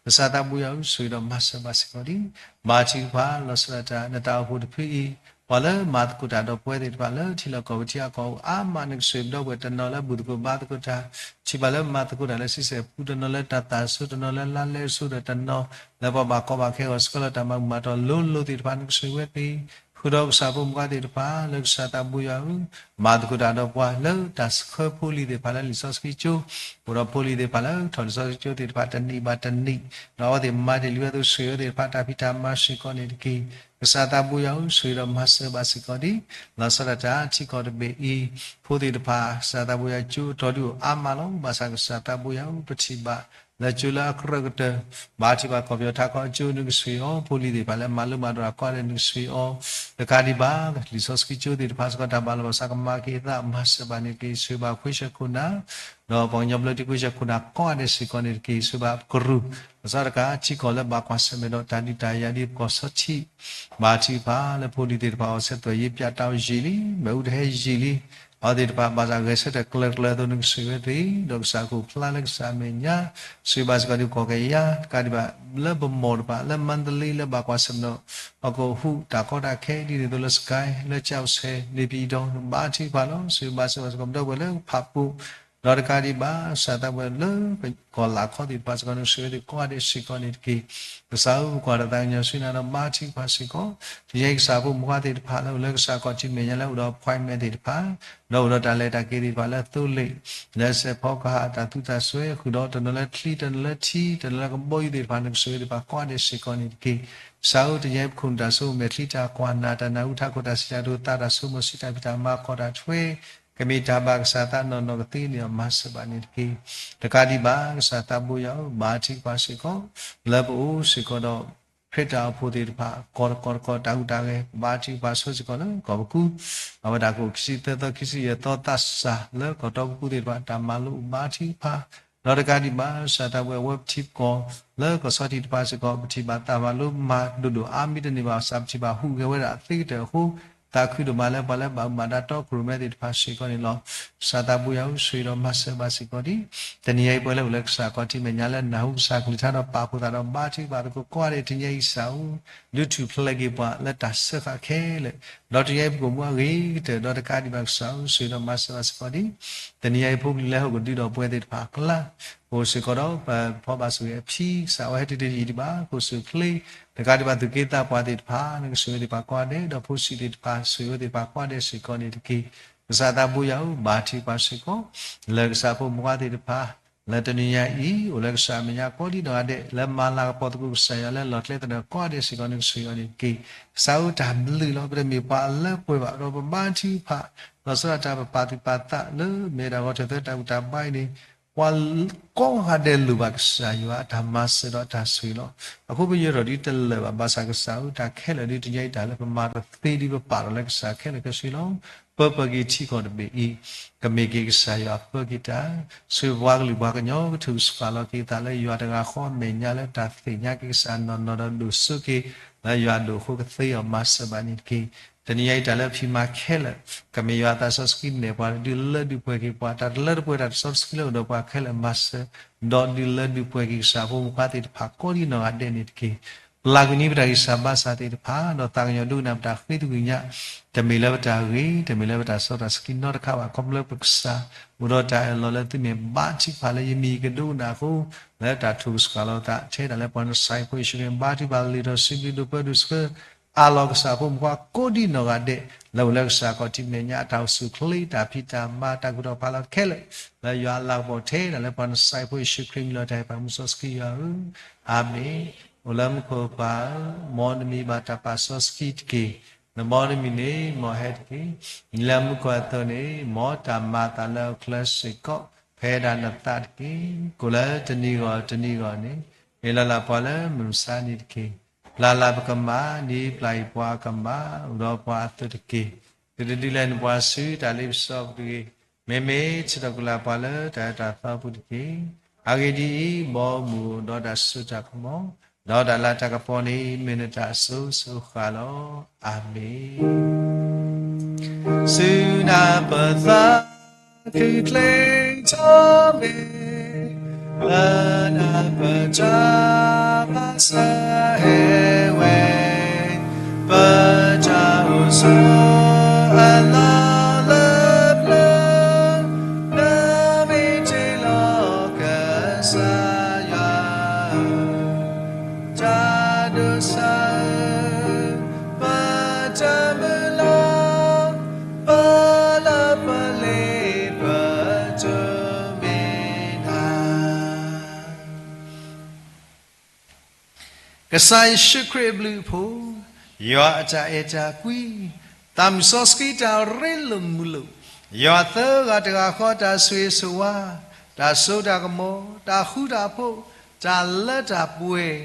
ကစၢ်သးဘိယွၤဧၢ ဆိၣ်ဂ့ၤဒီးမၤစၢၤဘၣ်စ့ၢ်ကီးဒံး, ဘၣ်ထံၣ်ပာ်လီၤဆီဒၣ်တၢ် နတၢ်အိၣ်ဖှိၣ်တဖုအံၤ, ပှၤလၢမၤသကိးတၢ်ဒီးပဝဲသ့ၣ်တဖၣ်လၢထံလီၢ်ကီၢ်ပူၤထံအကီၢ်အိၣ်အါမး နကဆိၣ်ဂ့ၤပဒီပုၢ်ဝဲၢ် တနီၤလၢဘူၣ်သကိးဘါသကိးတၢ်, ထံၣ်ဘၣ်လၢမၤသကိးတၢ်လၢဆံဆဲၣ်ပူၤ, တနီၤလၢတၢ်သးစူၤ, တနီၤလၢလါလဲအစိၤဒီးတနီၤ လၢပှၤဘၣ်ကီဘၣ်ခဲဂီၢ်ဆှၢလီၤတၢ်မၤမုာ်မၤတီၤလိၤလိၤသ့ၣ်တဖၣ် နကဆိၣ်ဂ့ၤဝဲသ့ၣ်, ဃုာ်ဒီးကစၢ်ဖိမုၣ်ဖိခွါသ့ၣ်တဖၣ် လၢကစၢ်သးဘိယွၤဧၢ, မၤသကိးတၢ်ဒီးပှၤလၢတၢ်ဆှၢဖိလံၤသ့ၣ်တဖၣ်လၢလံာ်စီဆှံကၠိ, အိၣ်ဒီးဖိလံၤသ့ၣ်တဖၣ်လၢထီၣ်လံာ်စီဆှံကၠိသ့ၣ်တဖၣ်တနံၣ်ဘၣ်တနံၣ်, ဒီးအဝဲသ့ၣ်မၤတ့ၢ်လံဝဲအသိး ဆိၣ်ဂ့ၤဝဲသ့ၣ်တဖၣ်တၢ်ဖံးတၢ်မၤစ့ၢ်ကီးန့ၣ်တက့ၢ်. ကစၢ်သးဘိယွၤဧၢ, ဆိၣ်ဂ့ၤဒီးမၤစၢၤဘၣ်စ့ၢ်ကီးဒံး, လီၤဆီဒၣ်တၢ်ထံကီၢ်တဘ့ၣ်အံၤ, ဖိသ့ၣ်တဖၣ် ကစၢ်သးဘိယွၤ ကၠိအတီၤဒုးအိၣ်အါမးလီၤ. ဘၣ်ဆၣ်ကစၢ်သးဘိယွၤဧၢ, ပထံၣ်ဘၣ်လၢကၠိလၢအကရၢကတၢၢ်, ဘၣ်ထံၣ်ဘၣ်ကီၢ်ပယီၤထးခီကၠိ နကဆိၣ်ဂ့ၤအီၤ, ဖိလံၤသ့ၣ်တဖၣ်လၢမၤလိမၤဒိးတၢ်ကိးဂၤဒဲး နကဆိၣ်ဂ့ၤအီၤ, တကးဒံးဘၣ် လံာ်စီဆှံကၠိသ့ၣ်တဖၣ်စ့ၢ်ကီး တၢ်ဘၣ်လီၤဘၣ်စးကမၤက့ၤအသး မၤစၢၤဘၣ်န့ၣ်တက့ၢ်. ဆိၣ်ဂ့ၤဘၣ်ခွံဆၢခိၣ်နၢ် ဒီးပှၤကညီဘျၢထံခွံဆၢခိၣ်နၢ်ကိးဂၤဒဲးစ့ၢ်ကီးန့ၣ်တက့ၢ်. ဆိၣ်ဂ့ၤဘၣ်ပကရူၢ်, လီၤဆီဒၣ်တၢ်ထံကီၢ်လၢဘၣ်ကွၢ်ဆၢၣ်မဲာ်ဒီးတၢ်ဒုးတၢ်ယၤဒ်ပကီၢ်ဆီထံး, ဘၣ်ထံၣ်ပာ်လၢဖိလံၤသ့ၣ်တဖၣ်အီၤ ဆဲးသွဲၣ်ယံၤပၠးတၢ်အိၣ်ယံာ်လံ, မ့ၣ်အူတဟဲယံာ်လံ, အဝဲသ့ၣ်တဖၣ်ဘၣ်ဆၣ်ဂဲၤဆၢထၢၣ်ကျၢၤကျၢၤအသိး နကဆိၣ်ဂ့ၤဝဲသ့ၣ်, ဒီးကစၢ်အခိၣ်ဖျါလၢကစၢ်အမဲာ်ညါ, ဆိၣ်ဂ့ၤဘၣ်စ့ၢ်ကီးဒ်ပကီၢ်ကယၤ, တကးဒံးဘၣ် လၢဗန်းမော်တဖၣ်, လၢမန္တလေး လၢဘၣ်ကွၢ်ဆၢၣ်မဲာ်ဒီး အကဟူးတၢ်ကီတၢ်ခဲ ဒ်န့ၣ်အသိးလၢ စစ်ကိုင်း, လၢ ကျောက်ဆည်, နေပြည်တော်, ဘၣ်ထံၣ်ပာ်လီၤ. ဆိၣ်ဂ့ၤဘၣ်စ့ၢ်ကီး ပဒီပုၢ်ဝဲၢ်လၢဖၣ်ပူၤ ဒီးတကးဒံးဘၣ် ကစၢ်သးပှဲၤလၢ ကီၢ်လၢ်ခီသ့ၣ်တဖၣ်စ့ၢ်ကီး နကဆိၣ်ဂ့ၤဝဲသ့ၣ်ကိးဂၤဒဲးစ့ၢ်ကီးန့ၣ်တက့ၢ်. ကစၢ်ဧၢ ပကွၢ်ဒီးသးကညီၤဆူနၤဒီးဘါထုကဖၣ်စ့ၢ်ကီး, တနံၤအံၤကစၢ်ဖိမုၣ်ခွါသ့ၣ်တဖၣ်လၢအိၣ်လၢကစၢ်ခီၣ်ထံးမဲာ်ညါလၢအိၣ်ဒီး appointment သ့ၣ်တဖၣ်, ဒီးအိၣ်ဒီးတၢ်လဲၤတၢ်က့ၤသ့ၣ်တဖၣ်လၢသိလ့ၣ်, လၢစဲးဖီကဟၣ်တၢ်သူတၢ်စွဲဃုာ်ဒီး တနီၤလၢချံ တနီၤလၢထံ တနီၤလၢကဘီယူၤသ့ၣ်တဖၣ် နကဆိၣ်ဂ့ၤသ့ၣ်တဖၣ်ကိးဂၤဒဲးစ့ၢ်ကီးန့ၣ်တက့ၢ်. ကစၢ်ဧၢ တနံၤအံၤပခိၣ်နူာ်တၢ်ဆိကမိၣ်မဲာ်ချံတၢ်ကွၢ်နၢ် တၢ်နၢ်ဟူထးခိၣ် တၢ်စံးတၢ်ကတိၤသး တၢ်ဆိကမိၣ်ဆူတၢ်ဖံးတၢ်မၤ ကီၢ်တၢ်ထွဲ ကမ့ၢ်တၢ်ဘၣ်ကစၢ်သးနီၢ်နီၢ်ကသ့န့ၣ် မၤစၢၤဘၣ်န့ၣ်တက့ၢ်. တကးဒံးဘၣ် ကစၢ်သးဘိယွၤဧၢ ဘါထုကဖၣ်စ့ၢ်ကီး လၢပအိၣ်စ့ၢ်ကီးဒီး ခရံာ်တၢ်အိၣ်ဖှိၣ်သ့ၣ်တဖၣ် ကီၢ်တကီၢ်တကီၢ် တၢ်ဟူးတၢ်ဂဲၤ ဘါထုကဖၣ်ဆိစ့ၢ်ကီးလၢကီၢ်ပကူ, အဝဲတၢ်ကအိၣ်ခံဆံသၢသီ ခံဆံယဲၢ်သီသးစၢ် လၢကီၢ်တီပကူသ့ၣ်တဖၣ် တၢ်မၤလိဘါထုကဖၣ်, ဒီးတကးဒံးဘၣ် ကစၢ်သးပှဲၤ အဝဲပထံပကီၢ် လၢကီၢ်ဆီထံးတဖၣ်စ့ၢ်ကီး ပထံၣ်ဘၣ်သးမၤလိမၤဒိၣ်ဒိၣ်အါမံၤတန့ၢ်ဘၣ်ဆၣ် ပထံၣ်ဘၣ်ဟူးဂဲၤဝဲဒၣ်အသ့ကတၢၢ်အဃိ သးခုဒိၣ်မးလၢပှၤလၢဘၣ်မူဘၣ်ဒါတီခိၣ်ရိၣ်မဲသ့ၣ်တဖၣ်စ့ၢ်ကီးန့ၣ်လီၤ. ကစၢ်သးဘိယွၤဧၢ ဆိၣ်ဂ့ၤဒီးမၤစၢၤဘၣ်စ့ၢ်ကီးဒံး တနံၤအံၤပှဲၤလၢအိၣ်လၢကစၢ်ခီၣ်ထံးမဲာ်ညါလၢနၢ်ဟူကစၢ်ကလုၢ်ကထါဒီးပာ်ဖှိၣ်သးဒီးဘါထုကဖၣ်သကိးကိးဂၤဒဲး တနံၤအံၤကစၢ်ဧၢ ဒုးထူၣ်ဖျဲးက့ၤပှၤလၢတၢ်စၢဃာ်ခဲလၢာ်, ဒီးတနံၤအံၤပကအိၣ်မူအဂ့ၤကတၢၢ် ဒီးတကးဒံးဘၣ်ကစၢ်ဧၢ ဆိၣ်ဂ့ၤဒီးမၤစၢၤဘၣ်စ့ၢ်ကီးဒံး တနံၤအံၤဖိပလံၤလၢဟီၣ်ခိၣ်ဒုဒီးပဝဲသ့ၣ်တဖၣ်အကျါ အိၣ်စ့ၢ်ကီးဒီးပဖီဘၣ်ဆိၣ်ဂ့ၤအဖံ ကစၢ်ဝဲဟဲတ့ၢ်တယံာ်ဒံးဘၣ် ခိၣ်ဆူၣ်ချ့ တကးဒံးဘၣ်သူၣ်က့သးပှၢ်သ့ၣ်တဖၣ် နကဆိၣ်ဂ့ၤသ့ၣ်တဖၣ်ကိးဂၤဒဲး ဒီးဖိဆံးသ့ၣ်တဖၣ် ဆိၣ်ဂ့ၤဝဲသ့ၣ်တဖၣ်ကိးဂၤဒဲးစ့ၢ်ကီးန့ၣ်တက့ၢ်. ကစၢ်သးဘိယွၤဧၢ ဘါထုကဖၣ်စ့ၢ်ကီး လၢကစၢ်ဖိမုၣ်ခွါသ့ၣ်တဖၣ် လၢတနံၤညါအံၤ အိၣ်လၢကစၢ်အမဲာ်ညါကိးဒံနီၢ်ဂၤဒဲး လၢမၤလၤကပီၤသကိးကစၢ်ယွၤလၢလီၢ်ကျဲသနၢၣ်ကိးဂၤဒဲးစ့ၢ်ကီး နကဆိၣ်ဂ့ၤအီၤန့ၣ်တက့ၢ်. ကစၢ်ဧၢ တၢ်ဘျုးလီၤ ပတမ့ၢ်ပှၤအလၢပှဲၤဘၣ် ဒီးပဘါထုကဖၣ် လီၤဆီဒၣ်တၢ်ပပာ်သူၣ်ပာ်သးလၢမ့ၢ်တၢ်ဂီၤထၢၣ်သၢတၢ်ဘူၣ်တၢ်ဘါအံၤန့ၣ် ပှၤကိးဂၤဒဲးလိၣ်ဘၣ်ကစၢ်ယွၤ တၢ်မၤစၢၤဒီးတၢ်ဆိၣ်ဂ့ၤလီၤ. အဃိပယၢၤထီၣ်ဒ်တလၢာ်ဘၣ် ဘၣ်ဆၣ်ကစၢ်ဧၢ တၢ်ခဲလၢာ်ဒ်တနံၤအံၤတၢ်လၢပမၤတသ့ဒ်ပပာ်ထီၣ်လၢကစၢ်ခဲလၢာ်ခဲဆ့လီၤ. ပၢပှဲၤက့ၤထံကီၢ်တဘ့ၣ်အံၤ ကမ့ၢ်က့ၤကစၢ်ယွၤပၢက့ၤတၢ် ဆိၣ်ဂ့ၤပှၤကလုာ်ပှၤကညီကထူၣ်ကစၢ်လီၤက့ၤသးလၢယွၤတဂၤဃီအမဲာ်ညါလၢတၢ်သ့ၣ်ညါက့ၤကစၢ်နီၢ်နီၢ်ဒီးဒိၣ်စိက့ၤ လၢယွၤဒိၣ်အဃိကသ့အီၤမၤစၢၤဘၣ်န့ၣ်တက့ၢ်. တနံၤညါအံၤတၢ်လၢဖံးမၤခဲလၢာ် ကမ့ၢ်ယွၤအသးစီဆှံနဲၣ်ပှၤ ဒုးလၢဒုးပှဲၤက့ၤပှၤ တၢ်တလၢတပှဲၤတၢ်တစီတဆှံလၢအိၣ်ဒီးပှၤခဲလၢာ်မၤစၢၤ ဒီးဒုးလၢဒုးပှဲၤက့ၤကစၢ်ဖိမုၣ်ခွါသ့ၣ်တဖၣ်ကိးဒံနီၢ်ဂၤဒဲးန့ၣ်တက့ၢ်. ပျၢ်ကွံာ်န့ၢ်ပတၢ်ဂံၢ်စၢ်ဘါစၢ်သ့ၣ်တဖၣ် ဒီးသးကညီၤဒိကနၣ်ပတၢ်ဃ့သကွံၢ်ညါ တမ့ၢ်လၢပတၢ်ဂ့ၤ တမ့ၢ်လၢပတၢ်စီတၢ်ဆှံနီတခါဘၣ် ခီဖျိလၢပကစၢ် အိၣ်ဒီးတၢ်အၢၣ်လီၤလၢသုမ့ၢ်ဘါထုကဖၣ်လၢယမံၤကဒိကနၣ်အဃိ လၢတၢ်ထူၣ်ကစၢ်လီၤသး ထဲဒၣ်လၢပှၤနစၤရ့းဖိယ့ၣ်ၡူးခရံာ် ဘါထုကဖၣ်လံာ်ထီၣ်စံးဘျုးဒိၣ်ပၢဒိၣ်ဆှၢ အးလီၤကစၢ်ဖိမုၣ်ခွါကိးဒံနီၢ်ဂၤဒဲး လၢအိၣ်လၢကစၢ်ခီၣ်ထံးမဲာ်ညါ တၢ်အိၣ်ဆူၣ်အိၣ်ချ့ တၢ်ဖံးတၢ်မၤ တၢ်ကူၣ်ထီၣ်ဖးလီၤခဲလၢာ် လၢယွၤအလၤကပီၤထဲဒၣ်လၢပှၤနစၤရ့းဖိယ့ၣ်ၡူးခရံာ်မံၤလီၤတၢ်ဟ့ၣ်ပာ်မူစီဆှံယွၤဧၢ အၤမ့ၣ်. အိၣ်လၢမူခိၣ်ပၢ်ဧၢ, မ်နမံၤဘၣ်တၢ်ပာ်စီဆှံတက့ၢ်. နဘီနမံၤန့ၣ် မ်ဟဲတက့ၢ်. လၢမူခိၣ်အသိးန့ၣ် မ်တၢ်မၤအသးလၢအကျဲစ့ၢ်ကီး ဖဲဒၣ်နသးတက့ၢ်. ကိၣ်လၢတနံၤဂီၢ်တနံၤဂီၢ်န့ၣ် မ့ၢ်လီၤလးပှၤလၢမုၢ်မဆါနံၤတက့ၢ်. ပျၢ်လၢပကမၢ် ဒ်ပျၢ်အံၤပှၤကမၢ် အိၣ်ဒီးပှၤအသိးတက့ၢ်. သုတဒုးလဲနပှၤဆူတၢ်လ့ပစီပူၤတဂ့ၤ. မ့မ့ၢ်ဆၢထီၣ်ကွံာ်လၢပှၤလၢတၢ်အၢတၢ်သီပူၤတက့ၢ်. အဂ့ၢ်ဒ်အံၤ, ဘီမုၢ်အိၣ်ဒီးတၢ်စိတၢ်ကမီၤ, ဒီးတၢ်လၤတၢ်ကပီၤန့ၣ် မ့ၢ်နတၢ်အစိၤစိၤဃၣ်ဃၣ်လီၤ. အၤမ့ၣ်. ဆူနၤပသးခု ချ့ထီၣ်မ့ၢ် လၢနပတၢ်ဘၣ်ဆၢဟဲဝဲ, ပတၢ်အိၣ်ဆိးအလီၢ်လၢပျၢၤ, လၢမ့ၢ်တ့ၢ်လီၤကစၢ်ယွၤ တၢ်ဒိးစၢ်, ပတၢ်မုၢ်လၢ်, ပလၢပလ့ပတမ့ၢ်နၤ. ကစၢ်ယ့ၣ်ၡူးခရံာ်အဘျုးအဖှိၣ်, ယွၤအတၢ်အဲၣ်တၢ်ကွံ, သးမုၣ်စီဆှံတၢ်ရ့လိာ်မုာ်လိာ်, ယွၤသၢဂၤတဂၤဃီတၢ်ဆိၣ်ဂ့ၤဆိၣ်ဝါ, တၢ်စိတၢ်ကမီၤ, တၢ်ဃူတၢ်ဖိး, တၢ်လၢတၢ်ပှဲၤ,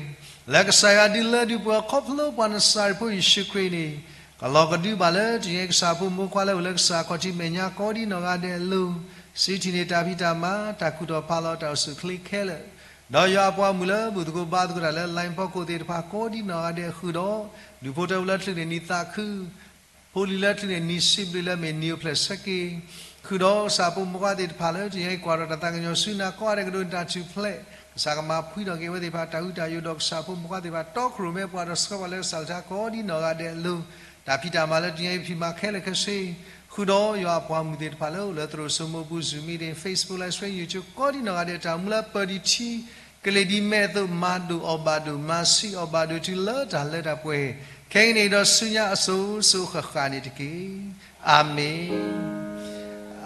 လၢကစၢ်ယွၤဒုးလၢဒုးပှဲၤခီဖျိပှၤနစၤရ့းဖိယ့ၣ်ၡူးခရံာ်န့ၣ်, ကလီၤကဒုဘၣ်လၢတနံၤအံၤကစၢ်ဖိမုၣ်ခွါလၢအိၣ်လၢကစၢ်ခီၣ်ထံးမဲာ်ညါကိးဒံနီၢ်ဂၤဒဲးအလိၤ, စံးထံၣ်န့ၢ်တၢ်ဖံးတၢ်မၤ, တၢ်ကူၣ်ထီၣ်ဖးလီၤ, တၢ်အိၣ်ဆူၣ်အိၣ်ချ့ခဲလၢာ်, ဒီးယွၤအပှၤမုၣ်လၢဘူၣ်သကိးဘါသကိးတၢ်လၢ line ဖီခိၣ်သ့ၣ်တဖၣ်ကိးဒံနီၢ်ဂၤဒဲးအဃုာ်ဒီး, ဒူၣ်ဖိထၢဖိလၢချုးန့ၢ်နံၤသးခု ဖိလံၤလၢချုးန့ၢ်နံၤစံးဘျုးလၢမ့ၢ်နံၤအိၣ်ဖျဲၣ်ဆၢက့ၤ, ဃုာ်ဒီးကစၢ်ဖိမုၣ်ခွါသ့ၣ်တဖၣ်လၢတနံၤအံၤကွၢ်ထီၣ်တၢ်သးကညီၤဆူနၤကိးဂၤဒဲးကဒိးန့ၢ်တၢ်ထူၣ်ဖျဲး, ကစၢ်ကမၤဖှံထီၣ်က့ၤဝဲသ့ၣ်တဖၣ်တၢ်ဟူးတၢ်ယိာ်ဒီးကစၢ်ဖိမုၣ်ခွါသ့ၣ်တဖၣ်တီခိၣ်ရိၣ်မဲပှၤဒီးဆှၢပှၤလၢကစၢ်လၢထါကိးဒံနီၢ်ဂၤဒဲးအလိၤ, တၢ်ဖံးတၢ်မၤလၢတနံၤအံၤဖံးမၤခဲလၢာ်ခဲဆ့, ဃုာ်ဒီးယွၤအပှၤမုၢ်သ့ၣ်တဖၣ်လၢအိၣ်လၢသရိာ်စိမိၢ်ပူၤ Zoom meeting, Facebook Live Stream, YouTube ကိးဒံနီၢ်ဂၤဒဲး တၢ်မူလၢပၢၢ်ဒံးထံ ကလံၤဒ်မဲာ်အသိး မၤဒိၣ်အီၣ်ဘၣ်ဒိၣ် မၤဆံးအီၣ်ဘၣ်ဒိၣ်တုၤလၢတၢ်လၢတၢ်ပှဲၤ ခဲအံၤန့ၣ်ဒီးဆူညါအစိၤစိၤဃၣ်ဃၣ်န့ၣ်တက့ၢ်. အၤမ့ၣ်,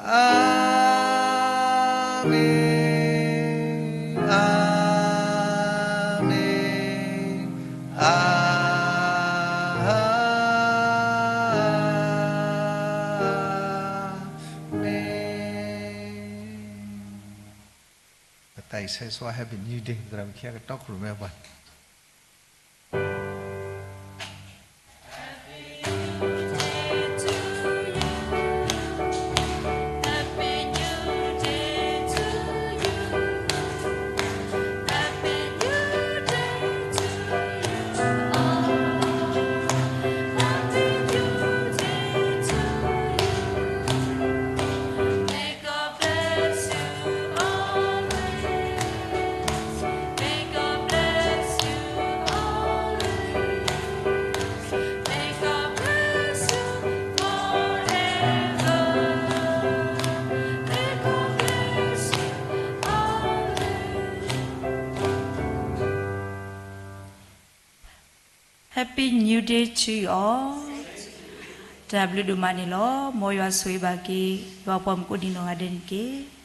အၤမ့ၣ်, အၤမ့ၣ်, အၤ မ့ၢ် ပသးအံၤဆဲးစဝါ Happy New Day သရၣ်မုၣ်ခံဂၤကတီခိၣ်ရိၣ်မဲပှၤHappy New Day to you all. တၢ်ဘျုးဒိၣ်မးန့ၣ်လီၤ. မ်ယွၤဆိၣ်ဂ့ၤဘၣ်က့ၤ ယွၤပှၤမုၣ်ကိးဒံနီၢ်ဂၤဒဲးန့ၣ်တက့ၢ်.